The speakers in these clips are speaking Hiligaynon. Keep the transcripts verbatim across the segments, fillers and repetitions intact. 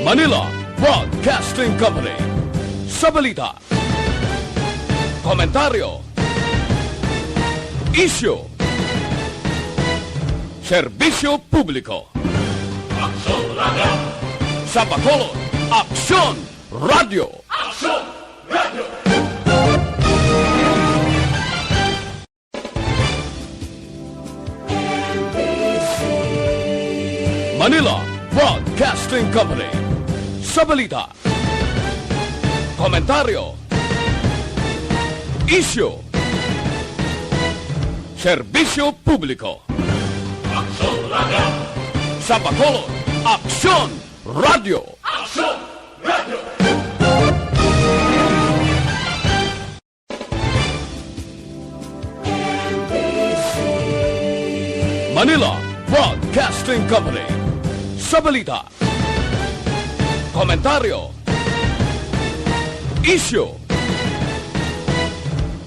Manila Broadcasting Company. Sa balita, komentaryo, isyu, serbisyo publiko. Aksyon Radio. Sa Bacolod, Aksyon Radio. Aksyon Radio. Manila Broadcasting Company. Sa balita, komentaryo, isyu, serbisyo publiko. Aksyon Radio. Sa Bacolod, Aksyon Radio. Aksyon Radio. Manila Broadcasting Company. Sa balita, komentaryo, isyu,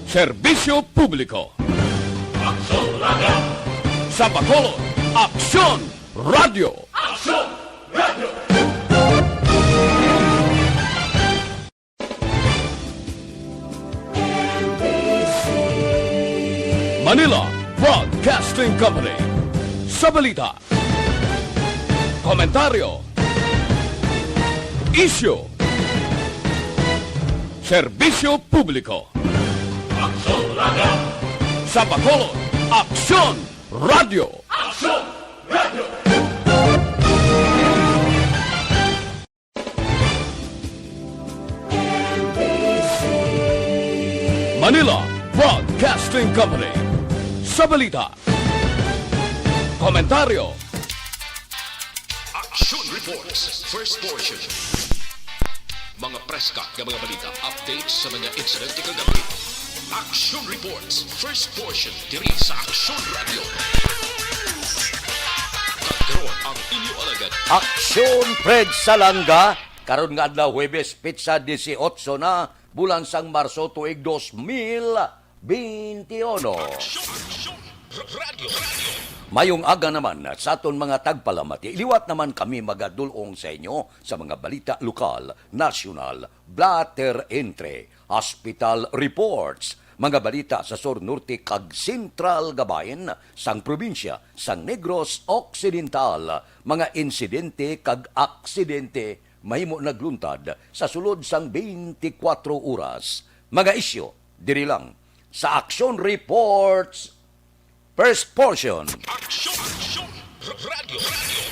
serbisyo publiko. Aksyon Radio. Sa Bacolod, Aksyon Radio. Aksyon Radio. Manila Broadcasting Company. Sa balita, komentaryo, isyu, serbisyo publiko. Aksyon Radio. Sa Bacolod, Aksyon Radio. Aksyon Radio. Manila Broadcasting Company. Sa balita, komentaryo, Action Reports, first portion. Mga preska nga mga balita, updates sa mga insidente kagabi. Action Reports, first portion, diri sa Action Radio. Kag karon ang inyo alagad, Action Fred Salanga, karon nga adlaw, Huwebes, petsa disiotso na, bulan sang Marso, tuig dos mil beintiuno. Action, Action Radio. Mayong aga naman sa aton mga tagpalamati. Liwat naman kami magadul-ong sa inyo sa mga balita lokal, nasyonal, blotter entry, hospital reports, mga balita sa sur, norte, kag sentral nga bahin sang probinsya sang Negros Occidental, mga insidente kag aksidente mahimo nagluntad sa sulod sang twenty-four oras, mga isyu diri lang sa Action Reports, first portion. Action, Action Radio, Radio.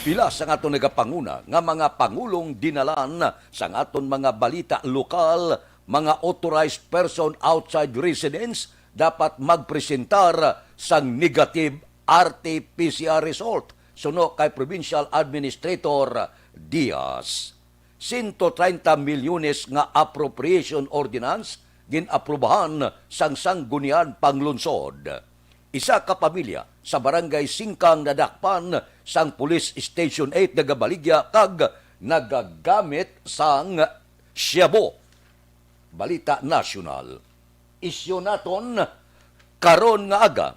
Pila sang aton nagapanguna nga mga pangulong dinalan sang aton mga balita lokal, mga authorized person outside residence dapat magpresentar sang negative R T P C R result, suno kay Provincial Administrator Diaz. Sento treinta milyones nga appropriation ordinance gin-aprubahan sang Sangguniang Panglungsod. Isa ka pamilya sa Barangay Singkang nadakpan sang Police Station eight nagabaligya kag nagagamit sang shabu. Balita nasyonal. Isyu naton karon nga aga,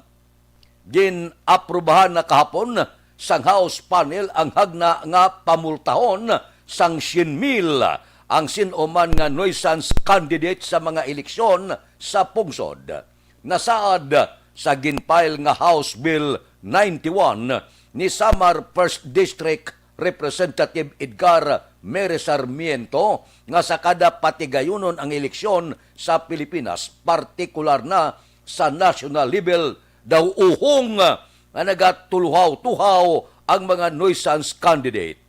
gin-aprubahan na kahapon sang House panel ang hagna nga pamultahon sang syen mil ang sin-o man nga nuisance candidate sa mga eleksyon sa pungsod. Nasaad sa gin-file nga House Bill ninety-one ni Samar First District Representative Edgar Mere Sarmiento nga sa kada patigayunon ang eleksyon sa Pilipinas, partikular na sa national level, daw uhong nga nagatuluhaw-tuhaw ang mga nuisance candidate.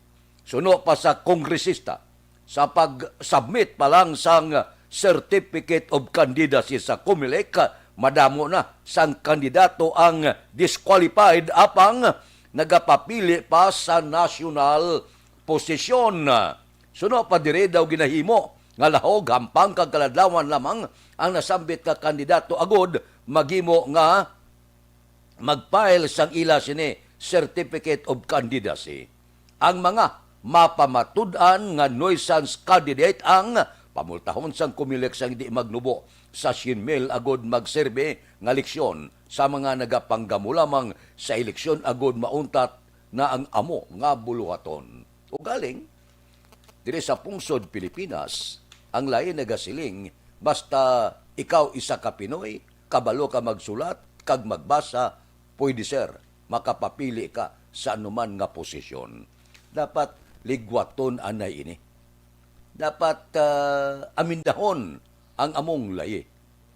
Suno pa sa kongresista, sa pag-submit pa lang sang Certificate of Candidacy sa Comelec, madamo na sang kandidato ang disqualified apang nagapapili pa sa national posisyon. Suno pa diri daw ginahimo nga lahog, hampang kag kaladlawan lamang ang nasambit nga kandidato agod maghimo nga mag-file sang ila sini Certificate of Candidacy. Ang mga mapamatud-an nga nuisance candidate ang pamultahon sang Comelec sang di magnubo sa syen mil agud magserbi nga leksyon sa mga nagapanggamo lamang sa eleksyon agud mauntat na ang amo nga buluhaton. Ugaling, Diri sa pungsod Pilipinas, ang layi nagasiling, basta ikaw isa ka Pinoy, kabalo ka magsulat kag magbasa, pwede, sir, makapapili ka sa anuman nga posisyon. Dapat ligwaton anay ini. Dapat, ah, amendahon ang among layi.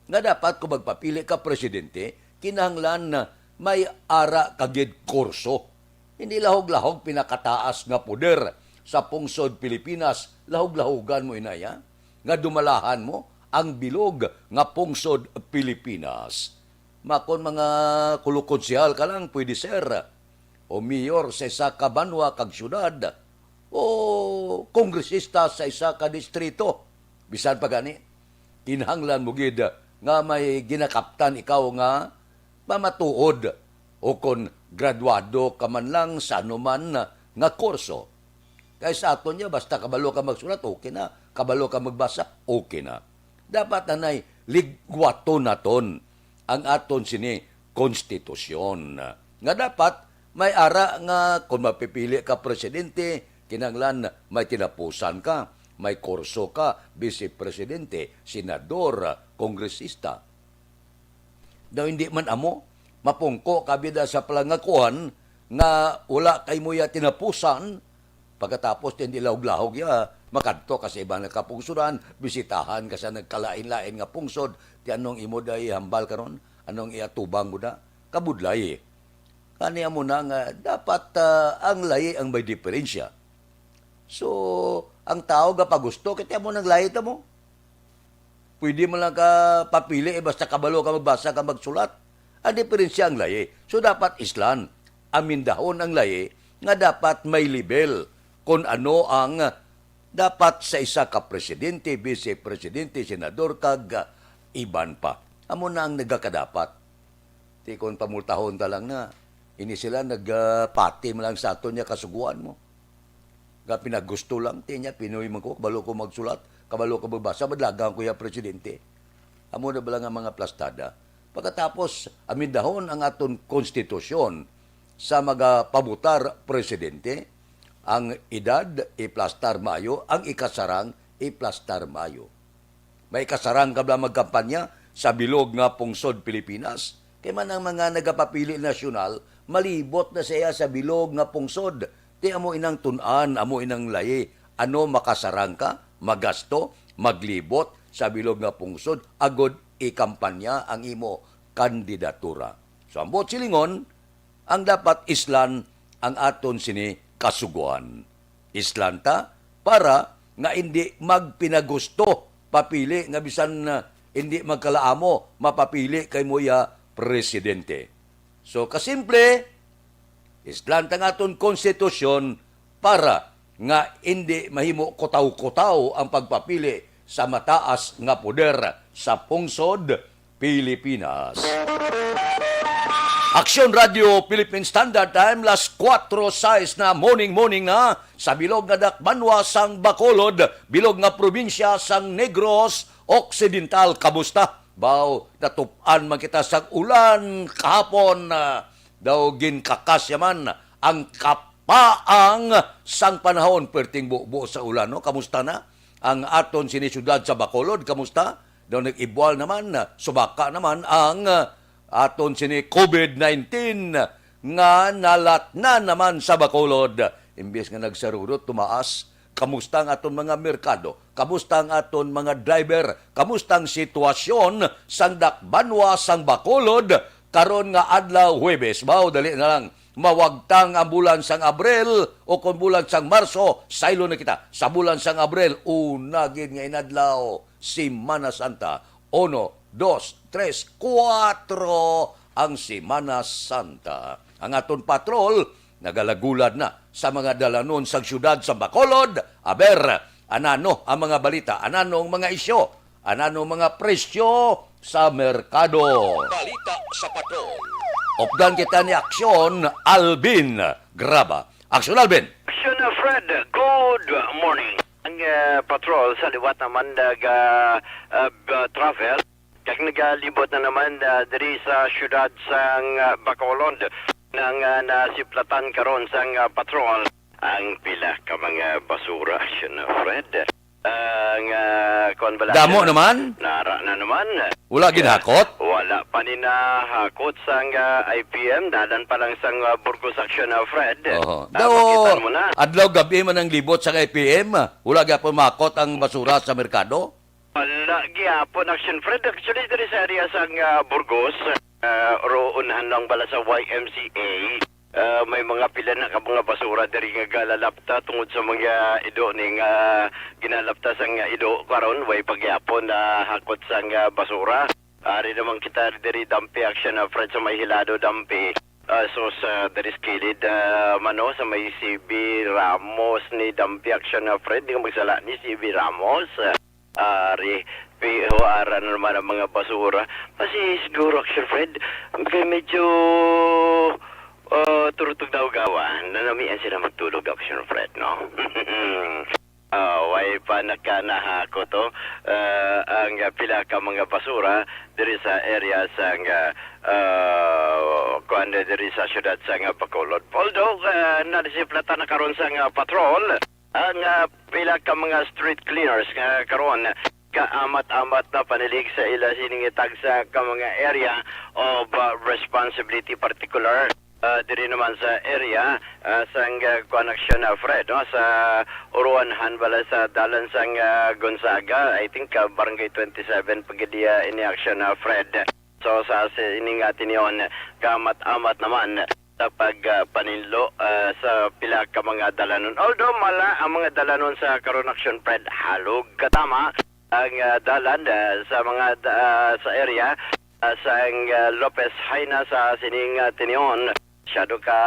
Nga dapat kung magpapili ka presidente, kinahanglan na may ara ka gid kurso. Hindi lahog-lahog pinakataas nga poder sa pungsod Pilipinas, lahog-lahogan mo inaya nga dumalahan mo ang bilog nga pungsod Pilipinas. Makon mga kulukonsehal ka lang, pwede, sir, o mayor sa isa ka banwa kag syudad, o kongresista sa isa ka distrito. Bisan pa gani, kinahanglan mo gid nga may ginakaptan ikaw nga mamatuod, o kon graduado ka man lang sa anuman nga kurso. Kay sa aton niya, basta kabalo ka magsulat, okay na. Kabalo ka magbasa, okay na. Dapat anay ligwaton naton ang aton sini konstitusyon. Nga dapat may ara nga kung mapipili ka presidente, kinahanglan may tinapusan ka, may kurso ka, vice presidente, senador, kongresista. Daw hindi man amo, mapungko ka bida sa palangakuan nga wala kay mo ya tinapusan, pagkatapos din ilahog-lahog ya, makadto ka sa iban nga kapungsuran, bisitahan ka sa nagkalain-lain nga pungsod, ti anong imo day hambal karon? Anong iatubang mo da? Kabudlay. Kani amo na nga dapat, ah, ang layi ang may diferensya. So, ang tao gapagusto, kaya mo nang layi ta mo. Pwede mo lang ka papili, eh, basta kabalo ka magbasa, ka magsulat. Ang diferensya ang layi. So, dapat islan, amindahon ang layi nga dapat may level kung ano ang dapat sa isa ka presidente, vice presidente, senador, kag, ah, iban pa. Amo na ang nagakadapat. Ti kon pamultahon ta lang na, ini sila nagapati man lang sa aton niya kasuguan mo. Nga pinagusto lang, ti niya, Pinoy man ko, kabalo ko magsulat, kabalo ko magbasa, madlagan ko ya presidente. Amo na bala nga mga plastada. Pagkatapos, amindahon ang aton konstitusyon sa magapabutar presidente, ang edad iplastar maayo, ang ikasarang iplastar maayo. May kasarang ka bala magkampanya sa bilog nga pungsod Pilipinas? Kay man ang mga nagapapili nasyonal, malibot na siya sa bilog nga pungsod. Ti amo inang tun-an, amo inang layi. Ano, makasarang ka, magasto, maglibot sa bilog nga pungsod, agod ikampanya ang imo kandidatura. So, ang buot silingon, ang dapat islan ang aton sini kasugoan. Islan ta para nga indi magpinagusto papili nga bisan, ah, indi magkalaamo mapapili kay mo ya presidente. So, kasimple, islan ta nga aton konstitusyon para nga indi mahimo kutaw-kutaw ang pagpapili sa mataas nga poder sa pungsod Pilipinas. Aksyon Radio Philippine Standard Time, las kuwatro sais na, morning, morning na, sa bilog nga dakbanwa sang Bacolod, bilog nga probinsya sang Negros Occidental. Kamusta? Baw, natup-an man kita sang ulan kahapon, ah, daw ginkakas ya man ang kapaang sang panahon, perting bubo sa ulan, no? Kamusta na ang aton sini siyudad sa Bacolod? Kamusta? Daw nag-ibwal naman, subaka naman ang, ah, aton sini COVID nineteen nga nalatnan naman sa Bacolod. Imbis nga nagsarurot, tumaas. Kamusta ang aton mga merkado? Kamusta ang aton mga driver? Kamusta ang sitwasyon sang dakbanwa sang Bacolod karon nga adlaw, Huwebes? Baw, dali na lang. Mawagtang ang bulan sang Abril, o kon bulan sang Marso, saylo na kita. Sa bulan sang Abril, una gid nga inadlaw, Semana Santa, uno, dos, tres, kuwatro ang Semana Santa. Ang aton patrol nagalagulad na sa mga dalanon sang siyudad sa Bacolod. Aber, anano ang mga balita? Anano ang mga isyu? Anano ang mga presyo sa merkado? Balita sa patrol. Updan kita ni Aksyon Alvin Graba. Aksyon Alvin. Aksyon, uh, Fred, good morning. Ang, uh, patrol sa liwat naman nag, uh, uh, b-, travel. Kag nagalibot na naman, uh, diri sa siyudad sang, uh, Bacolod nang, uh, nasiplatan karon sang, uh, patrol. ang pila ka mga basura, Action Fred. Ah, nga, kuwan bala, Damo sila, naman? Nara na naman. Wala ginhakot? Wala pa ni nahakot sang, ah, I P M, dalan pa lang sang, ah, Burgos Action, ah, Fred. Oho. Ah, Daw, makita mo na. Adlaw gabi man ang libot sa I P M, ah. Wala gyapon mahakot ang basura sa merkado? Wala gyapon, Action Fred. Actually, diri sa area sang, ah, Burgos, ah, oro unhan lang bala sa Y M C A. Ah, may mga pila na ka mga basura diri nga galalapta tungod sa mga ido ni nga ginalapta sang ido karon, way pagyapon na hakot sang, ah, basura. Ari naman kita diri, Dampi Action, ah, Fred, sa may Hilado, Dampi. Ah, so sa diri sa kilid, ah, mano, sa may C B Ramos ni Dampi Action, ah, Fred, di ka magsala ni C B Ramos. Ari, pihuaran naman ang mga basura. Kasi siguro, Action Fred, kay medyo, ah, turutog na ugawa, nanamian sila magtulog, Action Fred, no? Ah, way pa naka-, nahakot, oh, ah, ang pila ka mga basura diri sa area sang, ah, ah, kuwan, diri sa siyudad sang Bacolod. Although, ah, nadisiplatan na karon sang, ah, patrol, ang, ah, pila ka mga street cleaners nga karon kaamat-amat na panilig sa ila sining tagsa ka mga area of, ah, responsibility, particular, ah, diri naman sa area, ah, sang, ah, kuwan, Action, ah, Fred, no? Sa uruanhan bala sa dalan sang, ah, Gonzaga, I think, ah, Barangay twenty-seven pa gid iya ini, Action, ah, Fred. So, sa sining tinion, kaamat-amat naman sa pag, ah, paninlo, ah, sa pila ka mga dalanon. Although mala ang mga dalanon sa karon, Action Fred, halog katama ang, ah, dalan, ah, sa mga da-, ah, sa area, ah, sang, ah, Lopez Jaena sa sining, ah, tinion. Masyado ka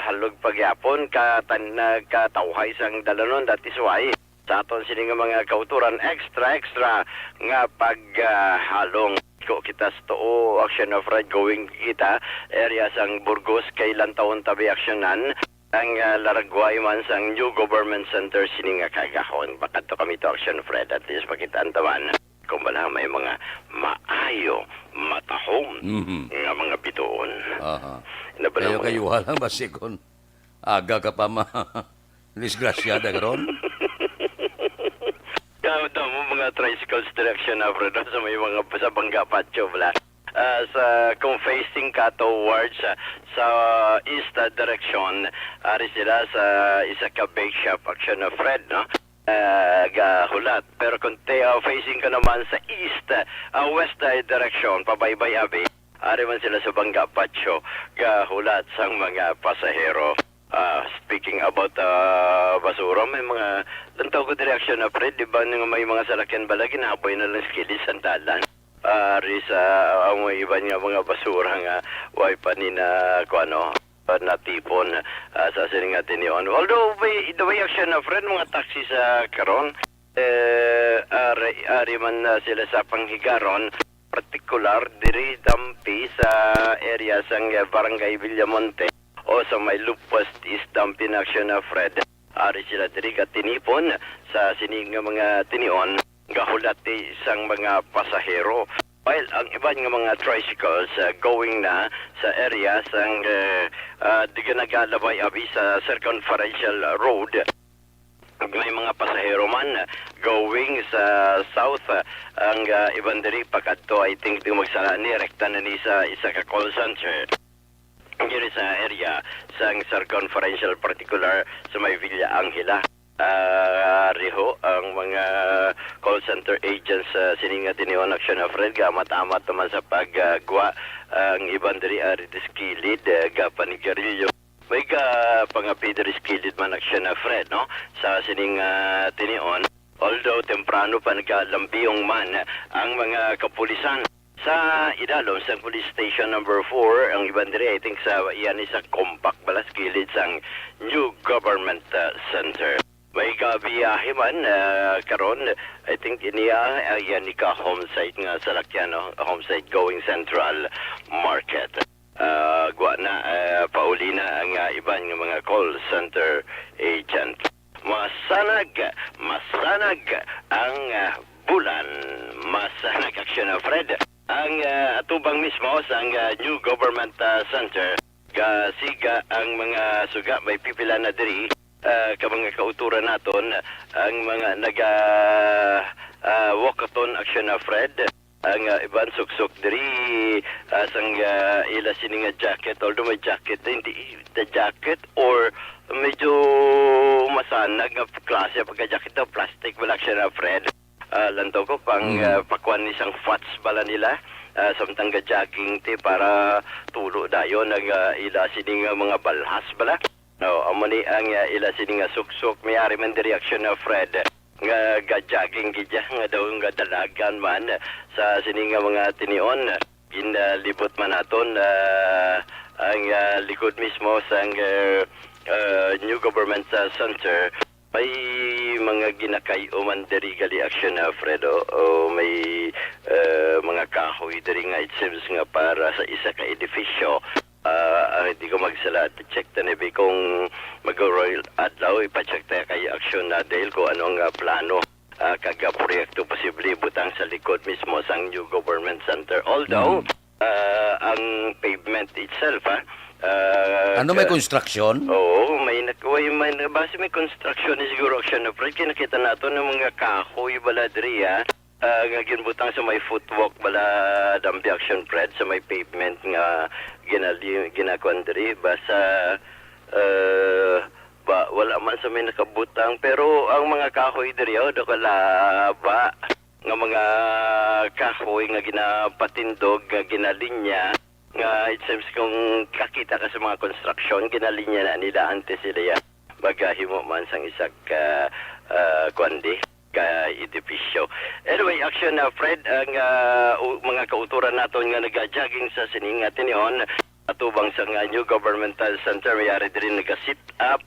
halog pagyapon, ka tan-, ah, katawhay sang dalanon, that is why sa aton sini nga mga kauturan, extra, extra nga pag, ah, halong. Ko kita sa tuo, Action Fred, going kita, area sang Burgos, kay lantawon tabi aksyonan ang, ah, laragway man sang New Government Center sini nga kaagahon. Bakadto kami to, Action Fred, at least makita ang taman kung bala may mga maayo, matahom Mhm. nga mga bituon. Aha. Nabala Kayo mo? Kayuha lang, basi kon aga ka pa ma-, disgrasyada karon. Daw, daw mo mga tricycles direction na, bro, sa may mga, sa Bangga Patio, bala. Ah, sa, kung facing ka towards, ah, sa east, ah, direction, ari sila sa isa ka bake shop, Action Fred, no? Ah, gahulat. Pero kung te-, ah, facing ka naman sa east, ah, west, ah, direction, pabaybay abi, ari man sila sa Bangga Patio, gahulat sang mga pasahero. Ah, speaking about, ah, basura, may mga, lantaw ko diri, Action Fred, di ba, nga may mga salakyan bala, ginahaboy na lang sa kilid sang dalan. Ari sa, ang mga iban nga mga basura nga way pa ni na, kuwan, no, natipon, ah, sa sini nga tinion. Although, may, the way, Action Fred, mga taxi sa karon, eh, ari, ari man na sila sa panghigaron, partikular diri Dampi sa area sang Barangay Villamonte o sa may Lupos East Dampi, Action Fred. Ari sila diri gatinipon sa sini nga mga tinion, gahulati sang mga pasahero. While ang iban nga mga tricycles, ah, going na sa area sang, eh, ah, di ka nagalabay abi sa Circumferential Road, may mga pasahero man going sa south, ah, ang, ah, iban diri pakadto, I think, di magsala ni, rekta na ni sa isa ka call center. Diri sa area sang Circumferential, partikular sa may Villa Angela. Ah, riho ang mga call center agents sa sini nga tinion, Action Fred, gaamat-amat naman sa paggwa. Ang iban diri ari sa kilid, ah, gapanigarilyo. May gapangapi diri sa kilid man, Action Fred, no? Sa sining, ah, tinion. Although temprano pa, nagalambiyong man ang mga kapulisan. Sa idalom sa Police Station Number Four, ang iban diri, I think, sa iya ni sa compact bala sa kilid sang New Government, ah, Center. May gabiyahe man, ah, karon, I think, iniya, ah, iya ni ka homeside nga salakyan, no? Homeside going Central Market. Ah, gwa na, ah, pauli na ang, ah, iban nga mga call center agent. Masanag, masanag ang, ah, bulan. Masanag, Action Fred. Ang, ah, atubang mismo sang, ah, New Government, ah, Center, gasiga ang mga suga, may pipila na diri. ah, ka mga kauturan naton, ang mga naga, ah, walkathon, Action, ah, Fred, ang, ah, iban suksok diri, ah, sang, ah, ila sini nga jacket, although may jacket din, di, the jacket or medyo masanag nga klase pagka-jacket daw, plastic, wala siya na, Fred. Ah, lantaw ko pang, Mm. ah, pakuan ni sang fats bala nila, ah, samtang ga-jogging ti para tulo dayon ang, ah, ila sini nga mga balhas bala. No, amo ni ang, ah, ila sini nga suksok, may ari man diri, Action, ah, Fred, nga ga-jogging gid ya, nga daw nga dalagan man sa sini nga mga tinion. Ginalibot man naton, ah, ang, ah, likod mismo sang, ah, ah, New Government, ah, Center. May mga ginakay-o man diri gali, Action, ah, Fredo, o may, ah, mga kahoy diri nga it seems nga para sa isa ka edifisyo. Ah, ah, di ko magsala, check ta ni bi kung mag-royal adlaw, ipa-check ta kay Action, ah, dahil kung ano nga plano, ah, kag, ah, proyekto posible butang sa likod mismo sang New Government Center. Although, Mm. ah, ang pavement itself, ah, ah, Ano, may ka-, construction? Oo, may nak-, way, may na-, base may construction ni siguro, Action, na, Fred, kinakita nato ng mga kahoy bala diri, ah, ah, nga ginbutang sa may footwalk bala, Dambi, Action, Fred, sa may pavement nga ginali-, ginakuan diri. Basta, ah, ba, wala man sa may nakabutang, pero ang mga kahoy diri, oh, daw kalaba nga mga kahoy nga ginapatindog, nga ginalinya, nga it seems kung kakita ka sa mga construction, ginalinya na nila antes sila ya maghimo man sang isa ka, ah, kuan di, ka edifisyo. Anyway, Action, ah, Fred, ang, ah, u-, mga kauturan naton nga nagajogging sa sining, ah, tinion, atubang sa nga New Governmental Center, may ari diri naga-sit up,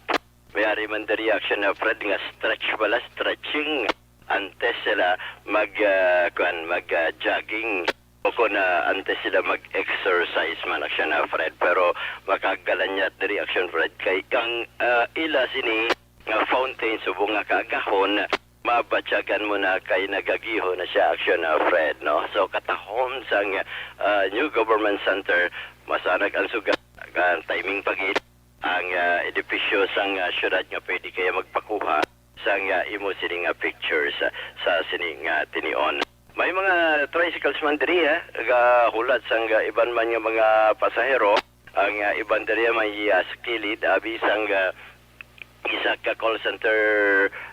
may ari man diri, Action, ah, Fred, nga stretch bala, stretching. Antes sila mag, ah, kuan, mag, ah, jogging. O kung, ah, antes sila mag-exercise man, Action, ah, Fred. Pero makagkalanyat diri, Action, Fred, kay ang, ah, ila sini nga fountain subong nga kaagahon, mabatyagan mo na kay nagagihon na siya, Action, ah, Fred, no? So, katahom sang, ah, New Government Center, masanag ang suga, ang timing pa gid ang, ah, edifisyo sang, ah, syudad nga pwede kaya magpakuha sang, ah, imo sini nga pictures, ah, sa sini nga tinion. May mga tricycles man diri, ah, gahulat sang, ah, iban man nga mga pasahero. Ang, ah, iban diri may, ah, sa kilid, abi sang, ah, isa ka call center,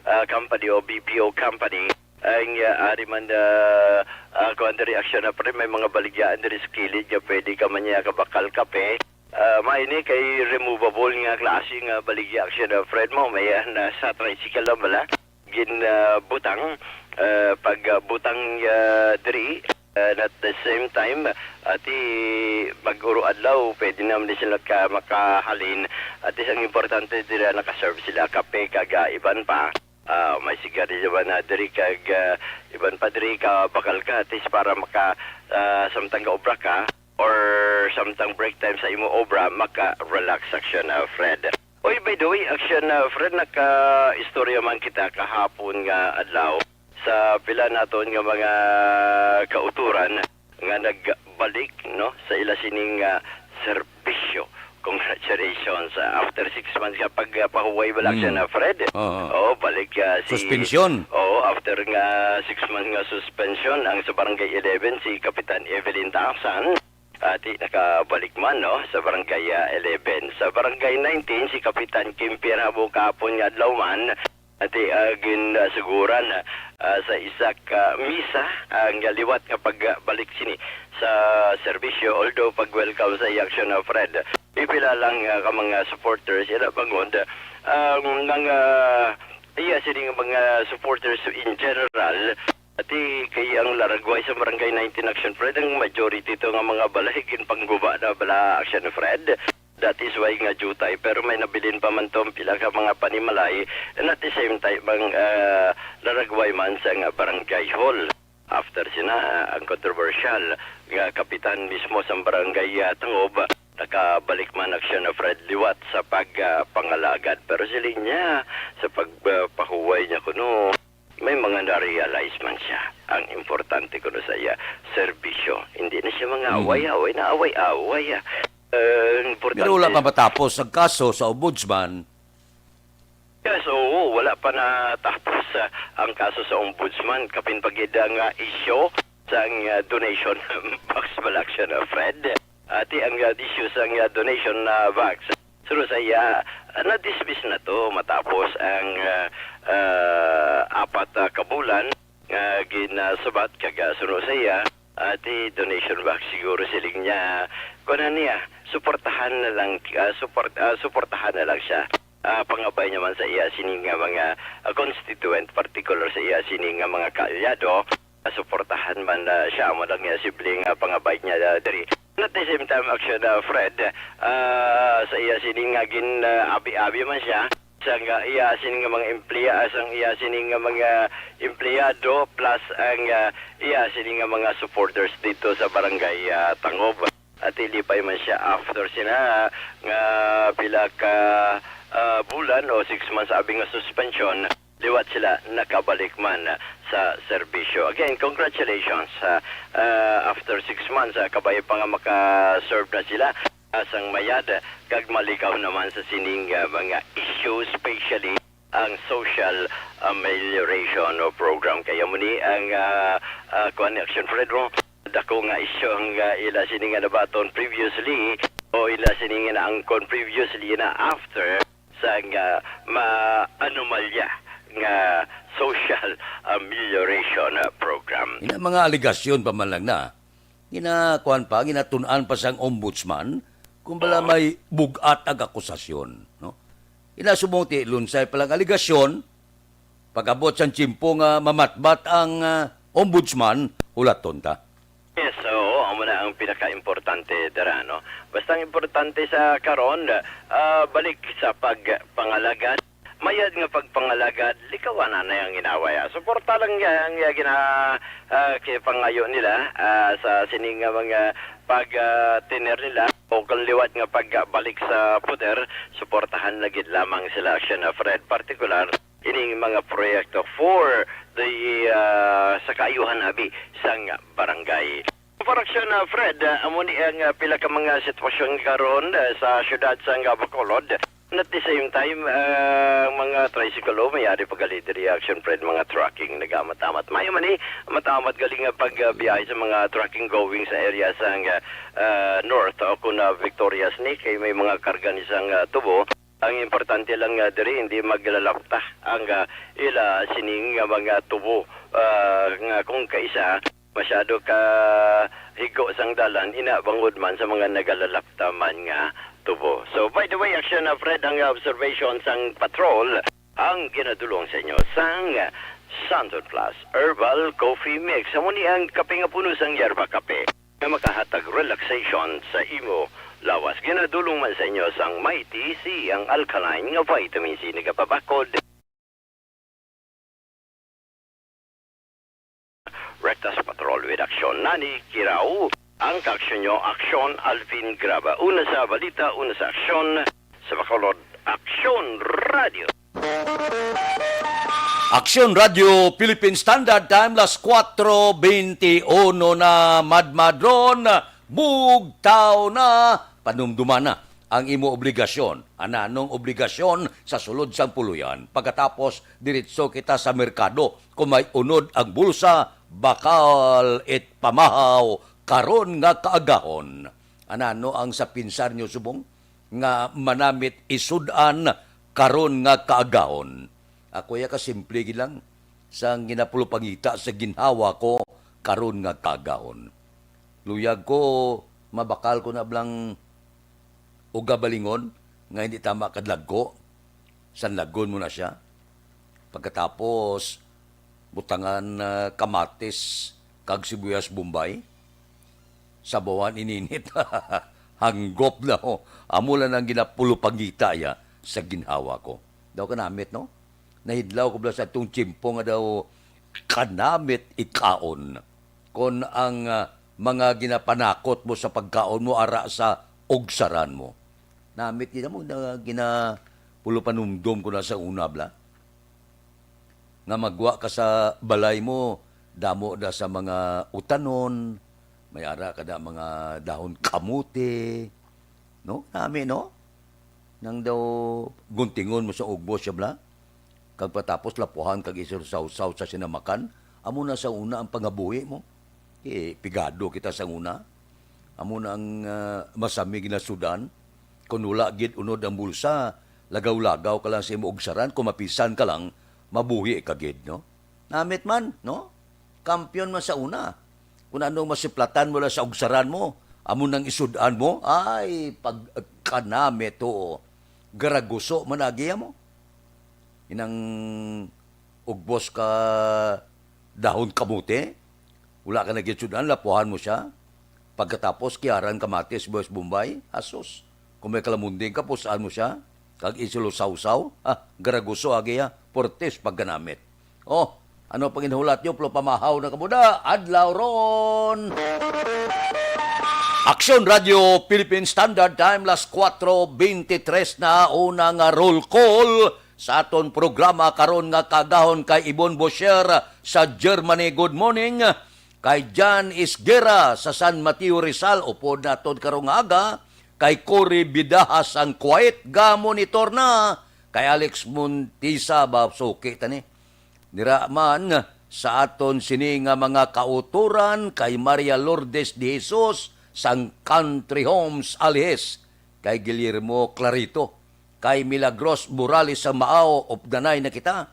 ah, company o B P O company. Ang, ah, ari man, ah, ah, kuan diri, Action, ah, Fred, may mga baligyaan diri sa kilid nga pwede ka man niya kabakal kape. Ah, may ni kay removable nga klase nga baligya, Action, ah, Fred, mo may, ah, na sa tricycle lang bala. Gin, ah, butang, ah, pag, ah, butang, ah, diri, ah, and at the same time, ati mag-uro adlaw, pwede naman din sila ka, makahalin. At least ang importante dira nakaserve sila kape kag, ah, iban pa. Ah, may sigarilyo ba na diri kag, ah, iban pa diri ka bakal ka, at least para maka, ah, samtang gaobra ka or samtang break time sa imo obra, maka-relax, Action, ah, Fred. Oy, by the way, Action, ah, Fred, naka-istorya man kita kahapon nga adlaw sa pila naton nga mga kauturan nga nagbalik, no, sa ila sining, ah, serbisyo. Congratulations, ah, after six months nga pagpahuway bala, Mm. Action, ah, Fred. Oo. Oo, balik, ah, si Suspension. Oo, after nga six months nga suspension, ang sa Barangay eleven, si Kapitan Evelyn Tausan, ati nakabalik man, no, sa Barangay, ah, eleven. Sa Barangay nineteen, si Kapitan Kim Pierre Habo kahapon nga adlaw man, ati, ah, ginsuguran, ah, sa isa ka misa ang liwat nga pagbalik sini sa serbisyo, although pag-welcome sa iya, Action, ah, Fred. Pipila lang, ah, ka mga supporters, ila bangod, ah, ang mga iya sini nga mga supporters in general, ati kay ang laragway sa Barangay nineteen, Action, Fred, ang majority to nga mga balay ginpangguba na bala, Action, Fred. That is why nga jutay, pero may nabilin pa man to ang pila ka mga panimalay, and at the same time, ang, ah, laragway man sa nga barangay hall. After sina, ah, ang kontrobersyal nga kapitan mismo sa barangay, ah, Tangob, nakabalik man, Action, Fred, liwat sa pag, ah, pangalagad. Pero siling niya, sa pag, ah, pahuway niya kuno, may mga na-realize man siya. Ang importante kuno sa iya, serbisyo. Hindi na siya mga Mm. away-away, na away-away, ah. Eh, importante Pero wala pa matapos ang kaso sa ombudsman. Yes, oo, wala pa natapos, ah, ang kaso sa ombudsman. Kapin pa gid ang, ah, issue sang, ah, donation box bala, Action, ah, Fred. Ati ang, ah, issue sang, ah, donation, ah, box. Suno sa iya, ah, na-dismiss na to matapos ang, ah, ah, apat, ah, ka bulan nga ginasubat kag, ah, suno sa iya, ati donation box siguro siling niya, kuwan niya, suportahan na lang, ah, suport-, ah, suportahan na lang siya. Ah, pangabay naman sa iya sini nga mga, ah, constituent, particular sa iya sini nga mga kaalyado, ah, suportahan man, ah, siya, amo lang niya sibling, ah, pangabay niya, ah, diri. At the same time, Action, ah, Fred, ah, sa iya sini nga gin, ah, abi-abi man siya, sang, ah, iya sini nga mga empleya-, sang iya sini nga mga empleyado, plus ang, ah, iya sini nga mga supporters dito sa barangay, ah, Tangob. At ilipay man siya after sina nga pila ka, ah, bulan o six months abi nga suspension, liwat sila nakabalik man sa serbisyo. Again, congratulations, ah, ah, after six months, ah, kabay pa nga maka-serve na sila, ah, sang mayad, kag maligaw naman sa sining, ah, mga issue, especially ang social amelioration o program. Kaya mo ni ang, ah, ah, kuwan ni Action Fred mo, dako nga issue ang, ah, ila sini nga nabaton previously o ila sini nga naangkon previously na after sa nga ma-anomalya nga social amelioration, ah, program. Ina mga alegasyon pa man lang na, ginakuan pa, ginatun-an pa sang ombudsman kung bala Oo. may bug-at ang akusasyon, no? Ina subong ti lunsay pa lang alegasyon, pag-abot sang tiyempo nga mamatbat ang, ah, ombudsman, hulaton ta. Yes, oo, amo na ang pinakaimportante dara, no? Basta ang importante sa karon, ah, balik sa pagpangalagad. Mayad nga pagpangalagad, likawan na na ang ginaway, ah. Suporta lang niya ang, ah, gina-, ah, kay pangayo nila, ah, sa sining nga mga pag, ah, tener nila o kung liwat nga pagbalik sa poder, suportahan na gid lamang sila, Action, ah, Fred, partikular ining mga proyekto for the, ah, sa kaayuhan abi sang barangay. For Action, ah, Fred, ah, amo ni ang, ah, pila ka mga sitwasyon karon, ah, sa siyudad sang, ah, Bacolod. And at the same time, ah, mga tricycle, oh, mayari pa gali diri, Action, Fred, mga trucking nagamat-amat. Mayo man ni, amat-amat gali nga pagbiyahe sa mga trucking going sa area sang, ah, ah, north o kun, ah, Victorias ni, kay may mga karga ni sang, ah, tubo. Ang importante lang nga diri hindi maglalapta ang, ah, ila sining nga mga tubo, ah, nga kung kaisa masyado ka higo sang dalan, ina bangod man sa mga nagalalapta man nga tubo. So, by the way, Action, ah, Fred, ang observation sang patrol ang ginadulong sa inyo sang Santon Plus Herbal Coffee Mix. Amo ni ang kape nga puno sang yerba kape nga makahatag relaxation sa imo lawas. Ginadulong man sa inyo sang Mighty C, ang alkaline nga vitamin C nagapabakod. Rectas Patrol with Action, Nani Kirao. Ang kaaksyon nyo, Action, Alvin Graba. Una sa balita, una sa aksyon, sa Bacolod, Action Radio. Action Radio Philippine Standard Time, las kuwatro bente uno na madmadron, bugtaw na, panumduman na ang imo obligasyon. Ananong obligasyon sa sulod sang puloy-an? Pagkatapos, diretso kita sa merkado. Kung may unod ang bulsa, bakal it pamahaw karon nga kaagahon. Anano ang sa pinsar nyo subong nga manamit isud-an karon nga kaagahon? Ako ya ka simple gid lang sang ginapulupangita sa ginhawa ko karon nga kaagahon. Luyag ko, mabakal ko na blang ugabalingon nga hindi tama kadlagko. Sanlagon mo na siya. Pagkatapos, butangan, ah, kamatis kag sibuyas Bombay. Sabawan ininit. Hanggop na, oh. Amo lang ang ginapulupangita ya sa ginhawa ko. Daw kanamit, no? Nahidlaw ko bala sa atong tiyempo nga daw kanamit ikaon. Kon ang, ah, mga ginapanakot mo sa pagkaon mo ara sa ugsaran mo. Namit gid mo na ginapulupanumdom ko na sa una, bla. Nga magwa ka sa balay mo, damo da sa mga utanon, may ara ka da mga dahon kamote, no? Nami, no? Nang daw guntingon mo sa ugbo siya, bla. kag patapos lapuhan kag isulsawsaw sa sinamakan, amo na sa una ang pangabuhi mo. Kay pigado kita sa una. Amo na ang, ah, masamig na sudan. Kung wala gid unod ang bulsa, lagaw-lagaw ka lang sa imo ugsaran, kung mapisan ka lang, mabuhi ka gid, no? Namit man, no? Kampiyon man sa una. Kung anong masiplatan mo lang sa ugsaran mo, amo nang isud-an mo, ay, pagkanamit, oo. Garaguso man agi mo. Inang ugbos ka dahon kamote, wala ka na gid sud-an, lapuhan mo sia. Pagkatapos, kiyaran kamatis, buhis Bombay, asus. Kung may kalamunding ka, pusaan mo sia. Kag isilo sawsaw, ah, garaguso agi, ah, portes pagkanamit. Oh, ano pang inhulat niyo, pero pamahaw na kamo da, adlaw ron. Aksyon Radio Philippine Standard Time, las kuwatro beintitres na, una nga roll call sa aton programa karon nga kaagahon kay Ibon Bosher sa Germany. Good morning. Kay Jan Isguera sa San Mateo, Rizal, upod naton karong aga. Kay Cory Bidaha sang Kuwait, gamonitor na. Kay Alex Montisa, ba, suki ta ni. Dira man sa aton sini nga mga kautoran, kay Maria Lourdes de Jesus sang Country Homes, Alihis, kay Guillermo Clarito, kay Milagros Morales sa Maao, updanay na kita,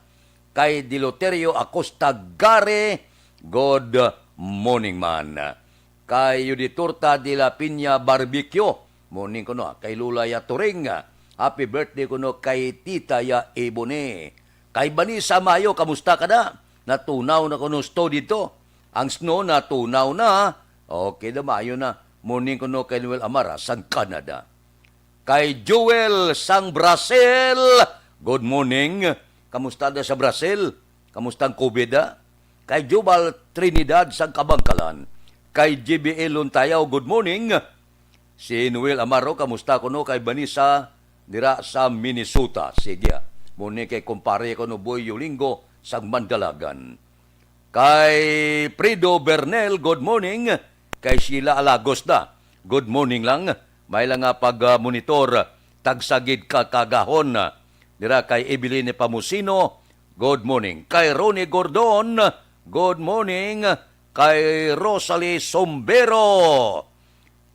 kay Deloterio Acosta Gare, good morning man. Kay Yuditurta de la Piña Barbecue, morning kuno, kay Lola Yaturing, happy birthday kuno kay Tita Ya Ebony. Kay Vanessa Mayo, kamusta ka na? Natunaw na kuno snow dito. Ang snow natunaw na. Okay na, maayo na. Morning kuno kay Noel Amara sang Canada. Kay Joel sang Brazil, good morning. Kamusta na sa Brazil? Kamusta ang covid, ha? Kay Jubal Trinidad sang Kabangkalan. Kay J B L Lontayaw, good morning. Si Noel Amaro, kamusta kuno kay Vanessa dira sa Minnesota? Sige, ah. Morning kay kumpare kuno Boy Yulingo sang Mandalagan. Kay Prido Bernel, good morning. Kay Sheila Alagos na, good morning lang. May lang nga pag-monitor, tagsa gid ka kaagahon. Dira kay Evelyn Pamusino, good morning. Kay Ronnie Gordon, good morning. Kay Rosalie Sombero,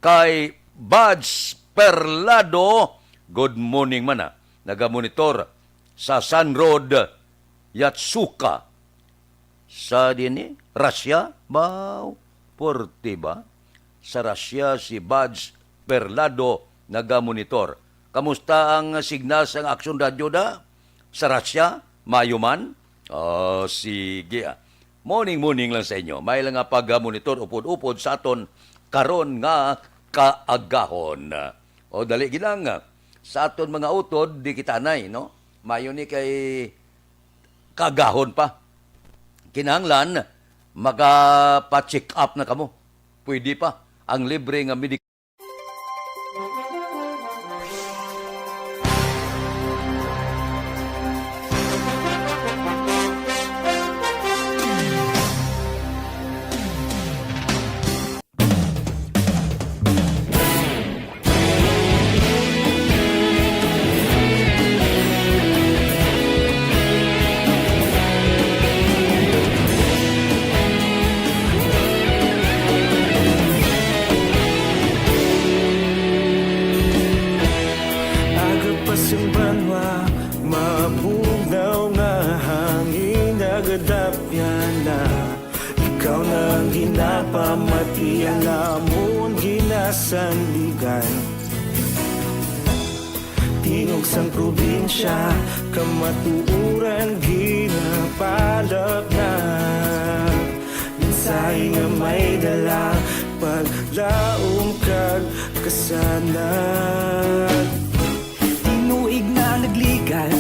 kay Buds Perlado, good morning man, ah. Nagamonitor sa San Rod, Yatsuka. Sa dinhi, Russia, baw, puwerte ba? Sa Russia, si Buds Perlado nagamonitor. Kamusta ang signal sang Aksyon Radio da? Sa Russia, maayo man? Oh, sige, ah. Morning, morning lang sa inyo. May lang nga pag-monitor upod-upod sa aton karon nga kaagahon. O, dali gid lang, ah. Sa aton mga utod, di kita anay, no? Maayo ni kay kaagahon pa. Kinahanglan, magapa-check up na kamo. Pwede pa ang libre nga medical. Aga pa sing banwa, mabugnaw nga hangin, nagadapyan na. Ikaw na ang ginapamati, ang amon ginasandigan. Tingog sang probinsya, kamatuoran ginapalapnag. Mensahe nga may dala, paglaom kag kasanag. Tinuig na nagligan,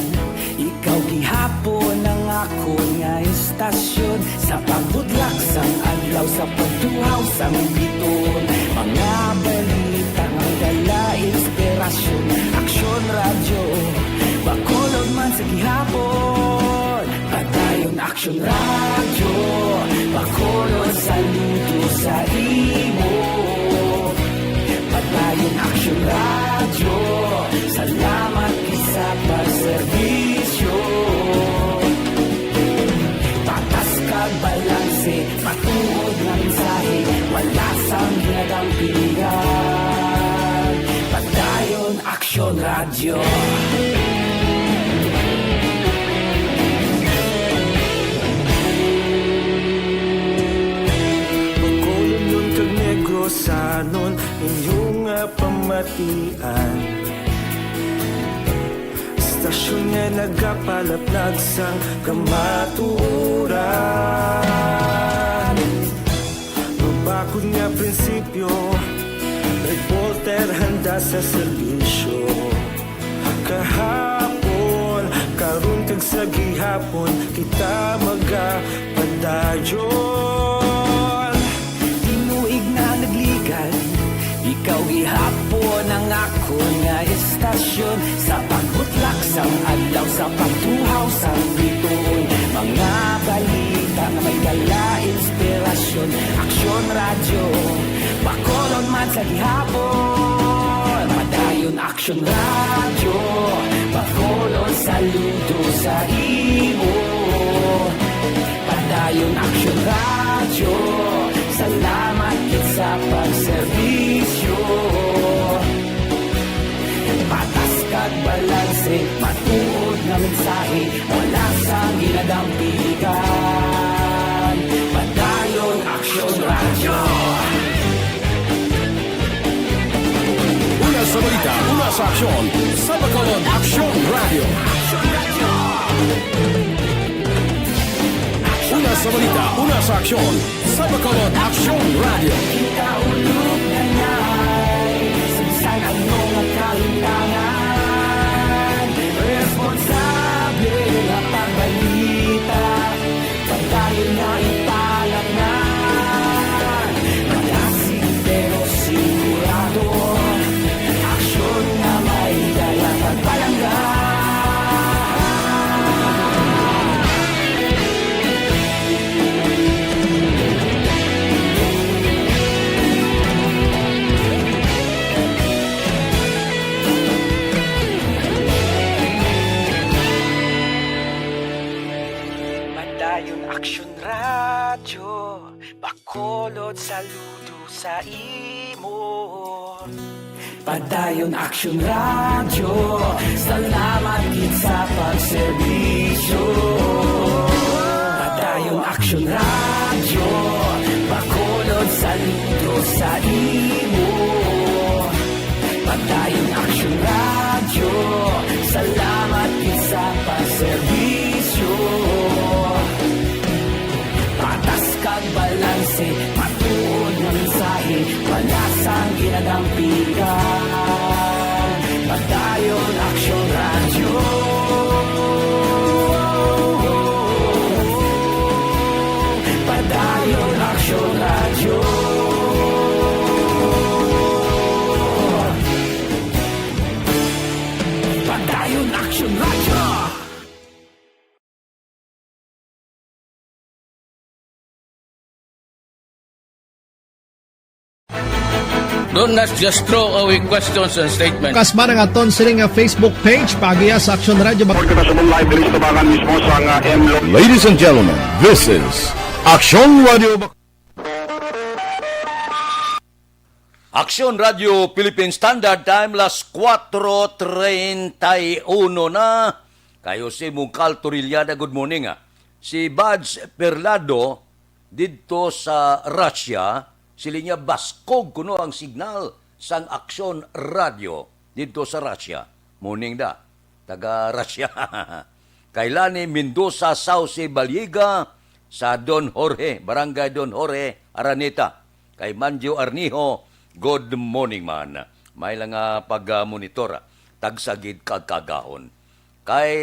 ikaw gihapon ang akon nga istasyon. Sa pagbudlak sang adlaw, sa pagtuhaw sang biton, mga balita nga dala inspirasyon. Aksyon Radyo, Bacolod man sa gihapon. Padayon Aksyon Radyo, Bacolod, saludo sa imo. Padayon Aksyon Radyo, salamat gid sa pagserbisyo. Bacolodon kag Negrosanon, inyo nga pamatian. Istasyon nga nagapalaplag sang kamatuoran. Mabakod nga prinsipyo, reporter handa sa serbisyo. Kahapon, karon kag sa gihapon, kita magapadayon. Tinuig na nagligad, ikaw gihapon ang akon nga istasyon. Sa pagbutlak sang adlaw, sa pagtuhaw sang bituon, mga balita nga may dala inspirasyon. Aksyon Radyo, Bacolod man sa gihapon. Padayon Aksyon Radyo, Bacolod saludo sa imo. Padayon Aksyon Radyo, salamat gid sa pagserbisyo. Patas kag balanse, matuod nga mensahe, wala sang ginadampigan. Padayon Aksyon Radyo. Una sa balita, una sa aksyon, sa Bacolod Aksyon Radyo. Una sa balita, una sa aksyon, sa Bacolod Aksyon Radyo. Kita ulog na ngay, sa bisan ano nga kalimtangan, responsable nga pagbalita. Padayon nga ipalapnan, malasig pero sigurado. Aksyon nga may dala kag palangga. Padayon Aksyon Radyo, Bacolod saludo sa imo. Padayon Aksyon Radyo, salamat gid sa pagserbisyo. Padayon Aksyon Radyo, Bacolod saludo sa imo. Padayon Aksyon Radyo, salamat gid sa pagserbisyo. Patas kag balanse, matuod nga mensahe, wala sang ginadampigan. Padayon Aksyon Radyo. Padayon Aksyon Radyo. Padayon Aksyon Radyo. Don't, not just throw away questions and statements. Kas man ang aton sini nga Facebook page, paagiha sa Aksyon Radyo Bac- Report kita sa live diri sa tubangan mismo sa nga M Lo- Ladies and gentlemen, this is Aksyon Radyo Bac- Aksyon Radyo Philippine Standard Time, las kuwatro treinta y uno na. Kay Jose Mungkal Torillada, good morning, ah. Si Bads Perlado didto sa Russia, siling niya baskog kuno ang signal sang Aksyon Radyo didto sa Russia. Morning da, taga Russia. Kay Lani Mendoza, Sauce Baliga, sa Don Jorge, Barangay Don Jorge, Araneta. Kay Manjo Arnijo, good morning man. May lang nga pag-monitor, tagsa gid ka kaagahon. Kay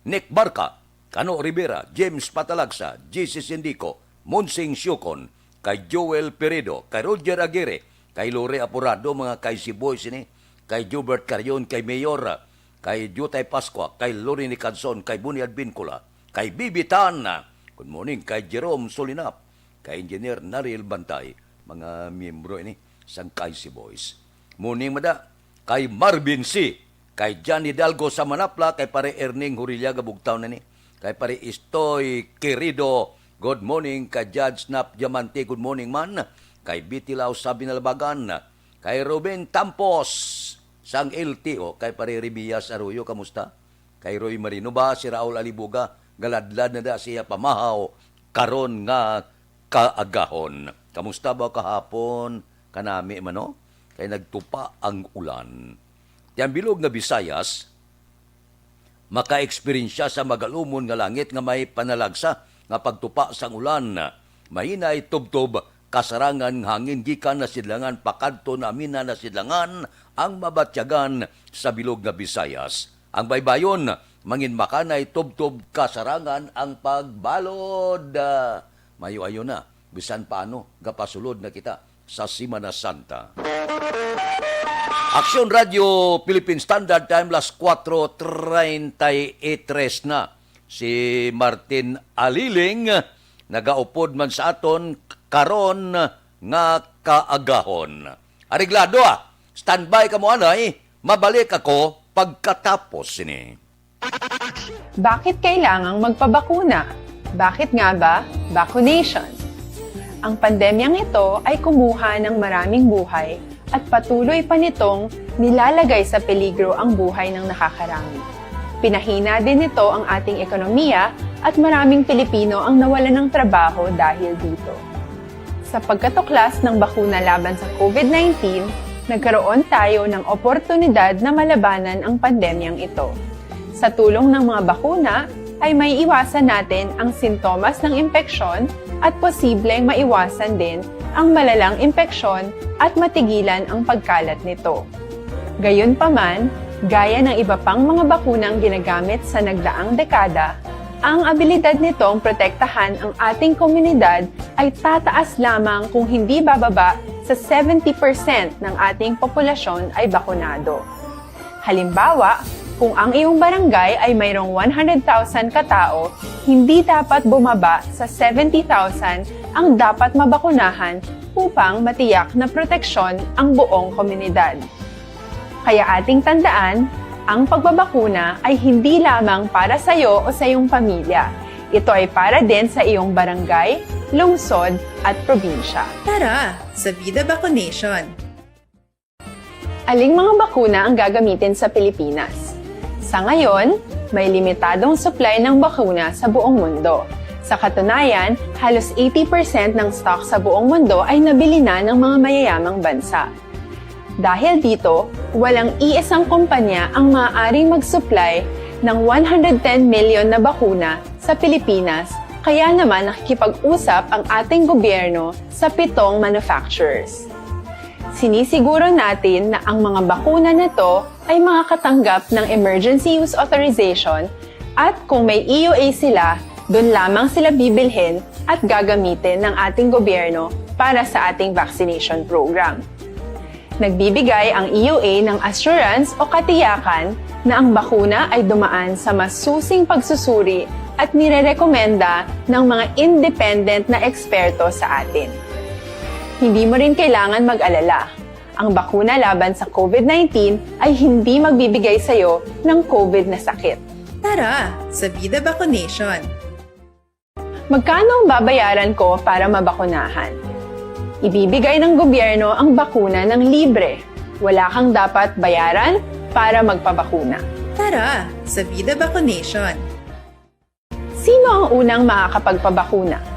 Nick Barca, Kano Rivera, James Patalagsa, J C Sindico, Monsing Siocon, kay Joel Peredo, kay Roger Aguirre, kay Lore Aporado, mga K C Boys ini, kay Jobert Carion, kay Mayor, kay Jutay Pascua, kay Loren Nicadson, kay Boni Advincula, kay Bibi Tan. Good morning kay Jerome Solinap, kay Engineer Nariel Bantay, mga miyembro ini sang K C Boys. Morning, mada, kay Marvin C, kay John Hidalgo sa Manapla, kay Pare Erning Hurillaga, bugtaw na ni, kay Pare Istoy Querido, good morning, kay Judge Nap Diamante, good morning man, kay Betty Lau sa Binalbagan, kay Ruben Tampos, Sang L T O, kay Pare Remedios Arroyo, kamusta? Kay Roy Marino ba, si Raul Alibuga, galadlad na da siya pamahaw karon nga kaagahon. Kamusta ba kahapon? Kanami man, no? Kay nagtupa ang ulan. Ti ang bilog nga Visayas, makaeksperyensya sa magalumon nga langit nga may panalagsa nga pagtupa sang ulan. Mahinay tubtob kasarangan nga hangin gikan nasidlangan pakadto namina nasidlangan ang mabatyagan sa bilog nga Visayas. Ang baybayon, manginmakanay tubtob kasarangan ang pagbalod. Ah, mayo-ayo na, bisan paano, gapasulod na kita sa Semana Santa. Aksyon Radio Philippine Standard Time, las kuwatro treinta y tres na. Si Martin Aliling nagaupod man sa aton karon nga kaagahon. Areglado, ah. Standby kamo anay, mabalik ako pagkatapos sini. Bakit kailangang magpabakuna? Bakit nga ba vaccination? Ang pandemyang ito ay kumuha ng maraming buhay at patuloy pa nitong nilalagay sa peligro ang buhay ng nakakarami. Pinahina din nito ang ating ekonomiya at maraming Pilipino ang nawalan ng trabaho dahil dito. Sa pagkatuklas ng bakuna laban sa COVID nineteen, nagkaroon tayo ng oportunidad na malabanan ang pandemyang ito. Sa tulong ng mga bakuna, ay maiiwasan natin ang sintomas ng impeksyon at posibleng maiwasan din ang malalang impeksyon at matigilan ang pagkalat nito. Gayunpaman, gaya ng iba pang mga bakunang ginagamit sa nagdaang dekada, ang abilidad nitong protektahan ang ating komunidad ay tataas lamang kung hindi bababa sa seventy percent ng ating populasyon ay bakunado. Halimbawa, kung ang iyong barangay ay mayroong one hundred thousand ka tawo, hindi dapat bumaba sa seventy thousand ang dapat mabakunahan upang matiyak na proteksyon ang buong komunidad. Kaya ating tandaan, ang pagbabakuna ay hindi lamang para sa iyo o sa iyong pamilya. Ito ay para din sa iyong barangay, lungsod, at probinsya. Tara, sa Vida Vaccination! Aling mga bakuna ang gagamitin sa Pilipinas? Sa ngayon, may limitadong supply ng bakuna sa buong mundo. Sa katunayan, halos eighty percent ng stock sa buong mundo ay nabili na ng mga mayayamang bansa. Dahil dito, walang iisang kumpanya ang maaaring mag-supply ng one hundred ten million na bakuna sa Pilipinas, kaya naman nakikipag-usap ang ating gobyerno sa pitong manufacturers. Sinisiguro natin na ang mga bakuna na to ay makakatanggap ng emergency use authorization at kung may E U A sila, doon lamang sila bibilhin at gagamitin ng ating gobyerno para sa ating vaccination program. Nagbibigay ang E U A ng assurance o katiyakan na ang bakuna ay dumaan sa masusing pagsusuri at nirerekomenda ng mga independent na eksperto sa atin. Hindi mo rin kailangan mag-alala. Ang bakuna laban sa COVID nineteen ay hindi magbibigay sa iyo ng COVID na sakit. Tara, sa Vida Vaccination! Magkano ang babayaran ko para mabakunahan? Ibibigay ng gobyerno ang bakuna ng libre. Wala kang dapat bayaran para magpabakuna. Tara, sa Vida Vaccination! Sino ang unang makakapagpabakuna?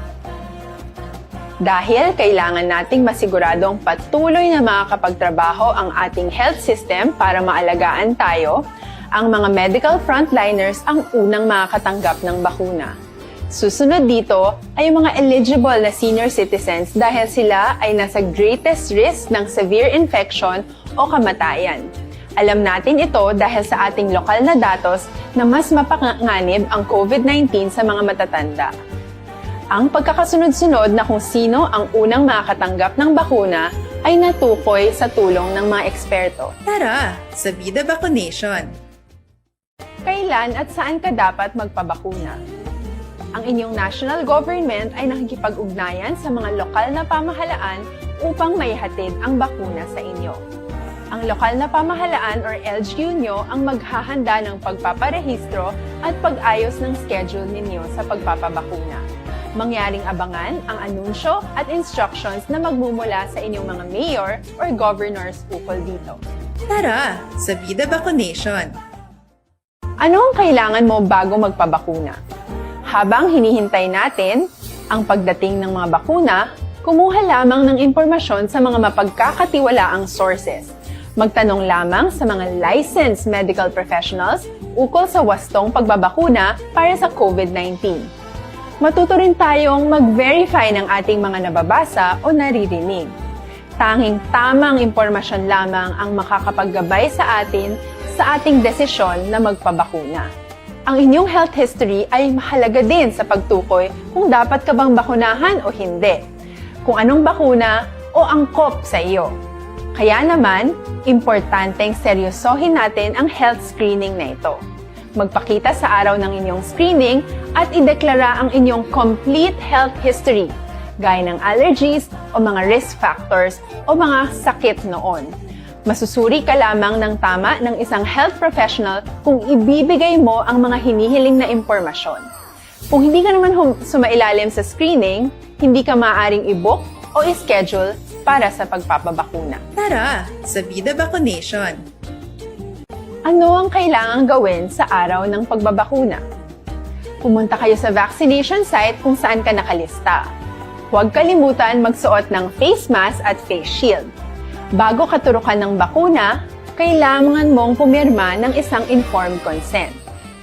Dahil kailangan nating masiguradong patuloy na makakapagtrabaho ang ating health system para maalagaan tayo, ang mga medical frontliners ang unang makakatanggap ng bakuna. Susunod dito ay ang mga eligible na senior citizens dahil sila ay nasa greatest risk ng severe infection o kamatayan. Alam natin ito dahil sa ating lokal na datos na mas mapanganib ang COVID nineteen sa mga matatanda. Ang pagkakasunod-sunod na kung sino ang unang makakatanggap ng bakuna ay natukoy sa tulong ng mga eksperto. Tara, sa Vida Vaccination! Kailan at saan ka dapat magpabakuna? Ang inyong national government ay nakikipag-ugnayan sa mga lokal na pamahalaan upang maihatid ang bakuna sa inyo. Ang lokal na pamahalaan or L G U nyo ang maghahanda ng pagpaparehistro at pag-ayos ng schedule ninyo sa pagpapabakuna. Mangyaring abangan ang anunsyo at instructions na magmumula sa inyong mga mayor or governors ukol dito. Tara sa Vida Vaccination! Ano ang kailangan mo bago magpabakuna? Habang hinihintay natin ang pagdating ng mga bakuna, kumuha lamang ng impormasyon sa mga mapagkakatiwalaang sources. Magtanong lamang sa mga licensed medical professionals ukol sa wastong pagbabakuna para sa COVID nineteen. Matuto rin tayong mag-verify ng ating mga nababasa o naririnig. Tanging tamang impormasyon lamang ang makakapaggabay sa atin sa ating desisyon na magpabakuna. Ang inyong health history ay mahalaga din sa pagtukoy kung dapat ka bang bakunahan o hindi, kung anong bakuna o angkop sa iyo. Kaya naman, importanteng seryosohin natin ang health screening na ito. Magpakita sa araw ng inyong screening at ideklara ang inyong complete health history, gaya ng allergies o mga risk factors o mga sakit noon. Masusuri ka lamang ng tama ng isang health professional kung ibibigay mo ang mga hinihiling na impormasyon. Kung hindi ka naman hum- sumailalim sa screening, hindi ka maaaring i-book o i-schedule para sa pagpapabakuna. Tara sa Vida Vaccination! Ano ang kailangang gawin sa araw ng pagbabakuna? Pumunta kayo sa vaccination site kung saan ka nakalista. Huwag kalimutan magsuot ng face mask at face shield. Bago katurukan ng bakuna, kailangan mong pumirma ng isang informed consent.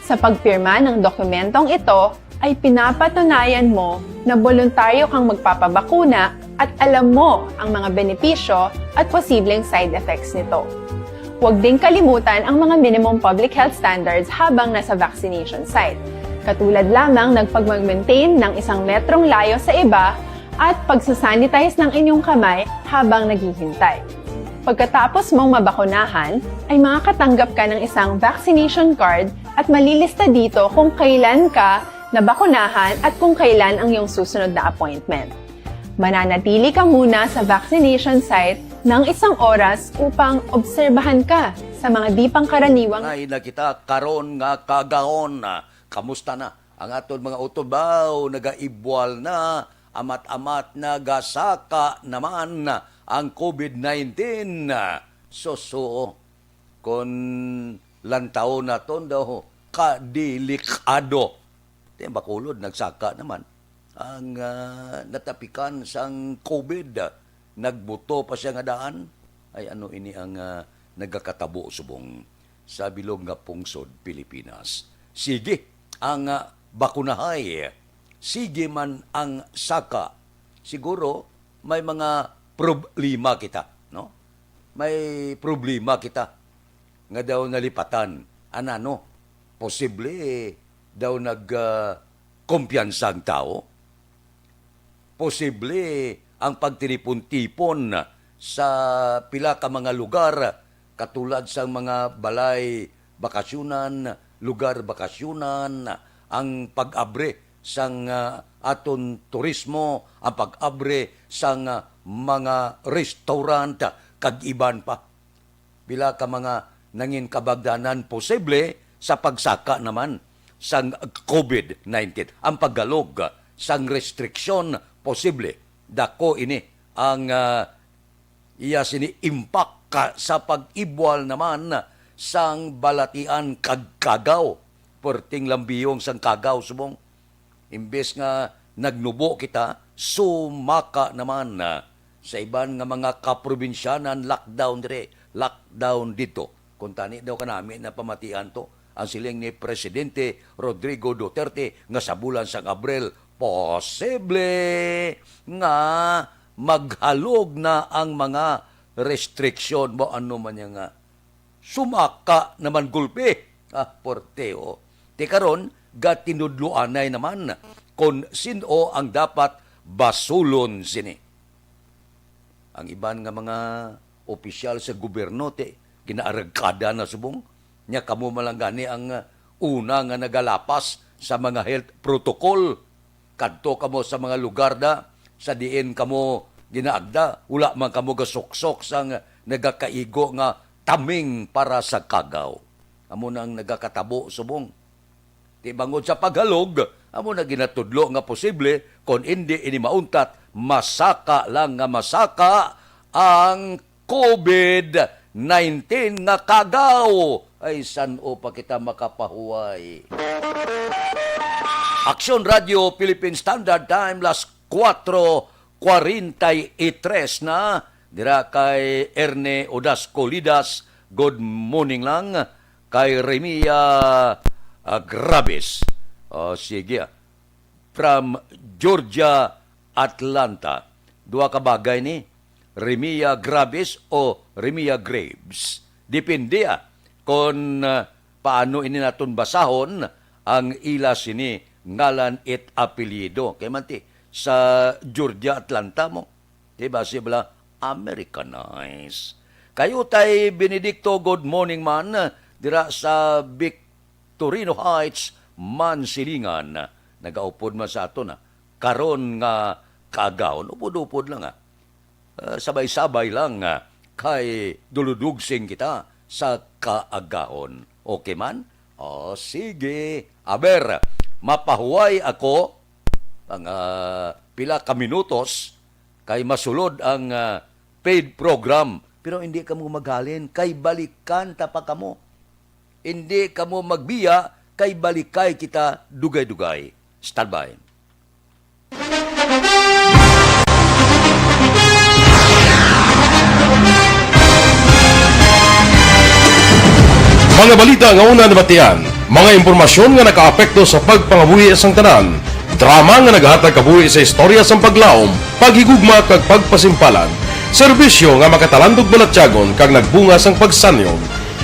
Sa pagpirma ng dokumentong ito, ay pinapatunayan mo na boluntaryo kang magpapabakuna at alam mo ang mga benepisyo at posibleng side effects nito. Huwag ding kalimutan ang mga minimum public health standards habang nasa vaccination site, katulad lamang ng pagmag-maintain ng isang metrong layo sa iba at pagsasanitize ng inyong kamay habang naghihintay. Pagkatapos mong mabakunahan, ay makakatanggap ka ng isang vaccination card at malilista dito kung kailan ka nabakunahan at kung kailan ang iyong susunod na appointment. Mananatili ka muna sa vaccination site ng isang oras upang obserbahan ka sa mga di pangkaraniwang Ay na kita karon nga kagahon. Kamusta na ang aton mga utod? Baw, nagaibwal na, amat-amat nagasaka naman ang COVID nineteen. Suso, kon lantawon naton daw, kadelikado. Ti ang bakulod, nagsaka naman ang, ah, natapikan sang COVID. Nagbuto pa siya nga daan. Ay, ano ini ang, ah, nagakatabo subong sa bilog nga pungsod Pilipinas? Sige ang, ah, bakunahay. Sige man ang saka. Siguro may mga problema kita, no? May problema kita nga daw nalipatan. Anano? Posible daw nag, ah, kumpiyansa ang tawo? Posible ang pagtinipon-tipon sa pila ka mga lugar, katulad sang mga balay bakasyunan, lugar bakasyunan, ang pag-abre sang, ah, aton turismo, ang pag-abre sang, ah, mga restaurant, kag iban pa. Pila ka mga nangin kabagdanan posible sa pagsaka naman sang COVID nineteen. Ang paggalog sang restriksyon posible. Dako ini ang, ah, iya sini impact ka sa pag-ibwal naman sang balatian kag kagaw. Perting lambiyong sang kagaw subong. Imbes nga nagnubo kita, sumaka naman, ah, sa iban nga mga kaprobinsyanan, lockdown diri, lockdown didto. Kuntani daw kanami na pamatian to, ang siling ni Presidente Rodrigo Duterte nga sa bulan sang Abril, posible nga maghalog na ang mga restriksyon. Ba, ano man niya nga sumaka naman gulpi. Ah, porte, oh. Ti karon, gatinudloanay naman kon sin-o ang dapat basulon sini. Ang iban nga mga opisyal sa gobyerno, ti, ginaaragkada na subong. Nya kamo man lang gani ang, ah, una nga nagalapas sa mga health protocol. Kadto kamo sa mga lugar da, sa diin kamo ginaagda, wala man kamo gasuksok sang nagakaigo nga taming para sa kagaw. Amo nang nagakatabo subong. Ti bangod sa paghalog, amo na ginatudlo nga posible, kon indi ini mauntat, masaka lang nga masaka ang COVID nineteen nga kaagaw. Ay, san-o pa kita makapahuway? Aksyon Radio Philippine Standard Time, las kuwatro kwarenta y tres na. Dira kay Erne Odas Colidas, good morning lang. Kay Remia, ah, Grabis. Oh, sige, ah. From Georgia, Atlanta. Duha ka bagay ni Remia Grabis o Remia Graves. Depende, ah, kon, ah, paano ini naton basahon ang ila sini ngalan it apelyido. Kay man ti, sa Georgia, Atlanta mo. Di ba, si bala Americanized. Kay Utay Benedicto, good morning man, dira sa Victorino Heights, Mansilingan. Nagaupod man sa aton, ah, karon nga kaagahon. Upod-upod lang, ah. Ah, sabay-sabay lang, ah, kay duludugsing kita sa kaagahon. Okay man? O, sige. Aber, mapahuway ako mga pila ka minutos kay masulod ang, ah, paid program. Pero hindi kamo maghalin, kay balikan ta pa kamo. Hindi kamo magbiya, kay balikay kita dugay-dugay. Standby. Mga balita nga una nabatian, mga impormasyon nga nakaapekto sa pagpangabuhi sang tanan, drama nga nagahatag kabuhi sa istorya sang paglaom, paghigugma kag pagpasimpalan, serbisyo nga makatalandog balatyagon kag nagbunga sang pagsanyog.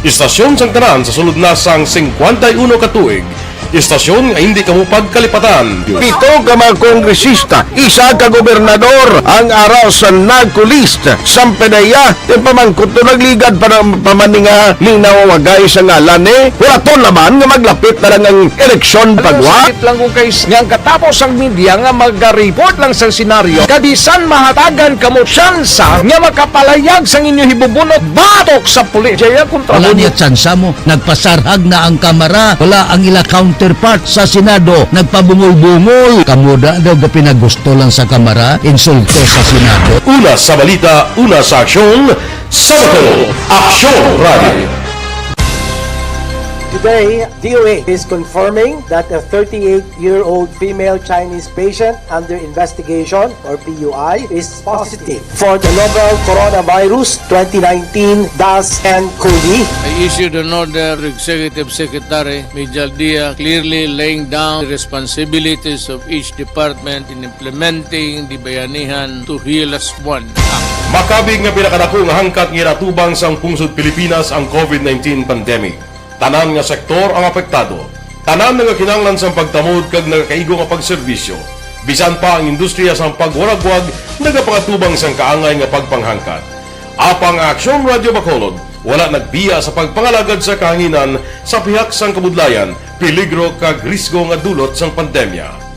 Istasyon sang tanan sa sulod na sang singkwenta y uno ka tuig. Istasyon nga hindi kamo pagkalipatan. Pito ka mga kongresista, isa ka gobernador ang ara sa NAGCO list. Sampanaya, ti pamangkot to nagligad pa na, pa man ni nga linawagay sa ngalan ni. Wala to laban nga maglapit na lang ang eleksyon pagwa. Sakit lang kung kay nga ang katapos ang media nga mag-report lang sa senaryo. Kabisan mahatagan kamo tsansa nga makapalayag sang inyo hibubunot batok sa pulis. Jaya kontra Wala mo. Niya tsansa mo. Nagpasarhag na ang kamara. Wala ang ila counterpart sa Senado. Nagpabungol-bungol. Kamo da daw ga pinagusto lang sa kamara. Insulto sa Senado. Una sa balita, una sa aksyon, sa Bacolod, Aksyon Radio. Today, D O H is confirming that a thirty-eight-year-old female Chinese patient under investigation, or P U I, is positive for the novel Coronavirus twenty nineteen dash N COVID. I issued an order to Executive Secretary Mijal Dia, clearly laying down the responsibilities of each department in implementing the Bayanihan to Heal Us One Act. Makabig nga pinakadako nga hangkat nga ginatubang sang pungsod Pilipinas ang COVID nineteen pandemic. Tanan nga sektor ang apektado. Tanan nagakinahanglan sang pagtamod kag nagakaigo nga pagserbisyo. Bisan pa ang industriya sang pagwaragwag nagapangatubang sang kaangay nga pagpanghangkat. Apang ang Aksyon Radio Bacolod wala nagbiya sa pagpangalagad sa kahanginan sa pihak sang kabudlayan, peligro kag risgo nga dulot sang pandemya.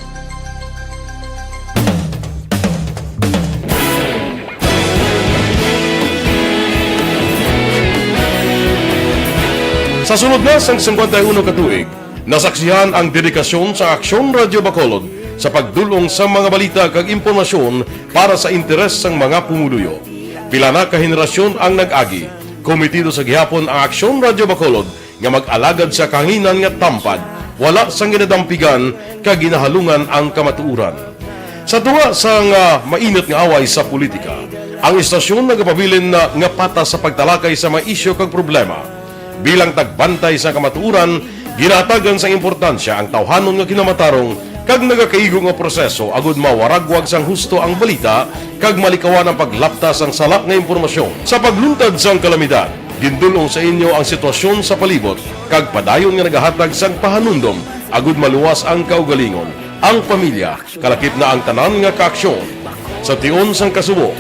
Sa sulod na sang singkwenta y uno ka tuig, nasaksihan ang dedikasyon sa Aksyon Radio Bacolod sa pagdul-ong sa mga balita kag impormasyon para sa interes sang mga pumuluyo. Pila na ka henerasyon ang nag-agi. Komitido sa gihapon ang Aksyon Radio Bacolod nga mag-alagad sa kahanginan nga tampad, wala sang ginadampigan kag ginahalungan ang kamatuoran. Sa tunga sang, ah, mainit nga away sa politika, ang istasyon nagapabilin na nga patas sa pagtalakay sa mga isyu kag problema. Bilang tagbantay sa kamatuoran, ginahatagan sang importansya ang tawhanon nga kinamatarong kag nagakaigo nga proseso agud mawaragwag sang husto ang balita kag malikawan ang paglapta sang sala nga impormasyon. Sa pagluntad sang kalamidad, gindul-ong sa inyo ang sitwasyon sa palibot kag padayon nga nagahatag sang pahanumdom agud maluwas ang kaugalingon, ang pamilya, kalakip na ang tanan nga kaaksyon. Sa tion sang kasubo,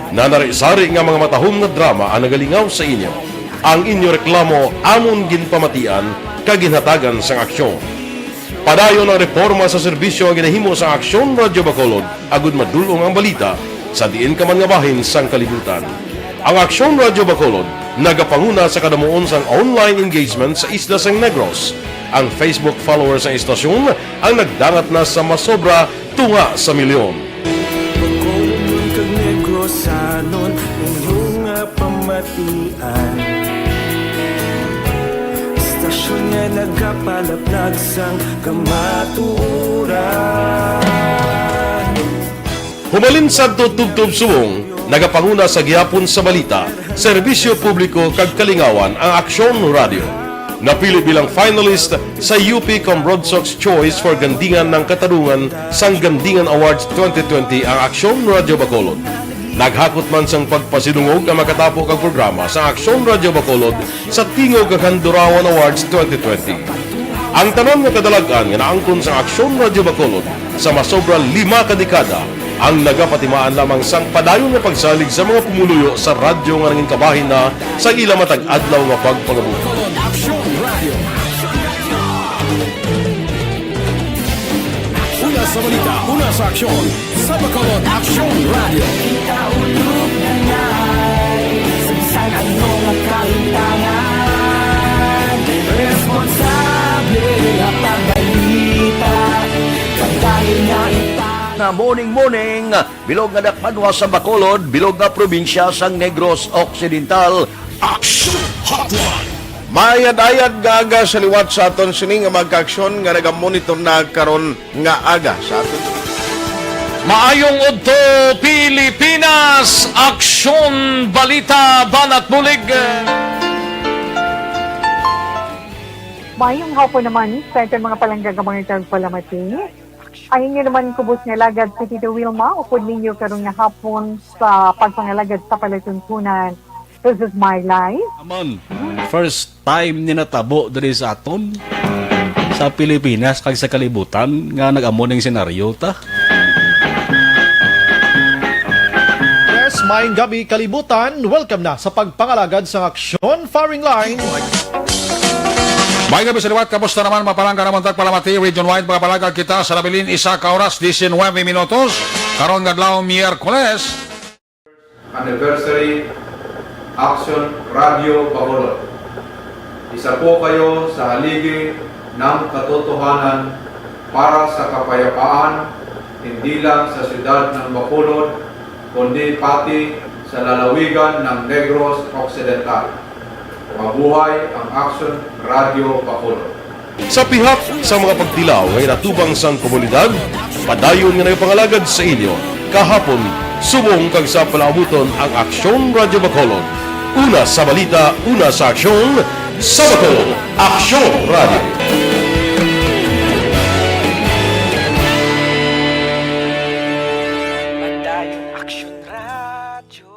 nanari-sari nga mga matahom nga drama ang nagalingaw sa inyo. Ang inyo reklamo amon ginpamatian kag ginhatagan sang aksyon. Padayon ang reporma sa serbisyo nga ginahimo sang Aksyon Radio Bacolod agud madul-ong ang balita sa diin ka man nga bahin sang kalibutan. Ang Aksyon Radio Bacolod nagapanguna sa kadamuon sang online engagement sa isla sang Negros. Ang Facebook followers sang istasyon ang nagdangat na sa masobra tunga sa milyon. Bacolodnon kag Negrosanon, inyo nga Pamatian. Istasyon nga nagapalaplag sang kamatuoran. Humalin sadto tubtob subong, nagapanguna sa gihapon sa balita, serbisyo publiko kag kalingawan ang Aksyon Radio. Napili bilang finalist sa U P Cambrodsoc's Choice for Gandingan ng Katarungan sang Gandingan Awards twenty twenty ang Aksyon Radio Bacolod. Naghakot man sang pagpasidungog ang makatapo kag programa sa Aksyon Radio Bacolod sa Tingog kag Handurawan Awards twenty twenty. Ang tanan nga kadalag-an nga naangkon sa Aksyon Radio Bacolod sa masobra lima ka dekada ang nagapatimaan lamang sang padayon nga pagsalig sa mga pumuluyo sa radyo nga nangin kabahin na sa ila matag adlaw nga pagpangabuhi. Aksyon Radio. Una sa balita, una sa aksyon, sa Bacolod Aksyon Radio. Kita ulog na ngay, sa bisan ano nga kahintangan, responsable nga pagbalita, kag dahil nga ita- Na morning, morning, bilog nga dakpanwa sa Bacolod, bilog nga probinsya sang Negros Occidental. Action Hotline. Maayad-ayad nga aga sa liwat sa aton sini nga mga kaaksyon nga nagamonitor na karon nga aga sa aton. Maayong udto, Pilipinas! Aksyon Balita, Banat Bulig! Mayong hapon naman sa aton mga palangga nga mga tagpalamati. Ang inyo naman kubos nga alagad si Tito Wilma, upod ninyo karon nga hapon sa pagpangalagad sa palatuntunan. This is my life. Amon, first time ni natabo diri sa aton, sa Pilipinas kag sa kalibutan, nga nag-amo ning senaryo ta. Yes, maayong gabi, kalibutan. Welcome na sa pagpangalagad sang aksyon, firing line. Maayong gabi sa liwat, kamusta naman, mga palangga namon tagpalamati, region-wide, mga palangga kita sa nabilin, isa ka oras, diecinuebe minutos, karon nga adlaw, Miyerkules. Anniversary, Action Radio Bacolod. Isa po kayo sa haligi ng katotohanan para sa kapayapaan, hindi lang sa siyudad ng Bacolod, kundi pati sa lalawigan ng Negros Occidental. Mabuhay ang Action Radio Bacolod. Sa pihak sa mga pagtilaw nga ginatubang sang komunidad, padayon nga nagapangalagad sa inyo kahapon, subong kag sa palaabuton ang Aksyon Radio Bacolod. Una sa balita, una sa aksyon, sa Bacolod, Aksyon Radio. Padayon Aksyon Radio.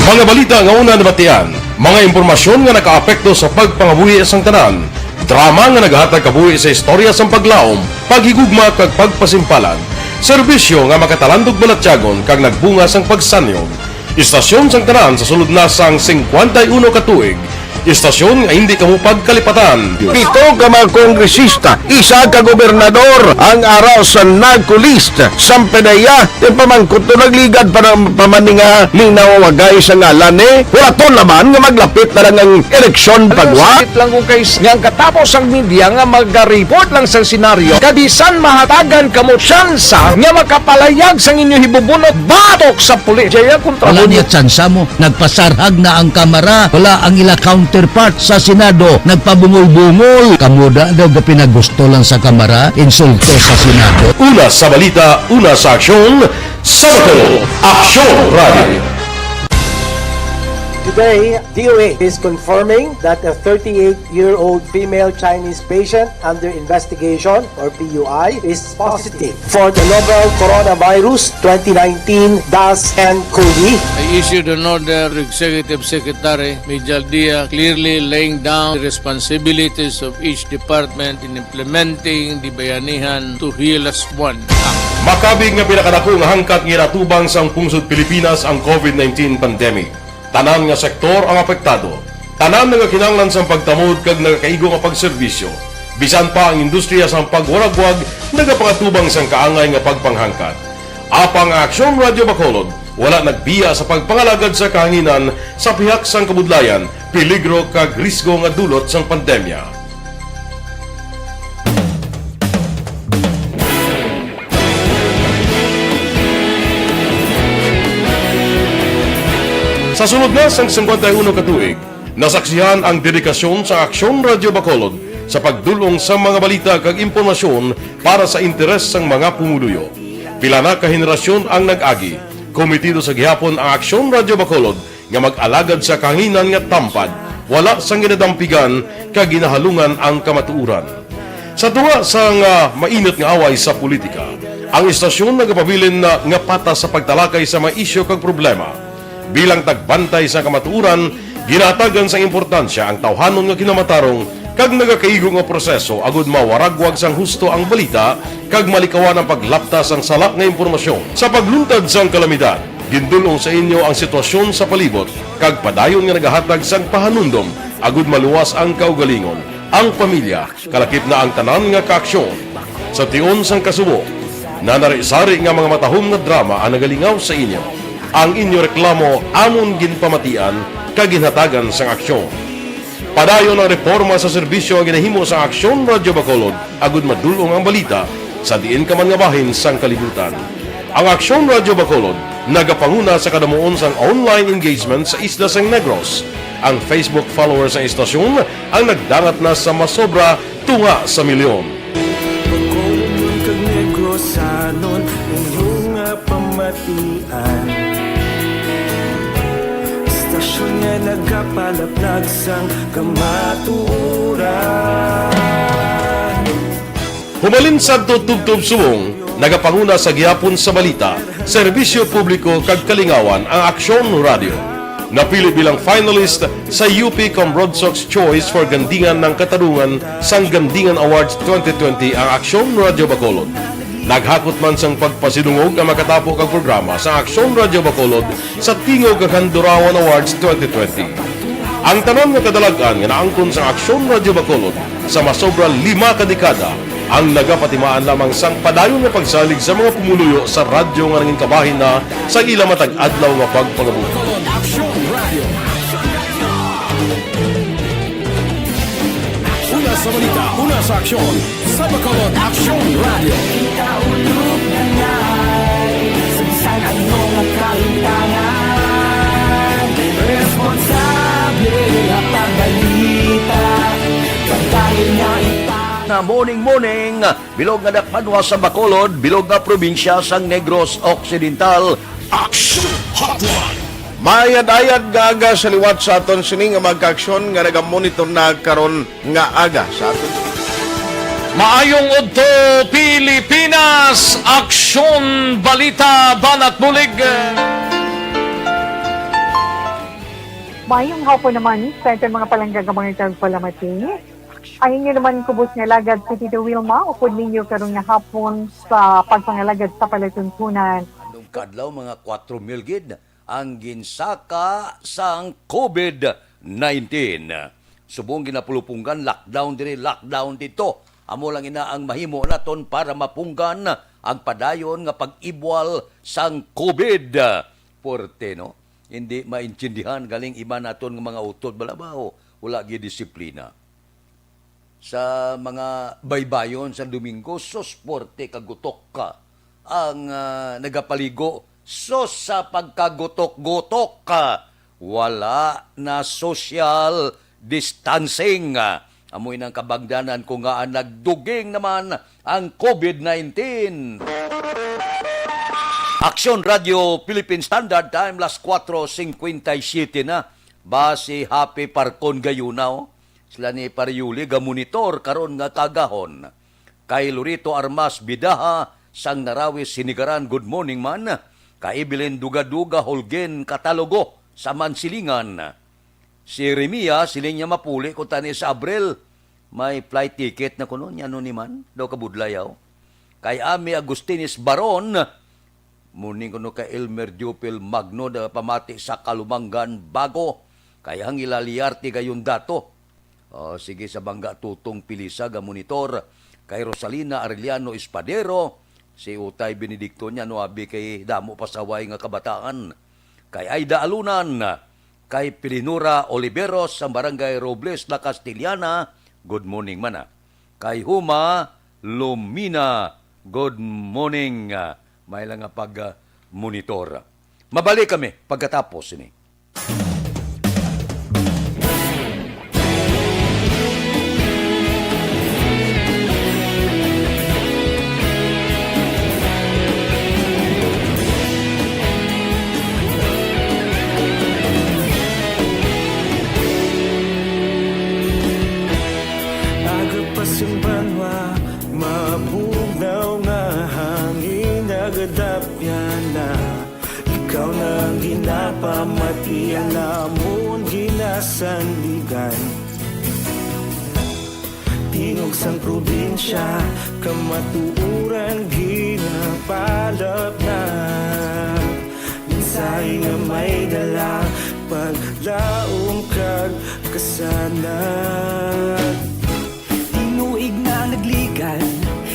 Mga balita nga una nabatian, mga impormasyon nga nakaapekto sa pagpangabuhi sang tanan, drama nga naghatag kabuhi sa istorya sang paglaom, paghigugma kag pagpasimpalan, serbisyo nga makatalandog balatyagon kag nagbunga sang pagsanyog. Istasyon sang tanan sa sulod na sang singkwenta y uno ka tuig. Istasyon nga hindi kamo pagkalipatan. Pito ka mga kongresista, isa ka gobernador ang ara sa NAGCO list. Sang PDEA, ti pamangkot to nagligad pa ng pamaninga ni nawawagay sa ngalan ni. Wala to naman nga maglapit na lang ang eleksyon pagwa. Sakit lang kung kay nga ang katapos ang media nga magariport lang sa senaryo. Kabisan mahatagan kamo tsansa nga makapalayag sang inyo hibubunot batok sa pulis. Jaya kontra Wala mo niya tsansa mo. Nagpasarhag na ang Kamara. Wala ang ila counterpart sa Senado. Nagpabungol-bungol. Kamo da daw gapinagusto lang sa Kamara, insulto sa Senado. Una sa balita, una sa aksyon, sa Bacolod, Aksyon Radio. Today, D O A is confirming that a thirty-eight-year-old female Chinese patient under investigation, or P U I, is positive for the novel coronavirus twenty nineteen dash N cov. I issued an order to Executive Secretary Mijal Dia, clearly laying down the responsibilities of each department in implementing the Bayanihan to Heal As One Act. Makabig nga pinakadako nga hangkat nga ginatubang sang pungsod Pilipinas ang covid nineteen pandemic. Tanan nga sektor ang apektado. Tanan nagakinahanglan sang pagtamod kag nagakaigo nga pagserbisyo. Bisan pa ang industriya sang pagwaragwag nagapangatubang sang kaangay nga pagpanghangkat. Apang ang Aksyon Radio Bacolod wala nagbiya sa pagpangalagad sa kahanginan sa pihak sang kabudlayan Peligro kag risgo nga dulot sang pandemya. Sa sulod na sang singkwenta y uno ka tuig, nasaksihan ang dedikasyon sa Aksyon Radyo Bacolod sa pagdul-ong sa mga balita kag impormasyon para sa interes sang mga pumuluyo. Pila na ka henerasyon ang nag-agi. Komitido sa gihapon ang Aksyon Radyo Bacolod nga mag-alagad sa kahanginan nga tampad, wala sang ginadampigan kag ginahalungan ang kamatuoran. Sa tunga sang, ah, mainit nga away sa politika, ang istasyon nagapabilin na nga patas sa pagtalakay sa mga isyu kag problema. Bilang tagbantay sa kamatuoran, ginahatagan sang importansya ang tawhanon nga kinamatarong kag nagakaigo nga proseso agud mawaragwag sang husto ang balita kag malikawan ang paglapta sang sala nga impormasyon. Sa pagluntad sang kalamidad, gindul-ong sa inyo ang sitwasyon sa palibot kag padayon nga nagahatag sang pahanumdom agud maluwas ang kaugalingon, ang pamilya, kalakip na ang tanan nga kaaksyon. Sa tion sang kasubo, nanari-sari nga mga matahom nga drama ang nagalingaw sa inyo. Ang inyo reklamo amon ginpamatian kag ginhatagan sang aksyon. Padayon ang reporma sa serbisyo nga ginahimo sa Aksyon Radyo Bacolod agud madul-ong ang balita sa diin ka man nga bahin sang kalibutan. Ang Aksyon Radyo Bacolod nagapanguna sa kadamuon sang online engagement sa isla sang Negros. Ang Facebook followers sang istasyon ang nagdangat na sa masobra tunga sa milyon. Bacolod kag Negrosanon, inyo nga pamatian. Istasyon nga nagapalaplag sang kamatuoran. Humalin sadto tubtob subong, nagapanguna sa gihapon sa balita, serbisyo publiko kag kalingawan ang Aksyon Radio. Napili bilang finalist sa U P Cambronsox Choice for Gandingan ng Katarungan sang Gandingan Awards twenty twenty ang Aksyon Radio Bacolod. Naghakot man sang pagpasidungog ang makatapo kag programa sa Aksyon Radio Bacolod sa Tingog kag Handurawan Awards twenty twenty. Ang tanan nga kadalag-an nga naangkon sa Aksyon Radio Bacolod sa masobra lima ka dekada ang nagapatimaan lamang sang padayon nga pagsalig sa mga pumuluyo sa radyo nga nangin kabahin na sa ila matag adlaw nga pagpangabuhi. Aksyon Radio. Una sa balita, una sa aksyon, sa Bacolod Aksyon Radio. Kita ulog na ngay, sa bisan ano nga kahintangan, responsable nga pagbalita, pagdahil nga ita- Na morning, morning, bilog nga dakpanwa sa Bacolod, bilog nga probinsya sang Negros Occidental. Action Hotline. Maayad-ayad nga aga sa liwat sa aton sini nga mga kaaksyon nga nagamonitor na karon nga aga sa aton. Maayong udto, Pilipinas! Aksyon, balita, banat bulig. Maayong hapon naman sa aton mga palangga nga mga tagpalamati. Ang inyo naman kubos nga alagad si Tito Wilma, upod ninyo karon nga hapon sa pagpangalagad sa palatuntunan. Anong kadlaw, mga kwatro mil gid ang ginsaka sang COVID nineteen. Subong ginapulupunggan, lockdown diri, lockdown dito. Amo lang ina ang mahimo naton para mapunggan ang padayon nga pag-ibwal sang COVID. Puwerte, no? Hindi maintindihan galing iban naton nga mga utod, balabaw, wala gid disiplina. Sa mga baybayon sa Domingo, sus, puwerte kagutok ka ang, ah, nagapaligo. Sus, sa pagkagutok-gutok ka, wala na social distancing. Amo inang kabangdanan ko nga nagduging naman ang COVID nineteen. Aksyon Radio Philippine Standard Time, las kuwatro singkwenta y siyete na. Basi happy parkon gayuna, oh. Sila ni Pariuli gamonitor karon nga kagahon. Kay Lorito Armas Bidaha sang Narawi Sinigaran, good morning man. Kay Evelyn Dugaduga Holgen Catalogo sa Mansilingan. Si Remia, siling niya mapuli ko tani sa Abril. May flight ticket na kuno niya, ano ni man? Daw kabudlayaw. Kay Ami Agustines Baron, morning kuno kay Elmer Diopil Magno, da pamati sa Kalumangan, Bago. Kay Angela Liarte gayon dato. Oh, sige, sa Bangga Tutong Pilisa ga monitor. Kay Rosalina Arellano Espadero, si Utay Benedicto niya, no, abi kay damo pa saway nga kabataan. Kay Aida Alunan, Kay Pilinura Oliveros sa Barangay Robles, La Castellana, good morning man, ah. Kay Huma Lumina, good morning. Ah, may lang nga pag, ah, monitor. Mabalik kami pagkatapos ini. Aga pa sing banwa, mabugnaw nga hangin nagadapyan na. Ikaw na ang ginapamatian namon ginasandigan. Tingog sang probinsya, kamatuoran ginapalapnag. Mensahe nga may dala, paglaom kag kasanag. Tinuig na nagligan,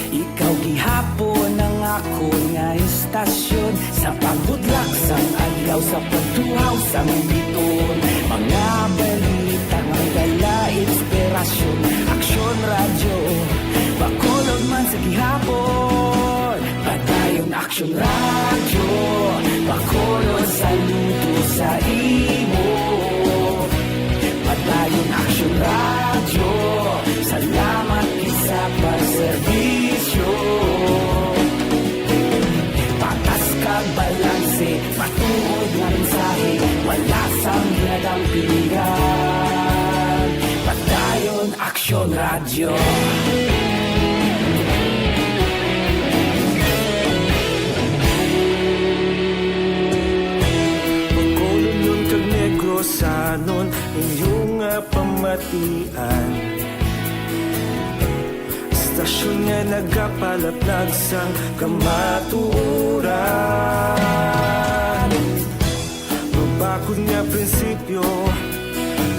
ikaw gihapon ang akon nga istasyon. Sa pagbudlak sang adlaw, sa pagtuhaw sang biton, mga balita nga dala inspirasyon. Aksyon Radyo, Bacolod man sa gihapon. Padayon Aksyon Radyo, Bacolod, saludo sa imo. Padayon Aksyon Radyo, salamat gid sa pagserbisyo. Patas kag balanse, matuod nga mensahe, wala sang ginadampigan. Padayon Aksyon Radyo. Bacolodnon kag Negrosanon, inyo nga pamatian. Istasyon nga nagapalaplag sang kamatuoran. Mabakod nga prinsipyo,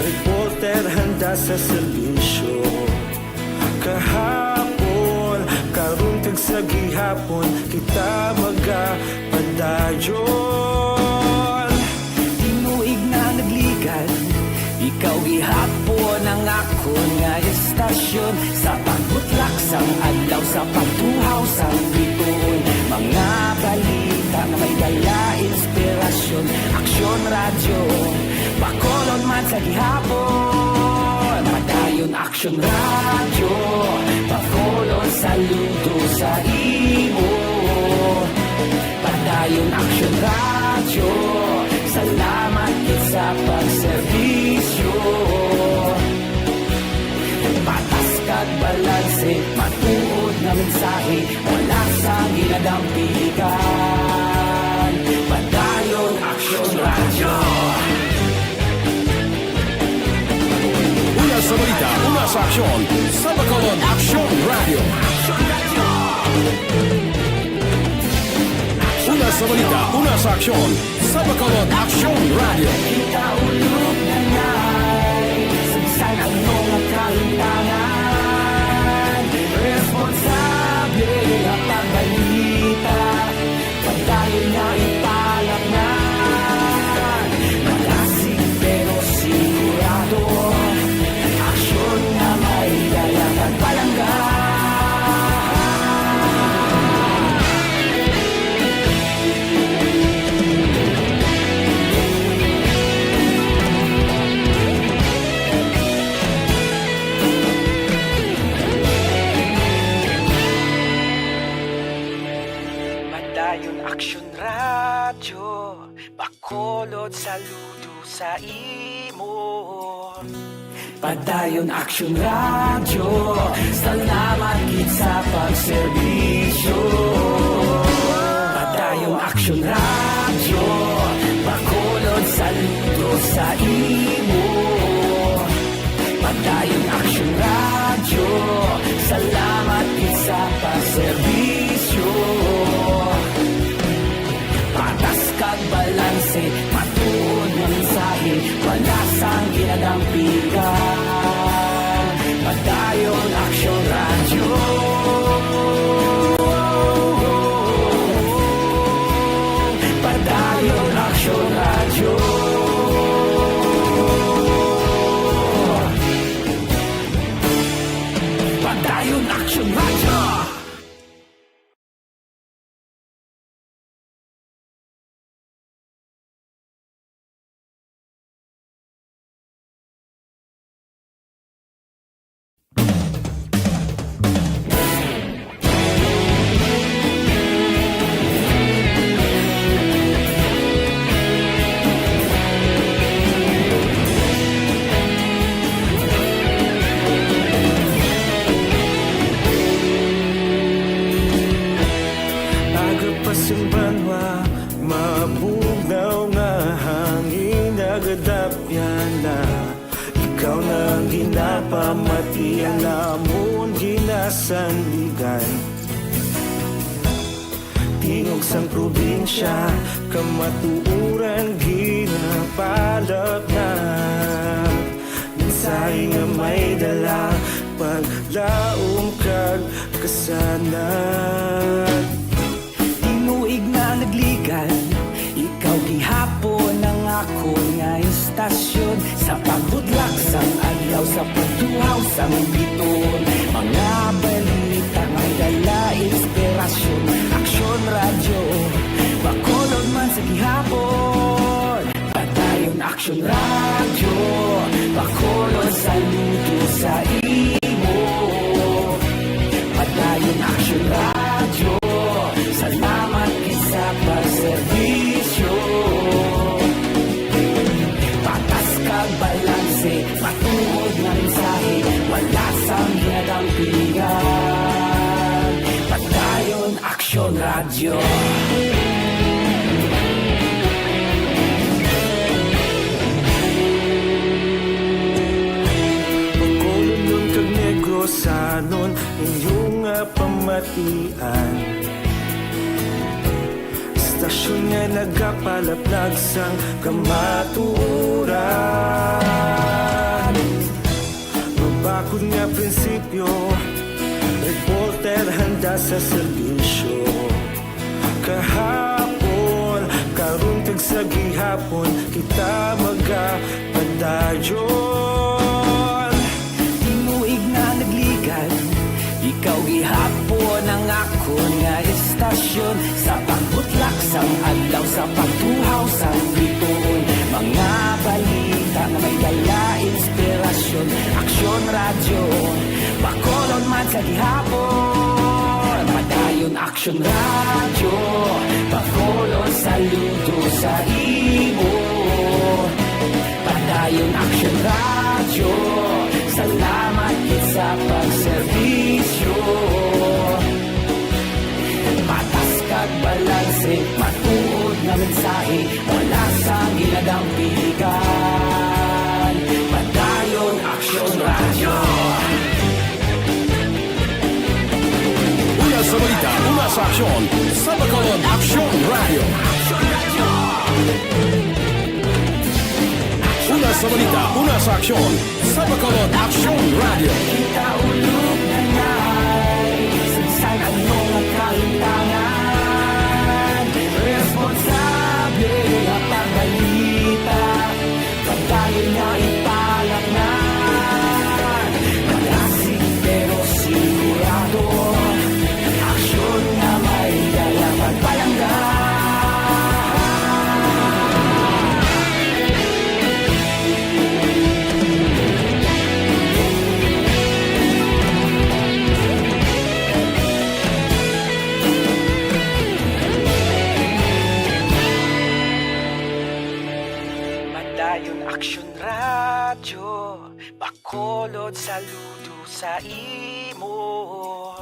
reporter handa sa serbisyo. Kahapon, karon kag sa gihapon, kita magapadayon. Tinuig na nagligan, ikaw gihapon ang akon nga istasyon. Sa pagbutlak sang adlaw, sa pagtuhaw sang bituon, mga balita nga may dala inspirasyon. Aksyon Radyo, Bacolod man sa gihapon. Padayon Aksyon Radyo, Bacolod, saludo sa imo. Padayon Aksyon Radyo, salamat gid sa pagserbisyo. Patas kag balanse, matuod nga mensahe, wala sang ginadampigan. Padayon Aksyon Radyo. Una sa balita, una sa aksyon, sa Bacolod Aksyon Radyo. Una sa balita, una sa aksyon, sa Bacolod Aksyon Radyo. Kita ulog na ngay, sa bisan ano nga kahimtangan, responsable ang pagbalita. Padayon nga ipalapngan, malasig pero sigurado. Aksyon nga may dala kag palangga. Padayon Aksyon Radyo, Bacolod, saludo sa imo. Padayon Aksyon Radyo, salamat gid sa pagserbisyo. Padayon Aksyon Radyo, Bacolod, saludo sa imo. Padayon Aksyon Radyo, salamat gid sa pagserbisyo. Patas kag balanse, matuod nga mensahe, wala sang ginadampigan. Padayon Aksyon Radyo. Kapasimbanwa, mabugnaw nga hangin nagadapyan na. Ikaw na ang ginapamati, ang amon ginasandigan. Tingog sang probinsya, kamatuoran ginapalatnat. Mensahe nga may dala, paglaom kag kasanag. Tinuig na nagligan, ikaw gihapon ang akon nga istasyon. Sa pagbudlak sang adlaw, sa pagtuhaw sang biton, mga balita may dala inspirasyon. Aksyon Radyo, Bacolod man sa gihapon. Padayon Aksyon Radyo, Bacolod, saludo sa imo. Padayon Aksyon Radyo, salamat gid sa pagserbisyo. Patas kag balanse, matuod nga mensahe, wala sang ginadampigan. Padayon Aksyon Radyo. Bacolodnon kag Negrosanon, inyo nga pamatian. Istasyon nga nagapalaplag sang kamatuoran. Mabakod nga prinsipyo, reporter handa sa serbisyo. Kahapon, karon kag sa gihapon, kita magapadayon. Tinuig na nagligan, ikaw gihapon ang akon nga istasyon. Sa pagbutlak sang adlaw, sa pagtuhaw sang bituon, mga balita nga may dala inspirasyon. Aksyon Radyo, Bacolod man sa gihapon. Padayon Aksyon Radyo, Bacolod, saludo sa imo. Padayon Aksyon Radyo, salamat gid sa pagserbisyo. Patas kag balanse, matuod nga mensahe, wala sang ginadampigan. Padayon Aksyon Radyo. Una sa balita, una sa aksyon, sa Bacolod Aksyon Radyo. Una sa balita, una sa aksyon, sa Bacolod Aksyon Radyo. Kita ulog na ngay, sa bisan ano nga kahitangan, responsable nga pagbalita, pagdayon nga ipalatnan, malasig pero sigurado, aksyon nga may dala pagpalangga. Padayon Aksyon Radyo, Bacolod, saludo sa imo.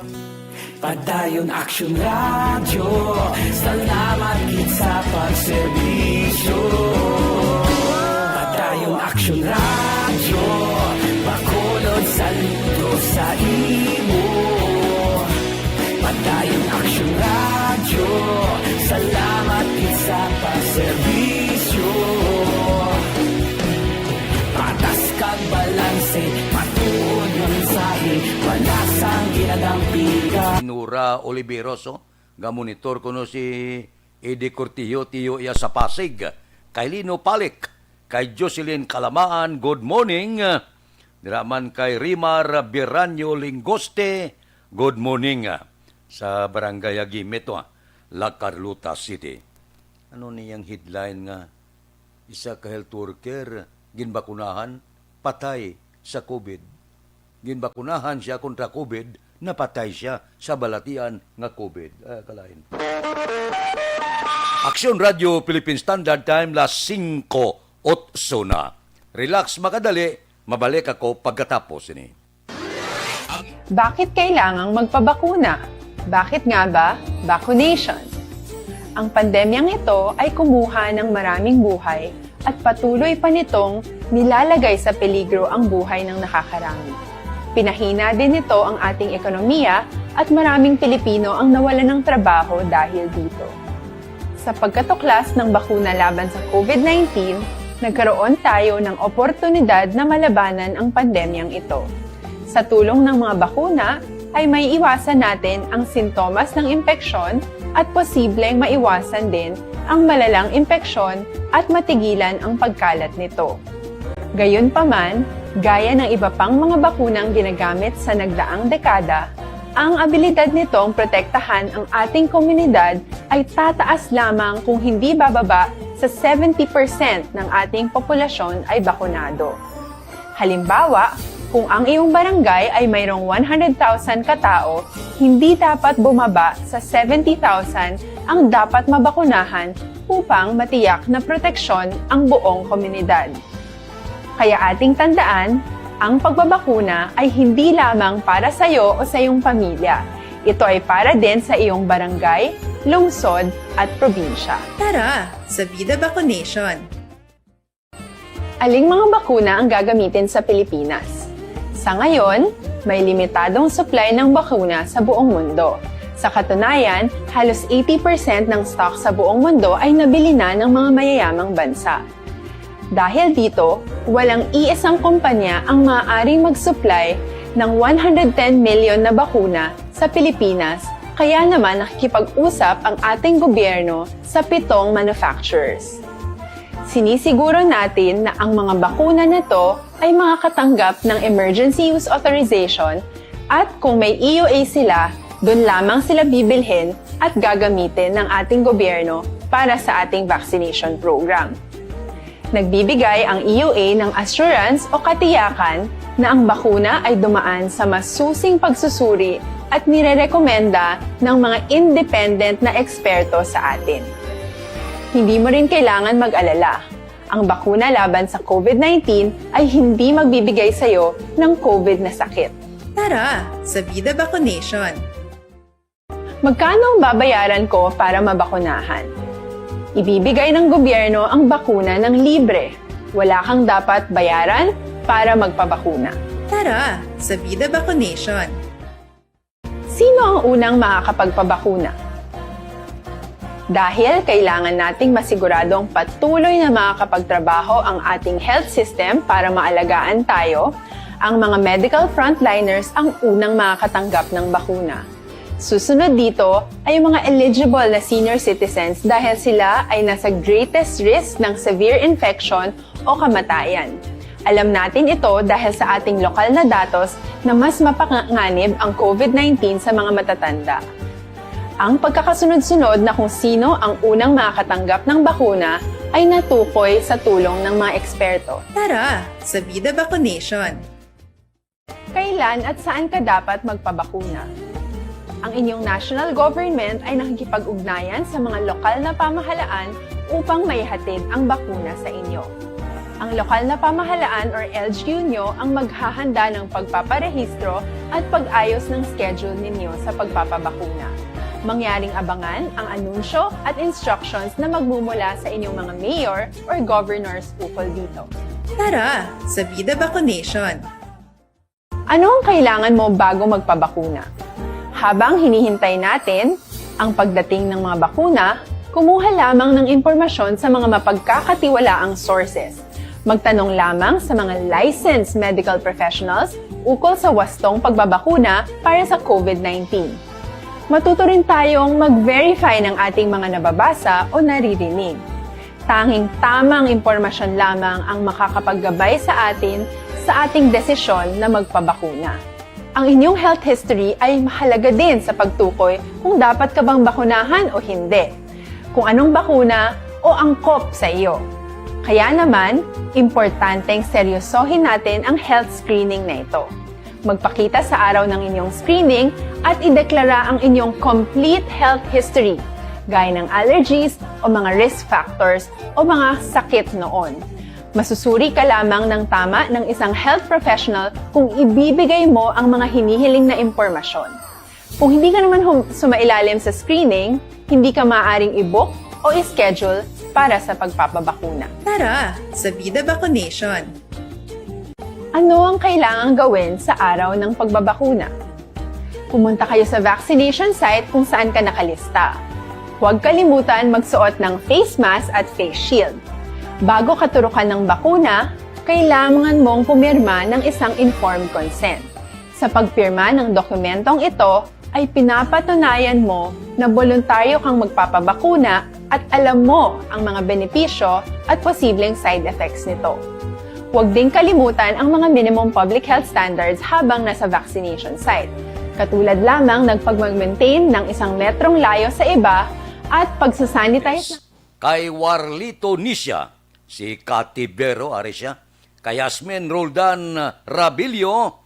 Padayon Aksyon Radyo, salamat gid sa pagserbisyo. Padayon Aksyon Radyo, Bacolod, saludo sa imo. Padayon Aksyon Radyo, salamat gid sa pagserbisyo. Patas kag balanse, matuod nga mensahe, wala sang ginadampigan. Nora Oliveros, oh, nga monitor kuno si Eddie Cortijo, Tiyo iya sa Pasig. Kay Lino Palik, kay Jocelyn Kalamaan, good morning. Dira man kay Rimar Biranyo Lingoste, good morning. Sa Barangay Agimit, oh, La Carlota City. Ano niyang headline nga isa ka health worker ginbakunahan, patay sa COVID. Ginbakunahan siya kontra COVID, napatay siya sa balatian nga COVID. Ah, kalain. Aksyon Radyo Philippine Standard Time, las singko otso na. Relax, makadali, mabalik ako pagkatapos ini. Bakit kailangang magpabakuna? Bakit nga ba vacunation? Ang pandemyang ito ay kumuha ng maraming buhay at patuloy pa nitong nilalagay sa peligro ang buhay ng nakakarami. Pinahina din nito ang ating ekonomiya at maraming Pilipino ang nawalan ng trabaho dahil dito. Sa pagkatuklas ng bakuna laban sa COVID nineteen, nagkaroon tayo ng oportunidad na malabanan ang pandemyang ito. Sa tulong ng mga bakuna, ay may iwasan natin ang sintomas ng impeksyon at posibleng maiwasan din ang malalang impeksyon at matigilan ang pagkalat nito. Gayunpaman, gaya ng iba pang mga bakunang ginagamit sa nagdaang dekada, ang abilidad nitong protektahan ang ating komunidad ay tataas lamang kung hindi bababa sa seventy percent ng ating populasyon ay bakunado. Halimbawa, kung ang iyong barangay ay mayroong one hundred thousand ka tao, hindi dapat bumaba sa seventy thousand ang dapat mabakunahan upang matiyak na proteksyon ang buong komunidad. Kaya ating tandaan, ang pagbabakuna ay hindi lamang para sa iyo o sa iyong pamilya. Ito ay para din sa iyong barangay, lungsod, at probinsya. Tara, sa Vida Vaccination! Aling mga bakuna ang gagamitin sa Pilipinas? Sa ngayon, may limitadong supply ng bakuna sa buong mundo. Sa katunayan, halos eighty percent ng stock sa buong mundo ay nabili na ng mga mayayamang bansa. Dahil dito, walang iisang kumpanya ang maaaring mag-supply ng one hundred ten million na bakuna sa Pilipinas, kaya naman nakikipag-usap ang ating gobyerno sa pitong manufacturers. Sinisiguro natin na ang mga bakuna na to ay makakatanggap ng emergency use authorization at kung may E U A sila, doon lamang sila bibilhin at gagamitin ng ating gobyerno para sa ating vaccination program. Nagbibigay ang E U A ng assurance o katiyakan na ang bakuna ay dumaan sa masusing pagsusuri at nirerekomenda ng mga independent na eksperto sa atin. Hindi mo rin kailangan mag-alala. Ang bakuna laban sa COVID nineteen ay hindi magbibigay sa iyo ng COVID na sakit. Tara, sa Vida Vaccination! Magkano ang babayaran ko para mabakunahan? Ibibigay ng gobyerno ang bakuna ng libre. Wala kang dapat bayaran para magpabakuna. Tara, sa Vida Vaccination! Sino ang unang makakapagpabakuna? Dahil kailangan nating masiguradong patuloy na makakapagtrabaho ang ating health system para maalagaan tayo, ang mga medical frontliners ang unang makakatanggap ng bakuna. Susunod dito ay ang mga eligible na senior citizens dahil sila ay nasa greatest risk ng severe infection o kamatayan. Alam natin ito dahil sa ating lokal na datos na mas mapanganib ang COVID nineteen sa mga matatanda. Ang pagkakasunod-sunod na kung sino ang unang makakatanggap ng bakuna ay natukoy sa tulong ng mga eksperto. Tara, sa Vida Vaccination! Kailan at saan ka dapat magpabakuna? Ang inyong national government ay nakikipag-ugnayan sa mga lokal na pamahalaan upang maihatid ang bakuna sa inyo. Ang lokal na pamahalaan or L G U nyo ang maghahanda ng pagpaparehistro at pag-ayos ng schedule ninyo sa pagpapabakuna. Mangyaring abangan ang anunsyo at instructions na magmumula sa inyong mga mayor or governors ukol dito. Tara, sa Vida Vaccination! Ano ang kailangan mo bago magpabakuna? Habang hinihintay natin ang pagdating ng mga bakuna, kumuha lamang ng impormasyon sa mga mapagkakatiwalaang sources. Magtanong lamang sa mga licensed medical professionals ukol sa wastong pagbabakuna para sa COVID nineteen. Matuto rin tayong mag-verify ng ating mga nababasa o naririnig. Tanging tamang impormasyon lamang ang makakapaggabay sa atin sa ating desisyon na magpabakuna. Ang inyong health history ay mahalaga din sa pagtukoy kung dapat ka bang bakunahan o hindi, kung anong bakuna o angkop sa iyo. Kaya naman, importanteng seryosohin natin ang health screening na ito. Magpakita sa araw ng inyong screening at ideklara ang inyong complete health history, gaya ng allergies o mga risk factors o mga sakit noon. Masusuri ka lamang ng tama ng isang health professional kung ibibigay mo ang mga hinihiling na impormasyon. Kung hindi ka naman hum- sumailalim sa screening, hindi ka maaaring i-book o i-schedule para sa pagpapabakuna. Tara sa Vida Vaccination! Ano ang kailangang gawin sa araw ng pagbabakuna? Pumunta kayo sa vaccination site kung saan ka nakalista. Huwag kalimutan magsuot ng face mask at face shield. Bago ka turukan ng bakuna, kailangan mong pumirma ng isang informed consent. Sa pagpirma ng dokumentong ito, ay pinapatunayan mo na boluntaryo kang magpapabakuna at alam mo ang mga benepisyo at posibleng side effects nito. Huwag ding kalimutan ang mga minimum public health standards habang nasa vaccination site, katulad lamang ng pagmag-maintain ng isang metrong layo sa iba at pagsasanitize ng Kay Warlito Nisha, si Cathy Vero, ari siya. Kay Yasmin Roldan Rabilio,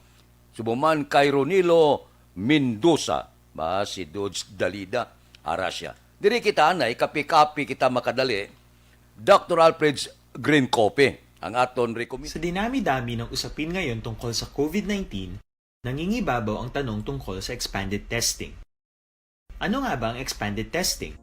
subo man kay Ronilo Mendoza, ba, si Dodge Dalida, ara siya. Diri kita, anay, kapi-kapi kita makadali. Doctor Alfred's Green Coffee, ang aton recommend. Sa dinami-dami ng usapin ngayon tungkol sa COVID nineteen, nangingibabaw ang tanong tungkol sa expanded testing. Ano nga ba ang expanded testing?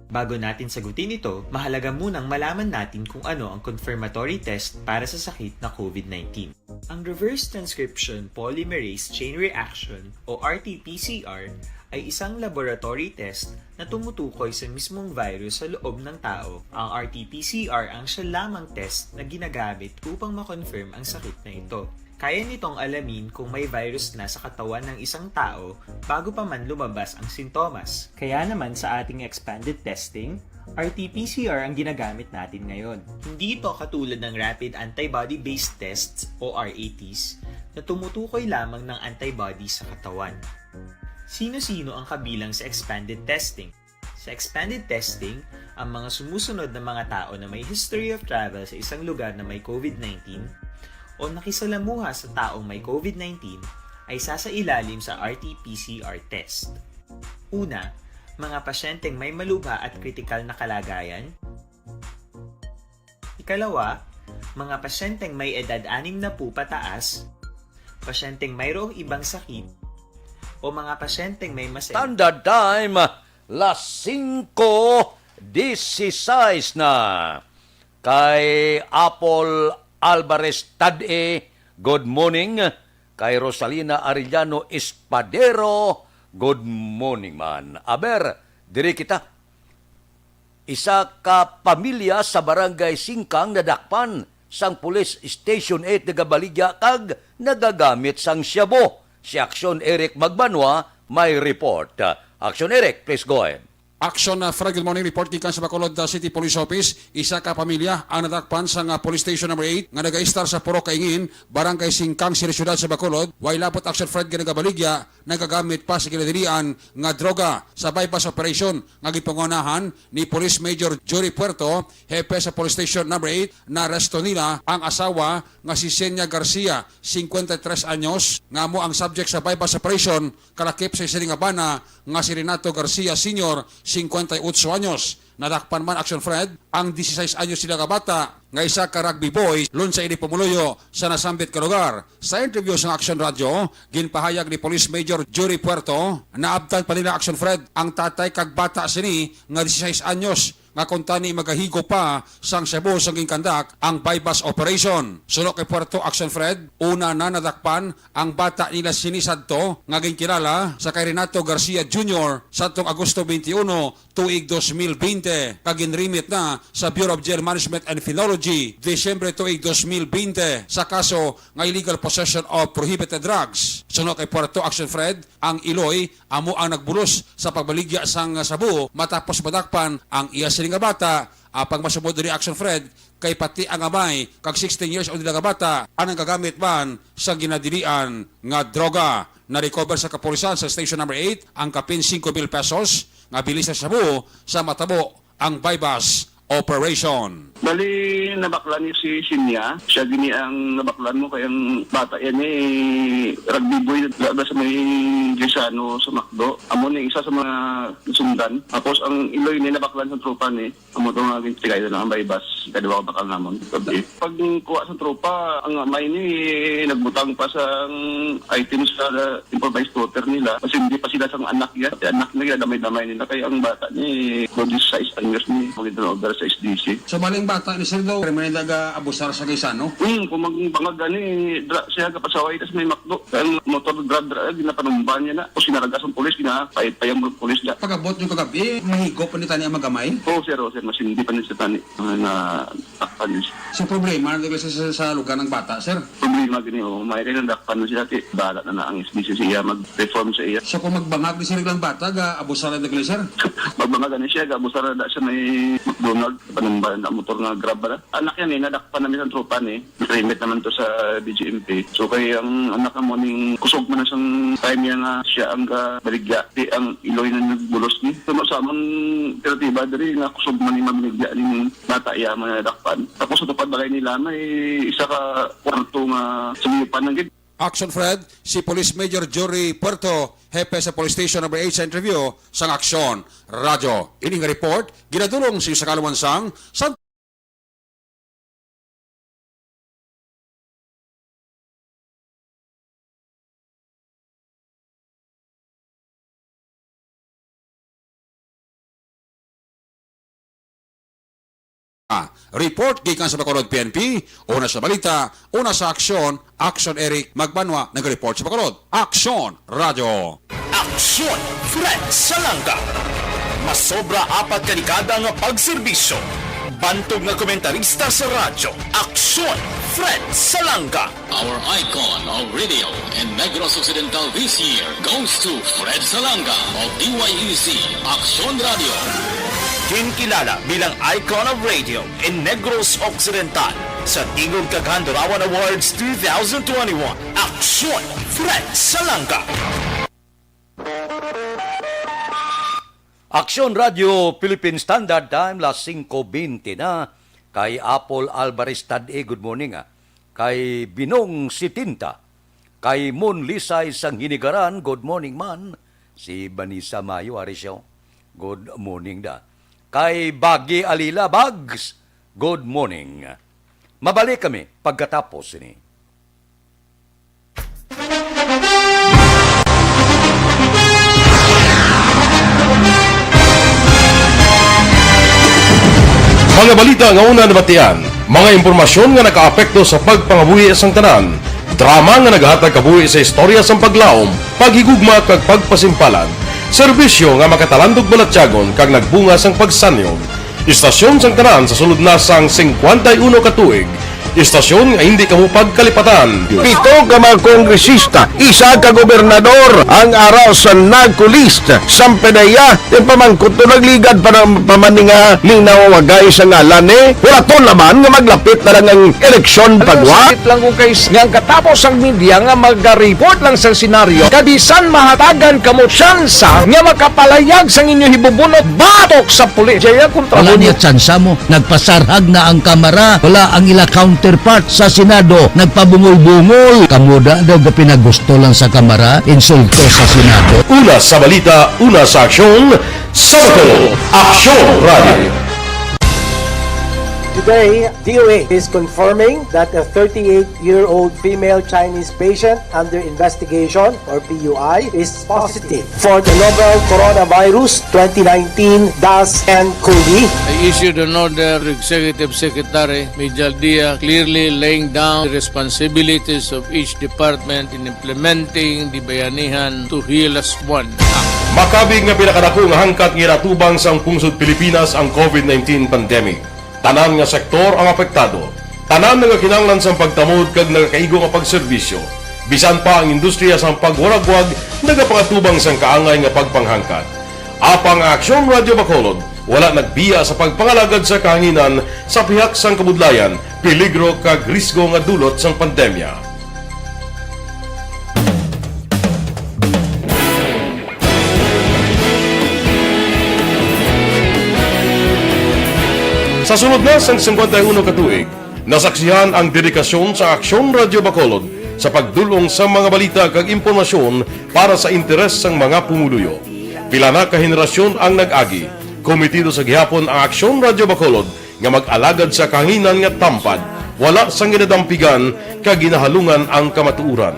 Bago natin sagutin ito, mahalaga munang malaman natin kung ano ang confirmatory test para sa sakit na COVID nineteen. Ang reverse transcription polymerase chain reaction o R T P C R ay isang laboratory test na tumutukoy sa mismong virus sa loob ng tao. Ang R T P C R ang siya lamang test na ginagamit upang ma-confirm ang sakit na ito. Kaya nitong alamin kung may virus na sa katawan ng isang tao bago pa man lumabas ang sintomas. Kaya naman sa ating expanded testing, R T P C R ang ginagamit natin ngayon. Hindi ito katulad ng rapid antibody-based tests o R A Ts na tumutukoy lamang ng antibody sa katawan. Sino-sino ang kabilang sa expanded testing? Sa expanded testing, ang mga sumusunod na mga tao na may history of travel sa isang lugar na may COVID nineteen o nakisalamuha sa taong may COVID nineteen ay sasailalim sa R T P C R test. Una, mga pasyenteng may malubha at kritikal na kalagayan. Ikalawa, mga pasyenteng may edad anim na po pataas, pasyenteng mayroong ibang sakit, o mga pasyenteng may mas Standard time, las singko dieciséis na. Kay Apple Alvarez Tad'e, good morning. Kay Rosalina Arellano Espadero, good morning man. Aber, diri kita. Isa ka pamilya sa Barangay Singkang nadakpan sang Police Station eight nagabaligya kag nagagamit sang shabu. Si Action Eric Magbanwa may report. Action Eric, please go ahead. Action, uh, Fred, good morning. Report gikan sa Bacolod uh, City Police Office. Isa ka pamilya ang nadakpan sa nga Police Station Number eight nga nagaistar sa Purok Kaingin, Barangay Singkang, City Syudad sa Bacolod. Way labot, Action Fred, nga nagabaligya, nagagamit pa sa ginadilian nga droga. Sa buy-bust operation nga gipangunahan ni Police Major Jory Puerto, hepe sa Police Station Number eight, naaresto nila ang asawa nga si Senia Garcia, singkwenta y tres anyos, nga amo ang subject sa buy-bust operation, kalakip sa isa nga bana nga si Renato Garcia Senior, singkwenta y otso anyos. Nadakpan man, Action Fred, ang dieciséis anyos nila nga bata nga isa ka rugby boy lun sa ini pumuluyo sa nasambit ka lugar. Sa interview sa Action Radio, ginpahayag ni Police Major Jory Puerto, naabtan pa nila, Action Fred, ang tatay kag bata sini nga dieciséis anyos nga kung tani magahigo pa sang shabu sang ginkandak ang buy-bust operation. Suno kay Puerto, Action Fred, una na nadakpan ang bata nila sini sadto nga ginkilala sa kay Renato Garcia Junior sadtong Agosto twenty-one, tuig dos mil bente, kag ginrimit na sa Bureau of Jail Management and Penology, Disyembre tuig dos mil bente, sa kaso nga illegal possession of prohibited drugs. Suno kay Puerto, Action Fred, ang iloy amo ang nagbulos sa pagbaligya sang shabu matapos madakpan ang iya sini nga bata. Apang masumod diri, Action Fred, kay pati ang amay kag sixteen years old nila nga bata ang nagagamit man sa ginadilian nga droga. Na-recover sa kapulisan sa Station Number eight ang kapin singko mil pesos nga bili sa shabu sa matabo ang buy-bust operation. Bali, nabaklan ni si Shinya. Siya gini ang nabaklan mo, kay ang bata yan, eh, rugby boy, dala sa may Gaisano sa McDo. Amo ni isa sa mga sundan. Tapos ang iloy ni nabaklan sa tropa ni, amo to nga gintigayo na ang baybas, kadwa ka bakal namon. Sabi, pag kuha sa tropa, ang amay ni nagbutang pa sa items sa improvised water nila. Kasi hindi pa sila sang anak yan. Pati anak na yan, damay-damay nila. Kaya ang bata ni, disisais anyos ni, mag-turnover sa S D C. So, maling bata ni sir daw, pero may nag-aabusar sa Gaisano? Hmm, kung magbangag gani, dra siya kapasaway, tas may makdo. Kaya ang motor dra, dra, ginapanumban niya na. Kung sinaragas ang pulis, ginapait pa yung pulis niya. Pag-abot yung kagabi, mahigop pa ni tani ang magamay? Oo, sir, oo, sir, mas hindi pa ni sa tani. Mga na, takpan niya siya. So, problema na talaga sa, sa, sa lugar ng bata, sir? Problema gini, oh. May rin ang dakpan na siya, ti. Bahala na na ang S D C siya, mag-reform sa iya. So, kung magbangag ni sir lang bata, ga-abusar na talaga, sir? Magbangag gani siya, ga-abusar na siya may McDonald, panumban na motor nga Grab ba na. Anak yan eh, nadakpan namin ang tropa ni. Remit naman to sa D G M P. So, kay ang anak mo ning kusog man na siyang time niya nga siya ang kabaligya, di ang iloy na nagbulos ni. Suno sa among alternatiba diri nga kusog man ni mamaligya ning bata iya man nadakpan. Tapos sa tupad balay nila, may isa ka kwarto nga sumiyupan lang gid. Action Fred, si Police Major Jory Puerto, hepe sa Police Station Number Eight sa interview sang Aksyon Radyo. Ini nga report ginadulong sa inyo sa kaluman sang San Ah, report gikan sa Bacolod P N P, una sa balita, una sa aksyon, Aksyon Eric Magbanwa nag-report sa Bacolod. Aksyon Radyo. Aksyon Fred Salanga. Masobra apat ka dekada nga pagserbisyo. Bantog nga komentarista sa radyo. Aksyon Fred Salanga. Our icon of radio in Negros Occidental this year goes to Fred Salanga of D Y E C Aksyon Radio. Ginkilala bilang icon of radio in Negros Occidental sa Tingog kag Handurawan Awards two thousand twenty-one. Aksyon, Fred Salanga. Aksyon Radio Philippine Standard Time, las singko bente na. Kay Apple Alvarez Tad-e, good morning, ah. Kay Binong Sitinta. Kay Mon Lisay sang Hinigaran, good morning man. Si Vanessa Mayo, ari siya, oh. Good morning da. Kay Bagi Alila Bags, good morning. Mabalik kami pagkatapos sini. Mga balita nga una nabatian, mga impormasyon nga nakaapekto sa pagpangabuhi sang tanan, drama nga naghatag kabuhi sa istorya sang paglaom, paghigugma kag pagpasimpalan, serbisyo nga makatalandog balatyagon kag nagbunga sang pagsanyog. Istasyon sang tanan sa sulod na sang singkwenta y uno ka tuig. Istasyon nga hindi kamo pagkalipatan. Pito ka mga kongresista, isa ka gobernador ang ara sa NAGCO list. Sampe na iya, yung pamangkot to nagligad pa ng pamaninga ning nawawagay sa ngalan ni. Wala to naman nga maglapit na lang ang eleksyon pagwa. Sakit lang kung kay nga ang katapos ang media nga mag-report lang sa senaryo, kabisan mahatagan kamo tsansa nga makapalayag sang inyo hibubunot batok sa pulis. Jaya kontra Wala mo niya tsansa mo. Nagpasarhag na ang Kamara. Wala ang ila counterpart sa Senado. Nagpabungol-bungol. Kamo da daw ga pinagusto lang sa Kamara, insulto sa Senado. Una sa balita, una sa aksyon, sa Bacolod, Aksyon Radio. Today, D O A is confirming that a thirty-eight-year-old female Chinese patient under investigation, or P U I, is positive for the novel coronavirus twenty nineteen dash N COVID. I issued an order to Executive Secretary Mijal Dia, clearly laying down the responsibilities of each department in implementing the Bayanihan to Heal As One Act. Makabig nga pinakadako nga hangkat nga ginatubang sang pungsod Pilipinas ang COVID nineteen pandemic. Tanan nga sektor ang apektado. Tanan nagakinahanglan sang pagtamod kag nagakaigo nga pagserbisyo. Bisan pa ang industriya sang pagwaragwag nagapangatubang sang kaangay nga pagpanghangkat. Apang ang Aksyon Radio Bacolod wala nagbiya sa pagpangalagad sa kahanginan sa pihak sang kabudlayan, peligro kag risgo nga dulot sang pandemya. Sa sulod na sang singkwenta y uno ka tuig, nasaksihan ang dedikasyon sa Aksyon Radyo Bacolod sa pagdul-ong sa mga balita kag impormasyon para sa interes sang mga pumuluyo. Pila na ka henerasyon ang nag-agi. Komitido sa gihapon ang Aksyon Radyo Bacolod nga mag-alagad sa kahanginan nga tampad, wala sang ginadampigan kag ginahalungan ang kamatuoran.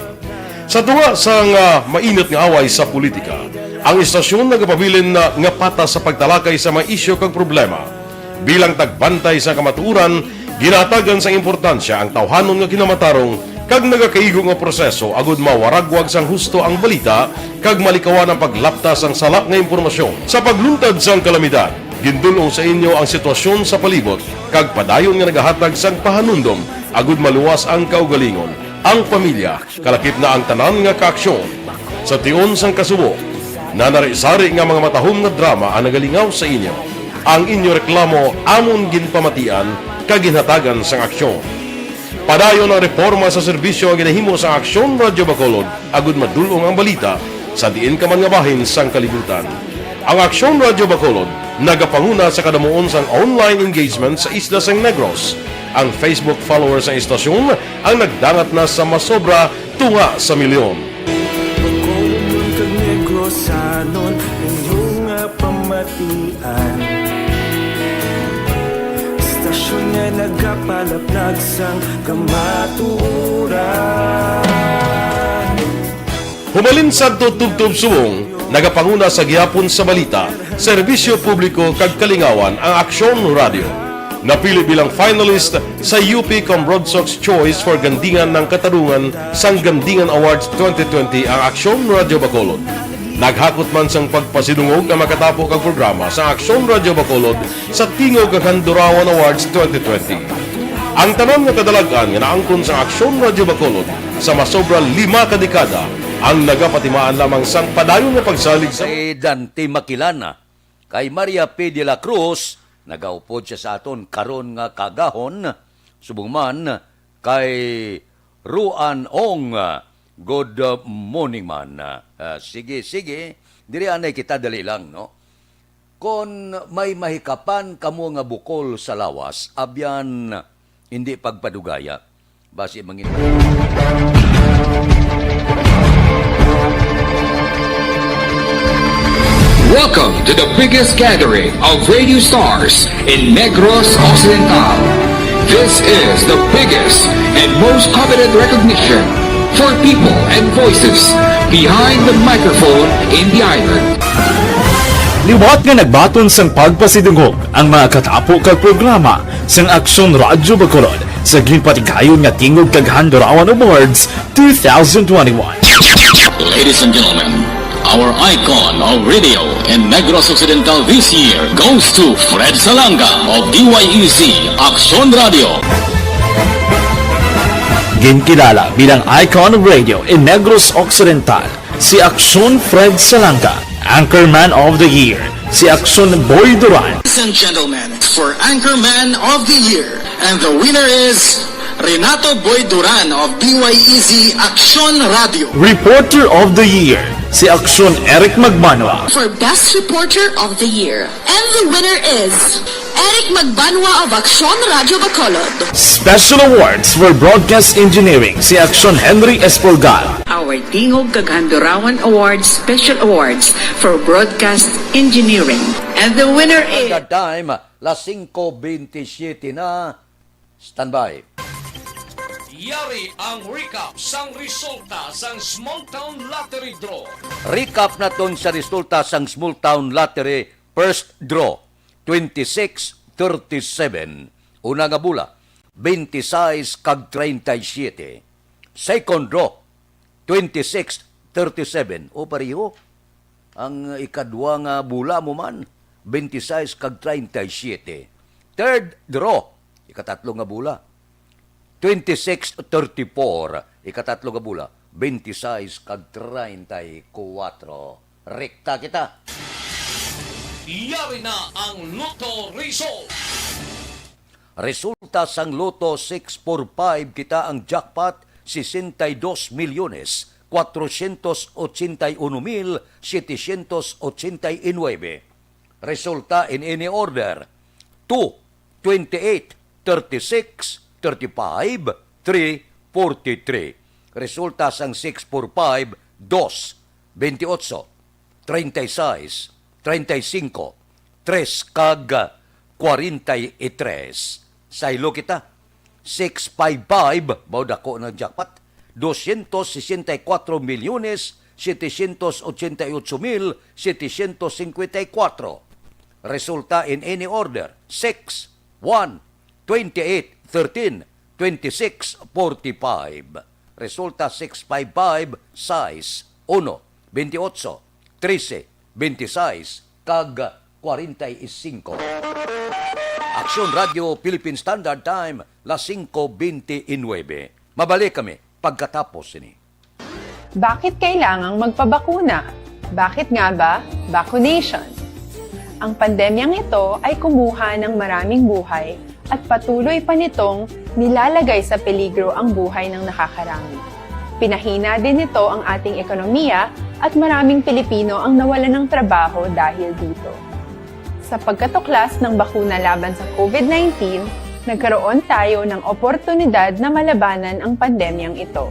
Sa tunga sang, ah, mainit nga away sa politika, ang istasyon nagapabilin na nga patas sa pagtalakay sa mga isyu kag problema. Bilang tagbantay sa kamatuoran, ginahatagan sang importansya ang tawhanon nga kinamatarong kag nagakaigo nga proseso agud mawaragwag sang husto ang balita kag malikawan ang paglapta sang sala nga impormasyon. Sa pagluntad sang kalamidad, gindul-ong sa inyo ang sitwasyon sa palibot kag padayon nga nagahatag sang pahanumdom agud maluwas ang kaugalingon, ang pamilya, kalakip na ang tanan nga kaaksyon. Sa tion sang kasubo, nanari-sari nga mga matahom nga drama ang nagalingaw sa inyo. Ang inyo reklamo amon ginpamatian kag ginhatagan sang aksyon. Padayon ang reporma sa serbisyo nga ginahimo sa Aksyon Radyo Bacolod agud madul-ong ang balita sa diin ka man nga bahin sang kalibutan. Ang Aksyon Radyo Bacolod nagapanguna sa kadamuon sang online engagement sa isla sang Negros. Ang Facebook followers sang istasyon ang nagdangat na sa masobra tunga sa milyon. Bacolodnon kag Negrosanon, inyo nga pamatian. Istasyon nga nagapalaplag sang kamatuoran. Humalin sadto tubtob subong, nagapanguna sa gihapon sa balita, serbisyo publiko kag kalingawan ang Aksyon Radio. Napili bilang finalist sa U P Cambrodsoc's Choice for Gandingan ng Katarungan sang Gandingan Awards twenty twenty ang Aksyon Radio Bacolod. Naghakot man sang pagpasidungog ang makatapo kag programa sa Aksyon Radio Bacolod sa Tingog kag Handurawan Awards twenty twenty. Ang tanan nga kadalag-an nga naangkon sa Aksyon Radio Bacolod sa masobra lima ka dekada ang nagapatimaan lamang sang padayon nga pagsalig sa Si Dante Maquilana. Kay Maria P. de la Cruz, nagaupod siya sa aton karon nga kaagahon, subong man kay Ruan Ong. Good morning man. Ah, sige, sige. Diri anay kita, dali lang, no? Kon may mahikapan kamo nga bukol sa lawas, abyan, hindi pagpadugaya. Basi mangin- Welcome to the biggest gathering of radio stars in Negros Occidental. This is the biggest and most coveted recognition for people and voices behind the microphone in the island. Liwat nga nagbaton sang pagpasidungog ang mga katapo kag programa sang Aksyon Radyo Bacolod sa ginpatigayon nga Tingog kag Handurawan Awards two thousand twenty-one. Ladies and gentlemen, our icon of radio in Negros Occidental this year goes to Fred Salanga of D Y E Z Aksyon Radio. Ginkilala bilang icon of radio in Negros Occidental si Aksyon Fred Salanga, Anchorman of the Year si Aksyon Boy Duran. Ladies and gentlemen, for Anchorman of the Year, and the winner is Renato Boy Duran of D Y E Z Aksyon Radio. Reporter of the Year si Aksyon Eric Magbanwa. For Best Reporter of the Year, and the winner is Eric Magbanwa of Aksyon Radio Bacolod. Special Awards for Broadcast Engineering si Aksyon Henry Espolgar. Our Tingog kag Handurawan Awards Special Awards for Broadcast Engineering. And the winner is Agad time, las singko bentisiete na. Standby. Yari ang recap sang resulta sang Small Town Lottery Draw. Recap naton sa resulta sang Small Town Lottery First Draw, twenty-six thirty-seven. Una nga bola, twenty-six kag treinta y siete. Second draw, twenty-six thirty-seven. O, pareho. Ang ikadwa nga bola mo man, twenty-six kag treinta y siete. Third draw, ikatatlo nga bola, twenty-six thirty-four. Ikatatlo nga bola, twenty-six kag treinta y cuatro. Rekta kita. Yari na ang Lotto Result. Resulta sang Lotto six four five, kita ang jackpot, sesenta y dos milyones, cuatrocientos ochenta y uno mil setecientos ochenta y nueve. Resulta in any order: two, twenty-eight, thirty-six, thirty-five, three forty-three. Resulta sang six four five, dos, twenty-eight, treinta y seis, treinta y cinco, tres kag kwarenta y tres. Saylo kita. Six five five, mao dako ng jackpot. Doscientos sesenta y cuatro milyones, setecientos ochenta y ocho mil, setecientos cincuenta y cuatro. Resulta in any order, six, one, twenty-eight, thirteen, twenty-six, forty-five. Resulta six five five, sais, uno, twenty-eight, trese, twenty-sais, kag kwarenta y singko. Aksyon Radio Philippine Standard Time, las singko bente y nuebe. Mabalik kami pagkatapos sini. Bakit kailangang magpabakuna? Bakit nga ba vaccination? Ang pandemyang ito ay kumuha ng maraming buhay at patuloy pa nitong nilalagay sa peligro ang buhay ng nakakarami. Pinahina din nito ang ating ekonomiya at maraming Pilipino ang nawalan ng trabaho dahil dito. Sa pagkatuklas ng bakuna laban sa COVID nineteen, nagkaroon tayo ng oportunidad na malabanan ang pandemyang ito.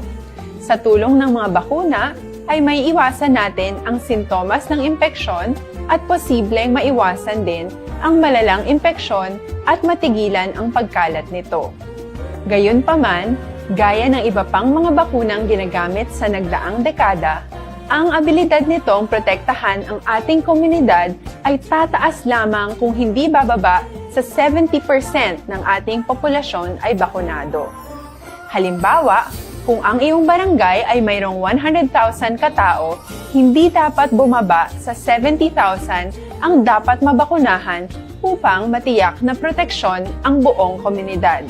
Sa tulong ng mga bakuna, ay may iwasan natin ang sintomas ng impeksyon at posibleng maiwasan din ang malalang impeksyon at matigilan ang pagkalat nito. Gayunpaman, gaya ng iba pang mga bakunang ginagamit sa nagdaang dekada, ang abilidad nitong protektahan ang ating komunidad ay tataas lamang kung hindi bababa sa seventy percent ng ating populasyon ay bakunado. Halimbawa, kung ang iyong barangay ay mayroong one hundred thousand katao, hindi dapat bumaba sa seventy thousand ang dapat mabakunahan upang matiyak na proteksyon ang buong komunidad.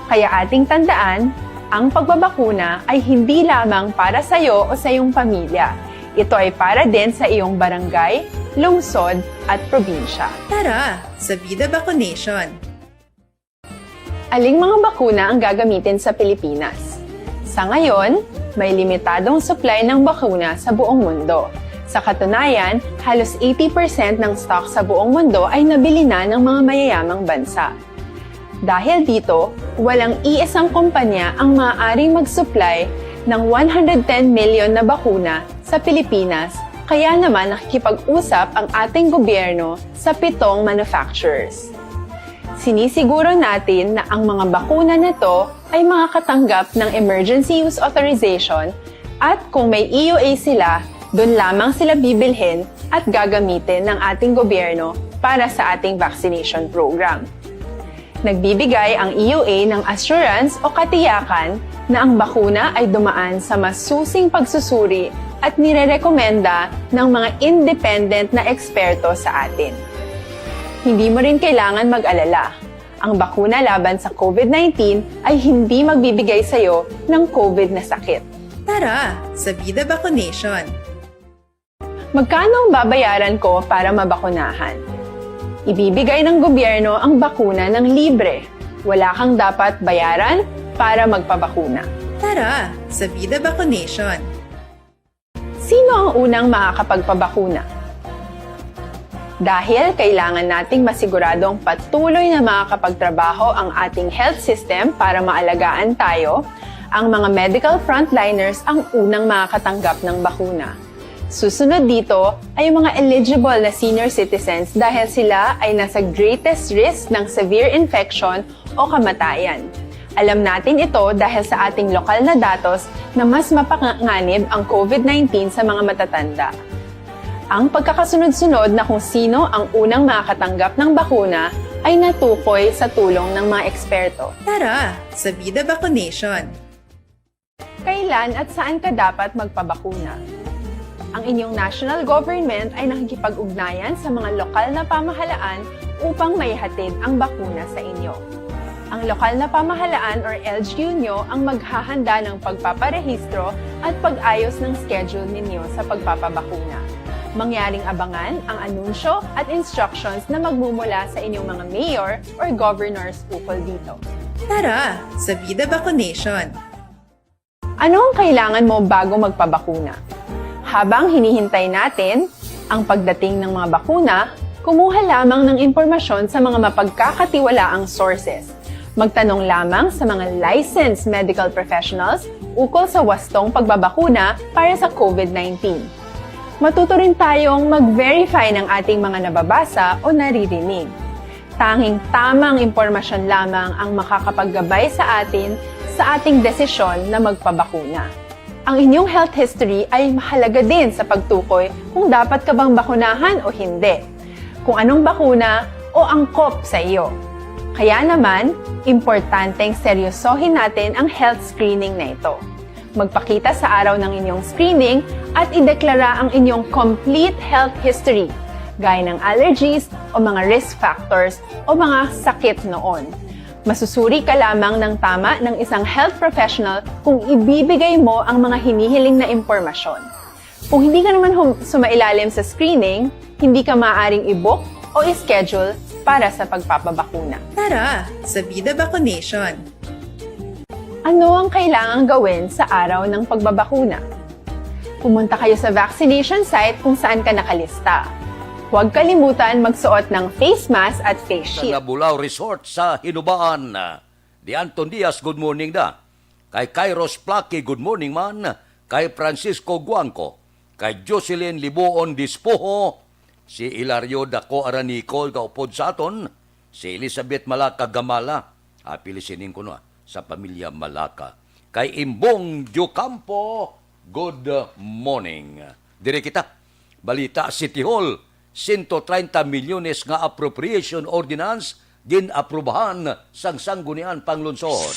Kaya ating tandaan, ang pagbabakuna ay hindi lamang para sa iyo o sa iyong pamilya. Ito ay para din sa iyong barangay, lungsod, at probinsya. Tara, sa Vida Vaccination! Aling mga bakuna ang gagamitin sa Pilipinas? Sa ngayon, may limitadong supply ng bakuna sa buong mundo. Sa katunayan, halos eighty percent ng stock sa buong mundo ay nabili na ng mga mayayamang bansa. Dahil dito, walang iisang kumpanya ang maaaring mag-supply ng one hundred ten million na bakuna sa Pilipinas, kaya naman nakikipag-usap ang ating gobyerno sa pitong manufacturers. Sinisiguro natin na ang mga bakuna na to ay makakatanggap ng Emergency Use Authorization, at kung may E U A sila, doon lamang sila bibilhin at gagamitin ng ating gobyerno para sa ating vaccination program. Nagbibigay ang E U A ng assurance o katiyakan na ang bakuna ay dumaan sa masusing pagsusuri at nirerekomenda ng mga independent na eksperto sa atin. Hindi mo rin kailangan mag-alala. Ang bakuna laban sa COVID nineteen ay hindi magbibigay sa iyo ng COVID na sakit. Tara, sa Vida Vaccination! Magkano ang babayaran ko para mabakunahan? Ibibigay ng gobyerno ang bakuna ng libre. Wala kang dapat bayaran para magpabakuna. Tara, sa Vida Vaccination! Sino ang unang makakapagpabakuna? Dahil kailangan nating masiguradong patuloy na makakapagtrabaho ang ating health system para maalagaan tayo, ang mga medical frontliners ang unang makakatanggap ng bakuna. Susunod dito ay ang mga eligible na senior citizens dahil sila ay nasa greatest risk ng severe infection o kamatayan. Alam natin ito dahil sa ating lokal na datos na mas mapanganib ang COVID nineteen sa mga matatanda. Ang pagkakasunod-sunod na kung sino ang unang makakatanggap ng bakuna ay natukoy sa tulong ng mga eksperto. Tara, sa Vida Vaccination! Kailan at saan ka dapat magpabakuna? Ang inyong national government ay nakikipag-ugnayan sa mga lokal na pamahalaan upang maihatid ang bakuna sa inyo. Ang lokal na pamahalaan or L G U nyo ang maghahanda ng pagpaparehistro at pag-ayos ng schedule ninyo sa pagpapabakuna. Mangyaring abangan ang anunsyo at instructions na magmumula sa inyong mga mayor or governors ukol dito. Tara, sa Vida Vaccination! Ano ang kailangan mo bago magpabakuna? Habang hinihintay natin ang pagdating ng mga bakuna, Kumuha lamang ng impormasyon sa mga mapagkakatiwalaang sources. Magtanong lamang sa mga licensed medical professionals ukol sa wastong pagbabakuna para sa COVID nineteen. Matuto rin tayong mag-verify ng ating mga nababasa o naririnig. Tanging tamang impormasyon lamang ang makakapaggabay sa atin sa ating desisyon na magpabakuna. Ang inyong health history ay mahalaga din sa pagtukoy kung dapat ka bang bakunahan o hindi, kung anong bakuna o angkop sa iyo. Kaya naman, importanteng seryosohin natin ang health screening na ito. Magpakita sa araw ng inyong screening at ideklara ang inyong complete health history, gaya ng allergies o mga risk factors o mga sakit noon. Masusuri ka lamang ng tama ng isang health professional kung ibibigay mo ang mga hinihiling na impormasyon. Kung hindi ka naman hum- sumailalim sa screening, hindi ka maaaring i-book o i-schedule para sa pagpapabakuna. Tara sa Vida Vaccination! Ano ang kailangang gawin sa araw ng pagbabakuna? Pumunta kayo sa vaccination site kung saan ka nakalista. Huwag kalimutan magsuot ng face mask at face shield. Nabulao Resort sa Hinubaan. Di Anton Diaz, good morning da. Kay Kairos Plaki, good morning man. Kay Francisco Guangco, kay Jocelyn Libuon Dispoho, si Hilario Daco Aranicol gaupod sa aton, si Elizabeth Malaka Gamala, apil sining kuno, ah, sa pamilya Malaka. Kay Imbong Diocampo, good morning. Dire kita. Balita, City Hall, sento treinta milyones nga appropriation ordinance gin-aprubahan sang Sangguniang Panglungsod.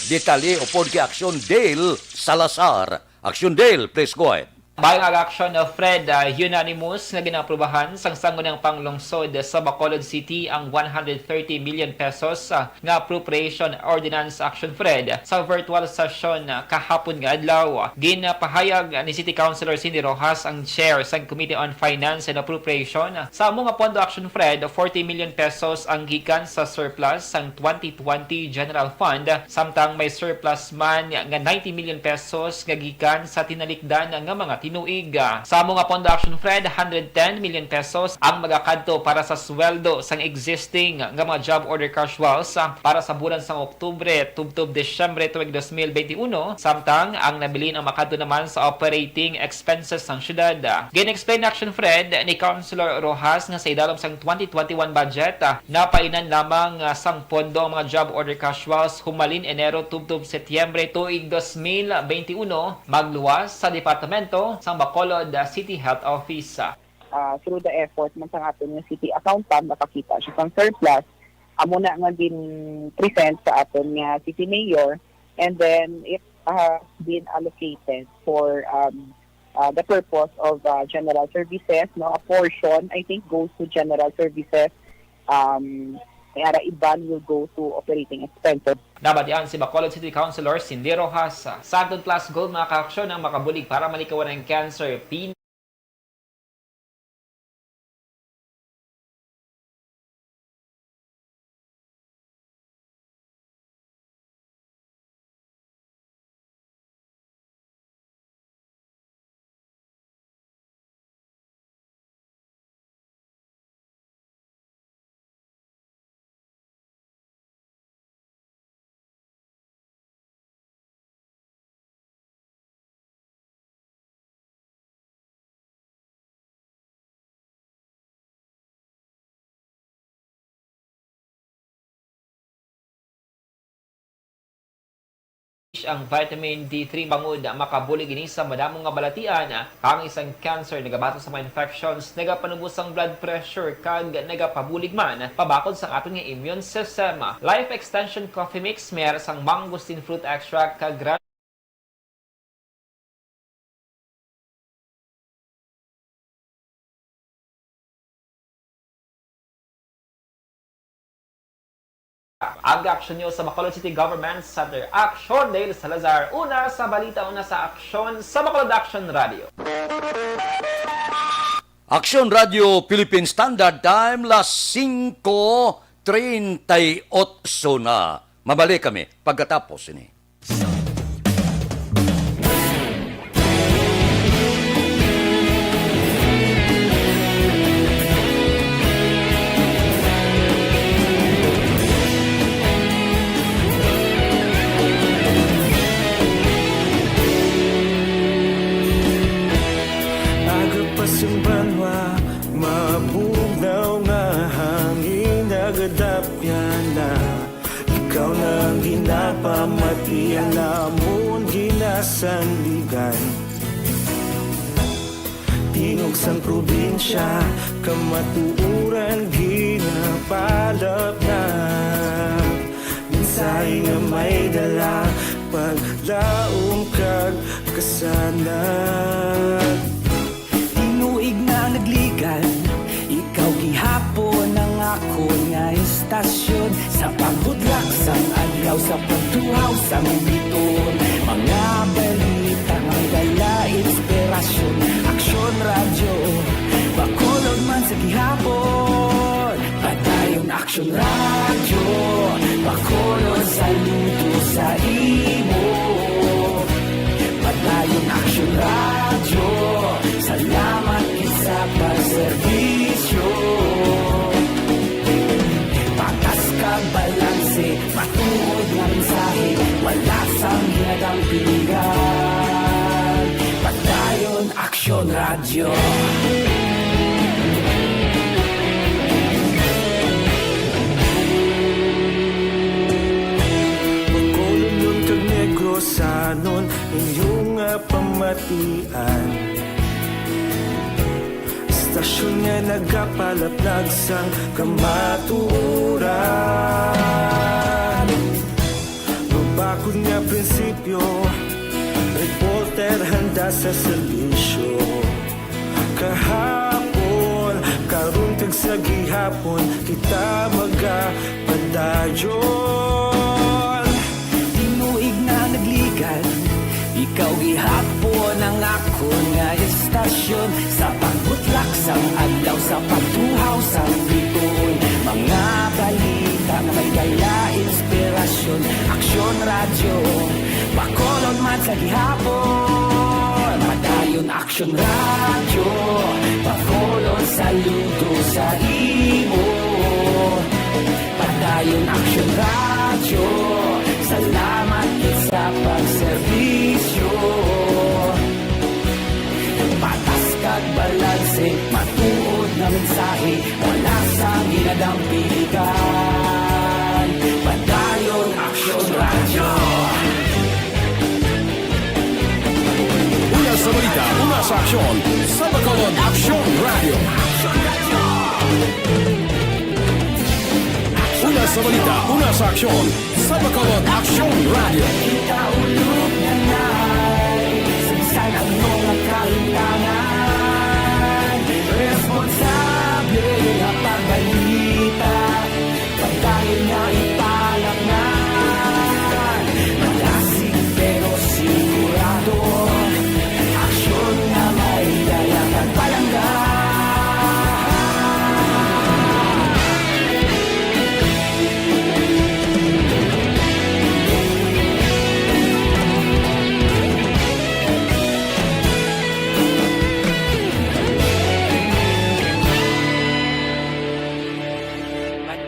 Detalye upod kay Action Dale Salazar. Action Dale, please go ahead. Bago ang Action Fred, ah, unanimous nga gin-aprubahan sang Sangguniang Panglungsod sa Bacolod City ang one hundred thirty million pesos, ah, nga appropriation ordinance, Action Fred. Sa virtual session, ah, kahapon nga adlaw, ginapahayag ni City Councilor Cindy Rojas, ang chair sang Committee on Finance and Appropriation, sa amo nga pondo, Action Fred, forty million pesos ang gikan sa surplus sang twenty twenty General Fund, samtang may surplus man nga ninety million pesos nga gikan sa tinalikdan nga mga tinuig. Sa amo nga pondo, Action Fred, hundred ten million pesos ang magakadto para sa sweldo sang existing nga mga job order casuals, ah, para sa bulan sang Oktubre tubtob Disyembre tuig dos mil benti uno, samtang ang nabilin ang makadto naman sa operating expenses sang syudad. Gin-explain, Action Fred, ni Councilor Rojas nga sa idalom sang twenty twenty-one budget, ah, napainan lamang, ah, sang pondo ang mga job order casuals humalin Enero tubtob Setyembre tuig dos mil benti uno, magluwas sa departamento sang Bacolod City Health Office. Ah, through the effort man sang aton nga city accountant, nakakita siya sang surplus. Amo na nga gin-present sa aton nga city mayor, and then it has been allocated for, um, uh, the purpose of, uh, general services, no? A portion, I think, goes to general services. Um, may ara iban will go to operating expenses. Nabatian si Bacolod City Councilor Cindy Rojas. Sa Anton Plus Gold, mga kaaksyon, ang makabulig para malikawan ang cancer. Pin- Ang vitamin D three bangod makabulig ini sa madamo nga balatian, kang isang cancer, nagabaton sa mga infections, nagapanubos ang blood pressure, kag nagapabulig man pabakod sa aton nga immune system. Life Extension Coffee Mix, may ara sang mangosteen fruit extract kag Ang aksyon niyo sa Bacolod City Government Center. Aksyon, Dale Salazar. Una sa balita, una sa aksyon sa Bacolod Action Radio. Action Radio Philippine Standard Time, las singko treinta y ocho na. Mabalik kami pagkatapos ini. Kadapyana, ikaw na ang ginapamatian namon ginasandigan. Tingog sang probinsya, kamatuoran ginapalapnag. Mensahe nga may dala, paglaom kag kasanag. Tinuig na nagligan, ikaw gihapon ang akon nga istasyon. Sa pagbudlak sang adlaw, sa pagtuhaw sang bituon, mga balita nga may dala inspirasyon. Aksyon Radyo, Bacolod man sa gihapon. Padayon Aksyon Radyo, Bacolod, saludo sa imo. Padayon Aksyon Radyo, salamat gid sa pagserbisyo. Patas kag balanse, matuod nga mensahe, wala sang ginadampigan. Padayon Aksyon Radyo. Bacolodnon kag Negrosanon, inyo nga pamatian. Istasyon nga nagapalaplag sang kamatuoran. Mabakod nga prinsipyo, reporter handa sa serbisyo. Kahapon, karon kag sa gihapon, kita magapadayon. Tinuig na nagligan, ikaw gihapon ang akon nga istasyon. Sa pagbutlak sang adlaw, sa pagtuhaw sang bituon, mga balita nga may dala inspirasyon. Aksyon Radyo, Bacolod man sa gihapon. Padayon Aksyon Radyo, Bacolod, saludo sa imo. Padayon Aksyon Radyo, salamat gid sa pagserbisyo. Patas kag balanse, matuod nga mensahe, wala sang ginadampigan. Padayon Aksyon Radyo. Una sa balita, una sa aksyon, sa Bacolod Aksyon Radyo. Una sa balita, una sa aksyon, sa Bacolod Aksyon Radyo. Kita ulog na nai, sa bisan ano nga kahimtangan, responsable nga pagbalita. Pagdayon nga ipalaknay, malasig pero sigurado. Aksyon nga may dala kag palangga.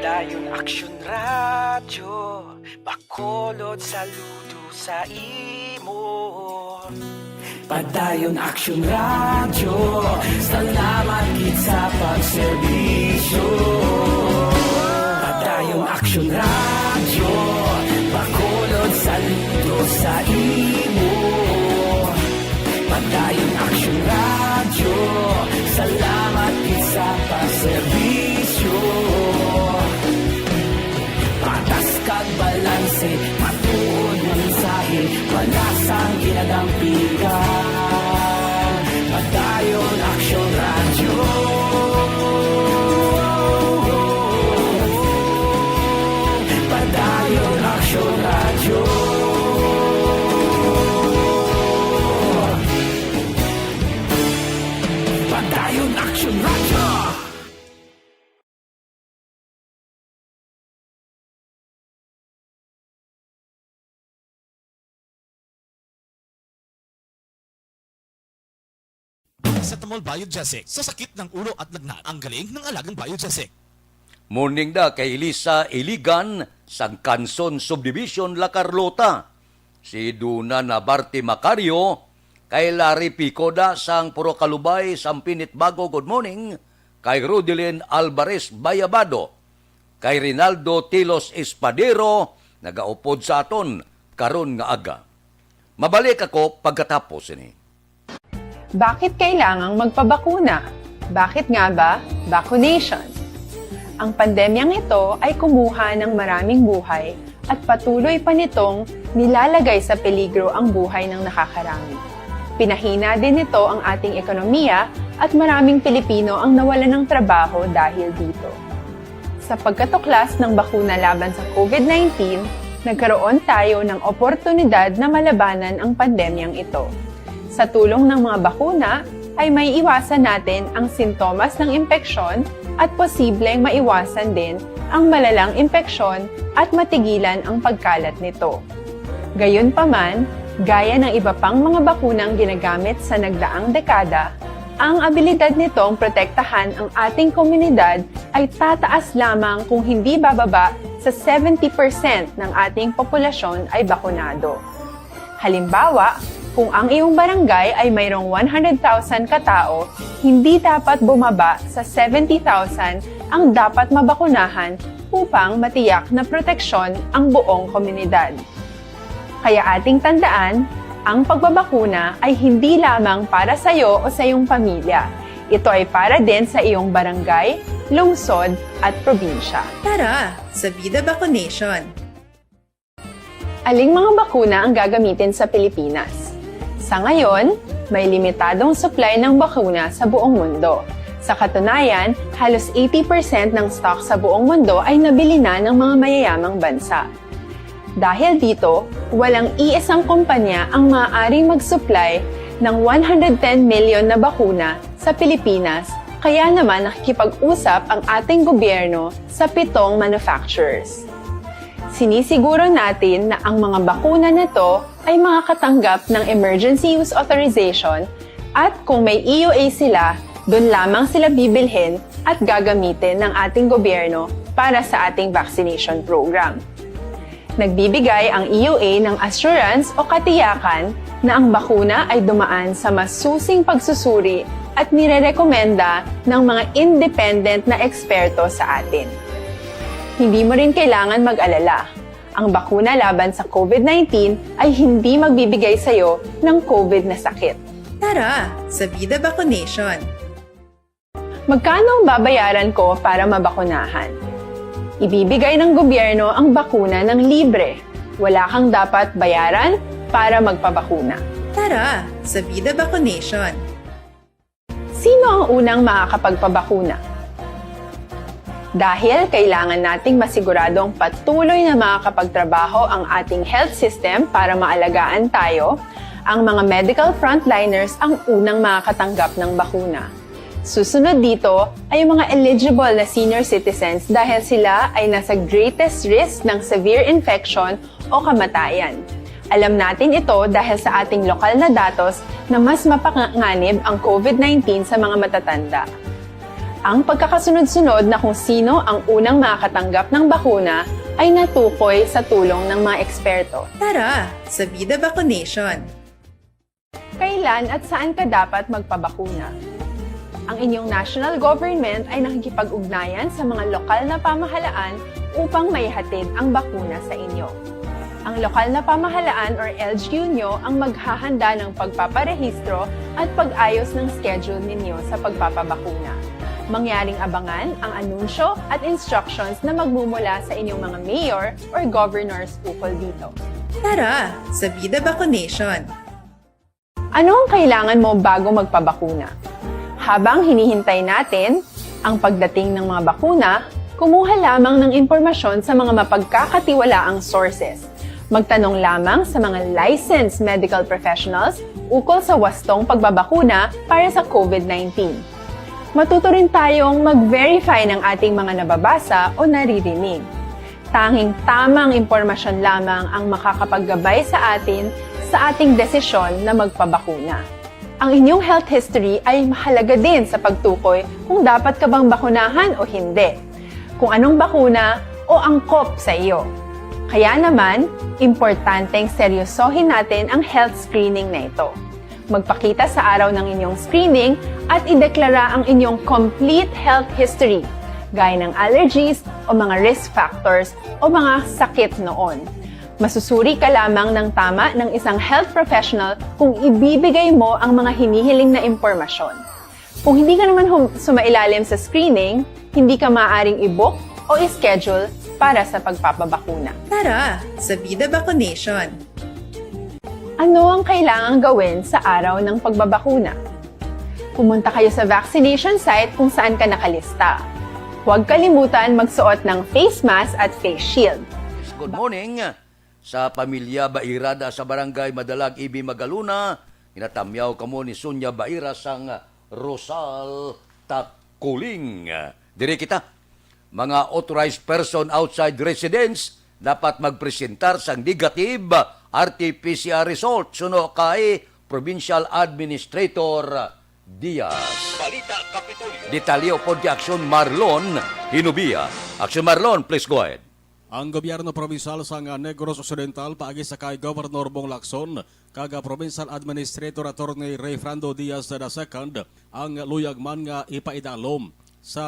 Padayon Aksyon Radyo, Bacolod, saludo sa imo. Padayon Aksyon Radyo, salamat gid sa pagserbisyo. Padayon Aksyon Radyo, Bacolod, saludo sa imo. Padayon Aksyon Radyo, salamat gid sa pagserbisyo. Patas kag balanse, matuod nga mensahe, wala sang ginadampigan. Padayon Aksyon Radyo. Padayon Aksyon Radyo. Padayon Aksyon Radyo. Paracetamol Biogesic. Sa sakit ng ulo at lagnat, ang galing ng alagang Biogesic. Morning da kay Elisa Iligan sang Kanson Subdivision, La Carlota. Si Duna Nabarte Macario, kay Larry Picoda sang Puro Kalubay, Sampinit Bago, good morning. Kay Rudelin Alvarez Bayabado, kay Rinaldo Tilos Espadero, nagaupod sa aton karon nga aga. Mabalik ako pagkatapos ini. Bakit kailangang magpabakuna? Bakit nga ba vaccination? Ang pandemyang ito ay kumuha ng maraming buhay at patuloy pa nitong nilalagay sa peligro ang buhay ng nakakarami. Pinahina din nito ang ating ekonomiya at maraming Pilipino ang nawalan ng trabaho dahil dito. Sa pagkatuklas ng bakuna laban sa COVID nineteen, nagkaroon tayo ng oportunidad na malabanan ang pandemyang ito. Sa tulong ng mga bakuna, ay may iwasan natin ang sintomas ng impeksyon at posibleng maiwasan din ang malalang impeksyon at matigilan ang pagkalat nito. Gayunpaman, gaya ng iba pang mga bakunang ginagamit sa nagdaang dekada, ang abilidad nitong protektahan ang ating komunidad ay tataas lamang kung hindi bababa sa seventy percent ng ating populasyon ay bakunado. Halimbawa, kung ang iyong barangay ay mayroong one hundred thousand katao, hindi dapat bumaba sa seventy thousand ang dapat mabakunahan upang matiyak na proteksyon ang buong komunidad. Kaya ating tandaan, ang pagbabakuna ay hindi lamang para sa iyo o sa iyong pamilya. Ito ay para din sa iyong barangay, lungsod, at probinsya. Tara, sa Bida Vaccination! Aling mga bakuna ang gagamitin sa Pilipinas? Sa ngayon, may limitadong supply ng bakuna sa buong mundo. Sa katunayan, halos eighty percent ng stock sa buong mundo ay nabili na ng mga mayayamang bansa. Dahil dito, walang iisang kumpanya ang maaaring mag-supply ng one hundred ten million na bakuna sa Pilipinas, kaya naman nakikipag-usap ang ating gobyerno sa pitong manufacturers. Sinisiguro natin na ang mga bakuna na to ay makakatanggap ng emergency use authorization at kung may E U A sila, doon lamang sila bibilhin at gagamitin ng ating gobyerno para sa ating vaccination program. Nagbibigay ang E U A ng assurance o katiyakan na ang bakuna ay dumaan sa masusing pagsusuri at nirerekomenda ng mga independent na eksperto sa atin. Hindi mo rin kailangan mag-alala. Ang bakuna laban sa COVID nineteen ay hindi magbibigay sa iyo ng COVID na sakit. Tara, sa Bida Vaccination! Magkano ang babayaran ko para mabakunahan? Ibibigay ng gobyerno ang bakuna ng libre. Wala kang dapat bayaran para magpabakuna. Tara, sa Bida Vaccination! Sino ang unang makakapagpabakuna? Dahil kailangan nating masiguradong patuloy na makakapagtrabaho ang ating health system para maalagaan tayo, ang mga medical frontliners ang unang makakatanggap ng bakuna. Susunod dito ay ang mga eligible na senior citizens dahil sila ay nasa greatest risk ng severe infection o kamatayan. Alam natin ito dahil sa ating lokal na datos na mas mapanganib ang COVID nineteen sa mga matatanda. Ang pagkakasunod-sunod na kung sino ang unang makakatanggap ng bakuna ay natukoy sa tulong ng mga eksperto. Tara, sa Bida Vaccination! Kailan at saan ka dapat magpabakuna? Ang inyong national government ay nakikipag-ugnayan sa mga lokal na pamahalaan upang maihatid ang bakuna sa inyo. Ang lokal na pamahalaan or L G U nyo ang maghahanda ng pagpaparehistro at pag-ayos ng schedule ninyo sa pagpapabakuna. Mangyaring abangan ang anunsyo at instructions na magmumula sa inyong mga mayor or governors ukol dito. Tara, sa Bida Vaccination! Ano ang kailangan mo bago magpabakuna? Habang hinihintay natin ang pagdating ng mga bakuna, kumuha lamang ng impormasyon sa mga mapagkakatiwalaang sources. Magtanong lamang sa mga licensed medical professionals ukol sa wastong pagbabakuna para sa COVID nineteen. Matuto rin tayong mag-verify ng ating mga nababasa o naririnig. Tanging tamang impormasyon lamang ang makakapaggabay sa atin sa ating desisyon na magpabakuna. Ang inyong health history ay mahalaga din sa pagtukoy kung dapat ka bang bakunahan o hindi, kung anong bakuna o angkop sa iyo. Kaya naman, importanteng seryosohin natin ang health screening na ito. Magpakita sa araw ng inyong screening at ideklara ang inyong complete health history. gaya ng allergies o mga risk factors o mga sakit noon. Masusuri ka lamang ng tama ng isang health professional kung ibibigay mo ang mga hinihiling na impormasyon. Kung hindi ka naman hum- sumailalim sa screening, hindi ka maaaring i-book o i-schedule para sa pagpapabakuna. Tara, sa Vida Vaccination! Ano ang kailangang gawin sa araw ng pagbabakuna? Pumunta kayo sa vaccination site kung saan ka nakalista. Huwag kalimutan magsuot ng face mask at face shield. Good morning sa pamilya Bairada sa Barangay Madalag, Ibi, Magalona. Ginatamyaw kamo ni Sonia Baira sang Rosal Takuling. Diri kita. Mga authorized person outside residence dapat magpresentar sang negative R T P C R result suno kay Provincial Administrator Diaz. Balita Kapitolyo. Detalye upod kay Aksyon Marlon Hinubia. Aksyon Marlon, please go ahead. Ang gobyerno probinsal sang Negros Occidental paagi sa kay Governor Bong Lacson kag Provincial Administrator Attorney Rayfrando Diaz the second ang luyag man nga ipaidalom sa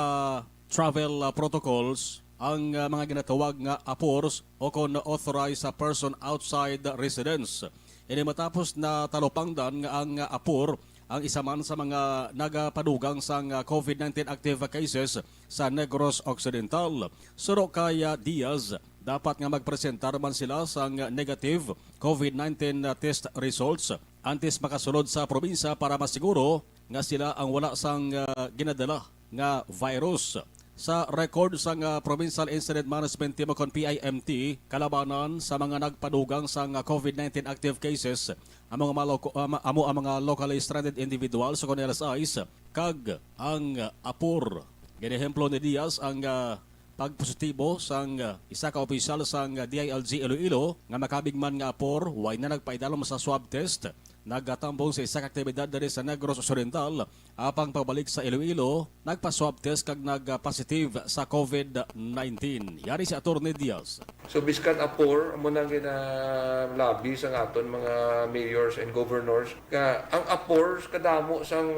travel, ah, protocols ang, ah, mga ginatawag nga apors o kon authorized person outside residence. Ini matapos na talupangdan nga ang, ah, apor ang isa man sa mga nagapadugang sang, ah, COVID nineteen active cases sa Negros Occidental. Suno kay, ah, Diaz, dapat nga magpresentar man sila sang negative COVID nineteen test results antes makasulod sa probinsya para masiguro nga sila ang wala sang, ah, ginadala nga virus. Sa record sang, ah, Provincial Incident Management Team o kon P I M T, kalabanan sa mga nagpadugang sang, ah, COVID nineteen active cases, amo nga mga loco-, ah, ma-, amo ang mga locally stranded individuals o kon L S Is, kag ang, ah, apor. Ginehemplo ni Diaz ang, ah, pagpositibo sang, ah, isa ka opisyal sang, ah, D I L G Iloilo nga makabig man nga apor, way na nagpaidalom sa swab test, nagatambong sa isa ka aktibidad diri sa Negros Occidental, apang pagbalik sa Iloilo, nagpa-swab test kag nag-positive sa COVID nineteen. Yari si Attorney Diaz. So, biskan apor, amo nang ginalabi sang aton mga mayors and governors, nga ang apor kadamo sang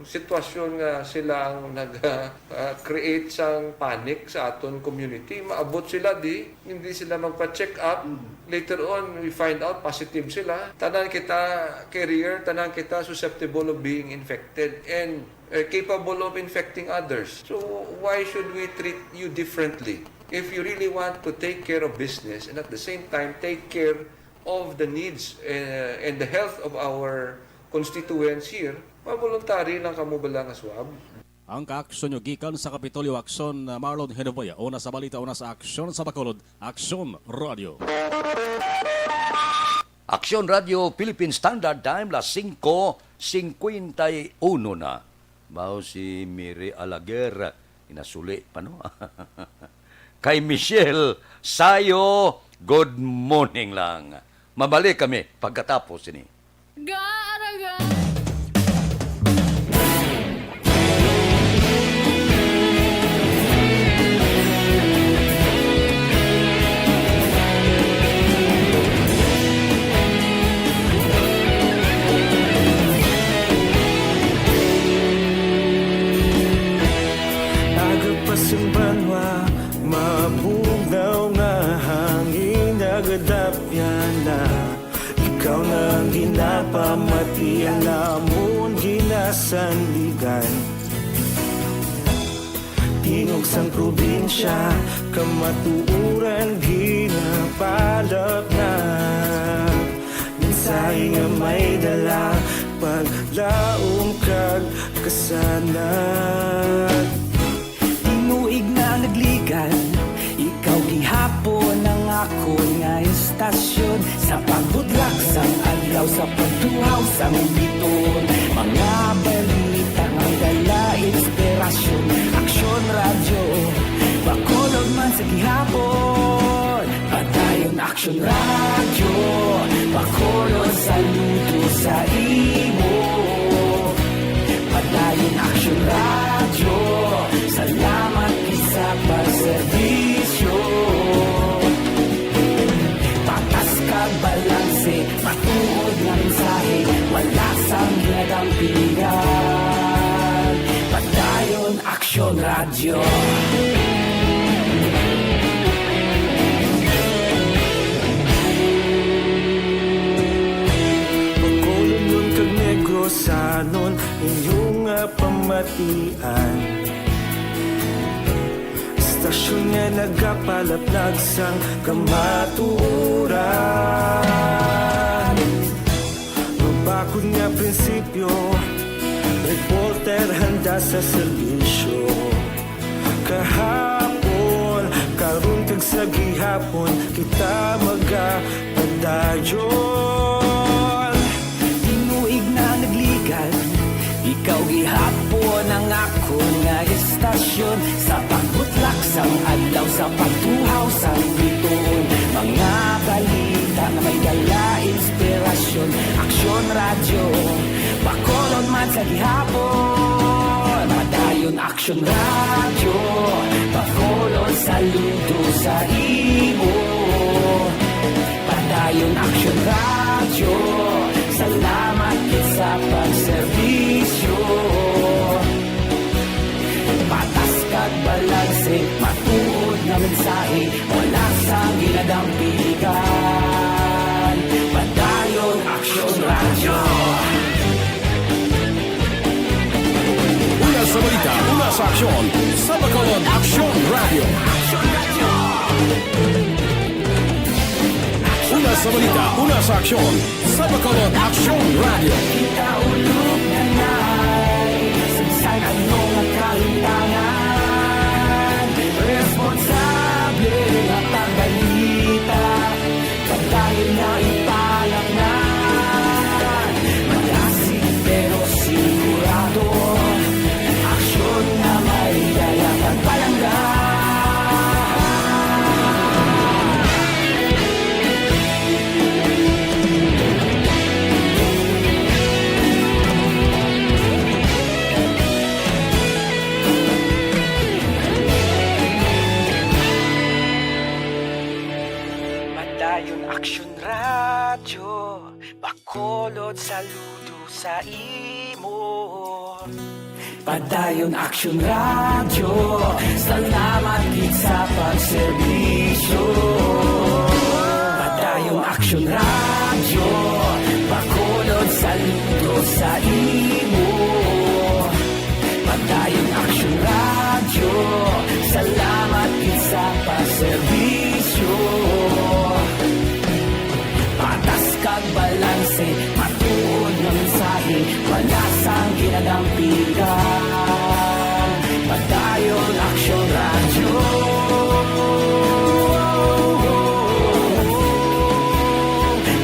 sitwasyon nga sila ang nag, ah, create sang panic sa aton community. Maabot sila di, hindi sila magpa-check up. Mm. Later on, we find out positive sila. Tanan kita carrier, tanan kita susceptible of being infected and, uh, capable of infecting others. So why should we treat you differently? If you really want to take care of business and at the same time take care of the needs, uh, and the health of our constituents here, ma-voluntary lang kamo bala nga swab. Ang kaaksyon nyo gikan sa Kapitolyo Aksyon, uh, Marlon Hinubia. Una sa balita, una sa aksyon sa Bacolod, Aksyon Radio. Aksyon Radio Philippine Standard Time, las singko singkwenta y uno na. Mao si Miri Alaguer, inasuli pa, no? Kay Michelle Sayo, good morning lang. Mabalik kami pagkatapos ini. Gaaragan. Nagapasimbanwa, mabugnaw nga hangin, nagadapyan na. Ikaw na ang ginapamati, ang amon ginasandigan. Tingog sang probinsya, kamatuoran ginapalapnag. Mensahe nga may dala, paglaom kag kasanag. Tinuig na nagligan, ikaw gihapon ang akon nga istasyon. Sa pagbudlak sang adlaw, sa pagtuhaw sang biton, mga balita nga dala inspirasyon. Aksyon Radyo, Bacolod man sa gihapon. Padayon Aksyon Radyo, Bacolod, saludo sa imo. Padayon Aksyon Radyo, salamat gid sa pagserbisyo. Patas kag balanse, matuod nga mensahe, wala sang ginadampingan. Padayon Aksyon Radyo. Inyo nga pamatian, istasyon nga nagapalaplag sang kamatuoran. Mabakod nga prinsipyo, reporter handa sa serbisyo. Kahapon, karon kag sa gihapon, kita magapadayon. Tinuig na nagligal, ikaw gihapon ang akon nga istasyon. Sa pagbutlak sang adlaw, sa pagtuhaw sang bituon, mga balita nga may dala inspirasyon. Aksyon Radyo, Bacolod man sa gihapon. Padayon Aksyon Radyo, Bacolod, saludo sa imo. Padayon Aksyon Radyo, salamat gid sa pagserbisyo. Patas kag balanse, matuod nga mensahe, wala sang ginadampigan. Padayon Aksyon Radyo. Una sa balita, una sa aksyon, sa Bacolod Aksyon Radyo. Una sa balita, una sa aksyon, sa Bacolod Aksyon Radyo. Kita ulog na na'y sagsag ang mga kahitangan. Responsable nga pagbalita, pagdayon na ipalaknan. Malasig pero sigurado, aksyon nga may dala kag palangga. Padayon Aksyon Radyo, Bacolod, saludo sa imo. Padayon Aksyon Radyo, salamat gid sa pagserbisyo. Padayon Aksyon Radyo, Bacolod, saludo sa imo. Padayon Aksyon Radyo, salamat gid sa pagserbisyo. Patas kag balanse, matuod nga mensahe, wala sang ginadampigan. Padayon Aksyon Radyo.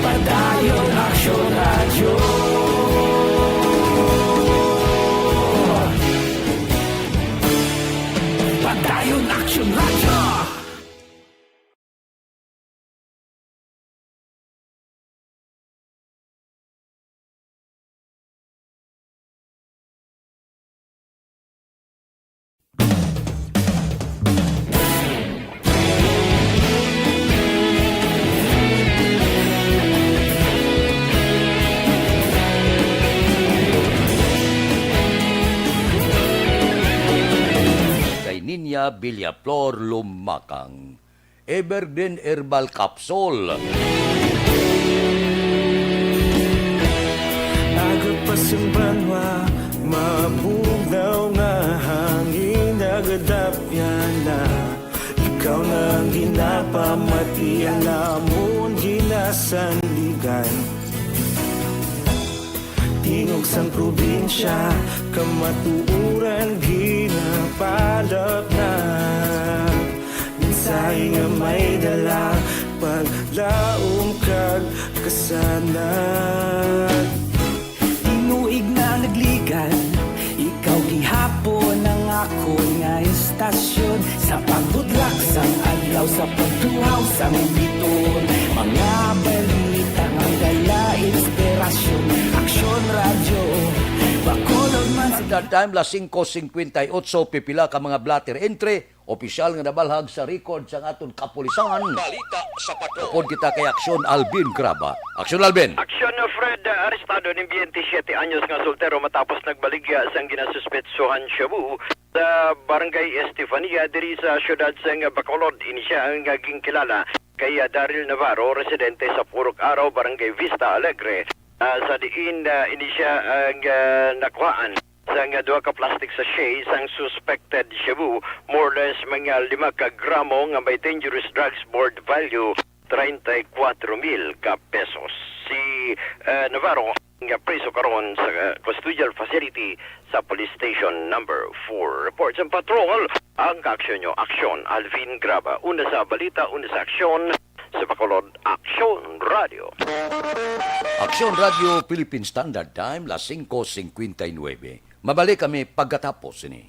Padayon Aksyon Radyo. Padayon Aksyon Radyo. Kay Niña Villaflor Lumakang. Evergreen Herbal Capsule. Aga pa sing banwa, mabugnaw nga hangin, nagadapyan na. Ikaw na ang ginapamatian namon, ginasandigan. Tingog sang probinsya, kamatuoran ginapalapnag. Mensahe nga may dala, paglaom kag kasanag. Tinuig na nagligan, ikaw gihapon ang akon nga istasyon. Sa pagbutlak sang adlaw, sa pagtuhaw sang bituon, mga balita nga dala inspirasyon. Aksyon Radyo, Bacolod man sa At that time, las singko singkwenta y otso, pipila ka mga blotter entry, opisyal nga nabalhag sa record sang aton kapulisan. Balita sa Patrol. Upod kita kay Aksyon Alvin Graba. Aksyon, Alvin. Aksyon, Fred, arestado ning biyente siyete anyos nga soltero matapos nagbaligya sang ginasuspetsuhan shabu sa Barangay Estefania diri sa siyudad sang Bacolod. Ini sia ang ginkilala kay Daryl Navarro, residente sa Purok Araw, Barangay Vista Alegre. Ah, sa diin, ah, ini siya ang, ah, nakuhaan sang duha ka plastic sachet sang suspected shabu, more or less mga lima ka gramo nga may dangerous drugs, board value treinta y cuatro mil ka pesos. Si, ah, Navarro nga priso karon sa, ah, custodial facility sa Police Station Number Four. Report sa patrol, ang kaaksyon nyo, Aksyon Alvin Graba. Una sa balita, una sa aksyon, sa Bacolod Aksyon Radio. Aksyon Radio Philippine Standard Time, las singko singkwenta y nuebe. Mabalik kami pagkatapos sini.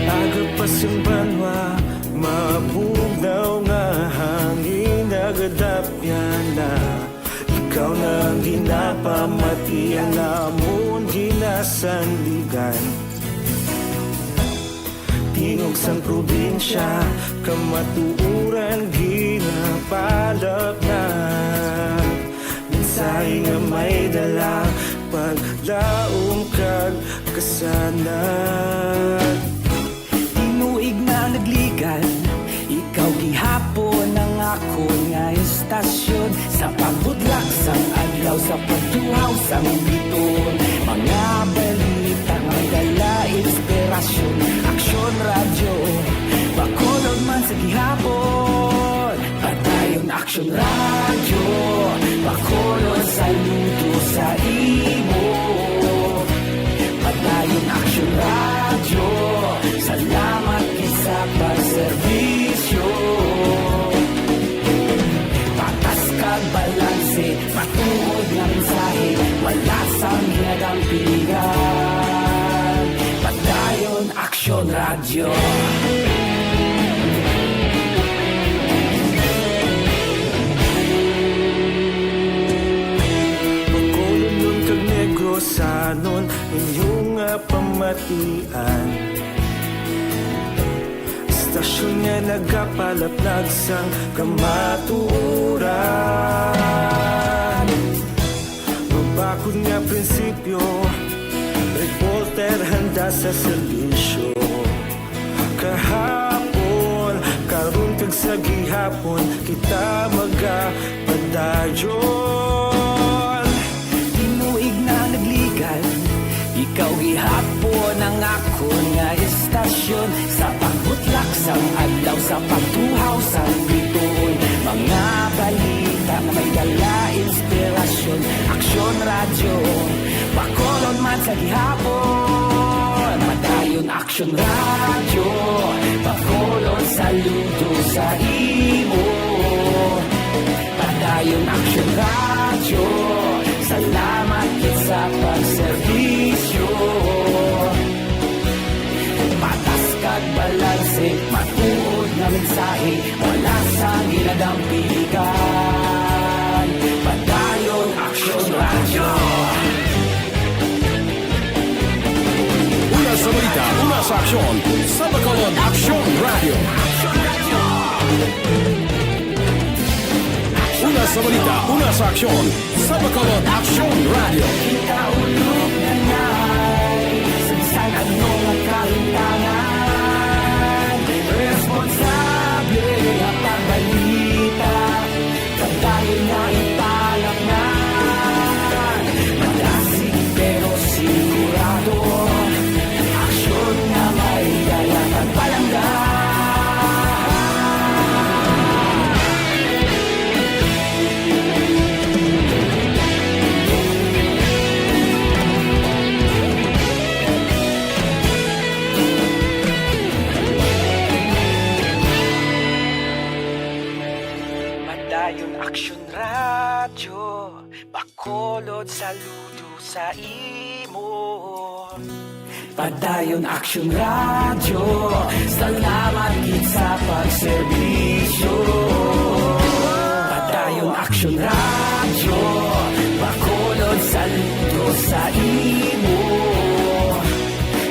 Aga pa sing banwa, mabugnaw nga hangin nagadapyan na. Ikaw na ang ginapamati, ang amon ginasandigan. Tingog sang probinsya, kamatuoran ginapalapnag. Mensahe nga may dala, paglaom kag kasanag. Tinuig na nagligan, ikaw gihapon ang akon nga estasyon. Sa pagbutlak sang adlaw, sa pagtuhaw sang biton, mga balita may dala inspirasyon. Aksyon Radyo, Bacolod man sa gihapon. Padayon Aksyon Radyo, Bacolod, saludo sa imo. Padayon Aksyon Radyo, salamat gid sa pagserbisyo. Patas kag balanse, matuod nga mensahe, wala sang ginadampigan. Padayon Aksyon Radyo. Bacolodnon kag Negrosanon, inyo nga pamatian. Estasyon nga nagapalaplag sang kamatuoran. Mabakod nga prinsipyo, reporter handa sa serbisyo. Kahapon, karon kag sa gihapon, kita magapadayon. Tinuig na nagligan, ikaw gihapon ang akon nga estasyon. Sa pagbutlak sang adlaw, sa pagtuhaw sang bituon, mga balita nga may dala inspirasyon. Aksyon Radyo, Bacolod man sa gihapon. Padayon Aksyon Radyo, Bacolod, saludo sa imo. Padayon Aksyon Radyo, salamat gid sa pagserbisyo. Patas kag balanse, matuod nga mensahe, wala sang ginadampigan. Padayon Aksyon Radyo. Una sa balita, una sa aksyon, sa Bacolod Aksyon Radyo. Una sa balita, una sa aksyon, sa Bacolod Aksyon Radyo. Kita ulog na ngay, sa bisan ano nga kahintangan, responsable nga pagbalita. Padayon nga ipalapngan, madasig pero sigurado. Aksyon nga may dala kag palangga. Padayon Aksyon Radyo, Bacolod, saludo sa imo. Padayon Aksyon Radyo, salamat gid sa pagserbisyo. Padayon Aksyon Radyo, Bacolod, saludo sa imo.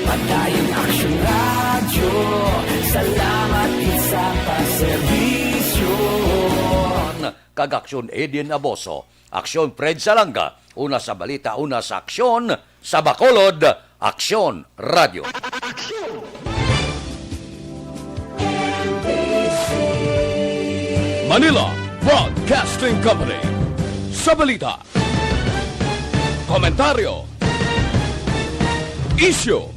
Padayon Aksyon Radyo, salamat gid sa pagserbisyo. kag Aksyon Edin Aboso. Aksyon Fred Salanga, una sa balita, una sa aksyon, sa Bacolod, Aksyon Radio. Manila Broadcasting Company. Sa balita, komentaryo, isyu,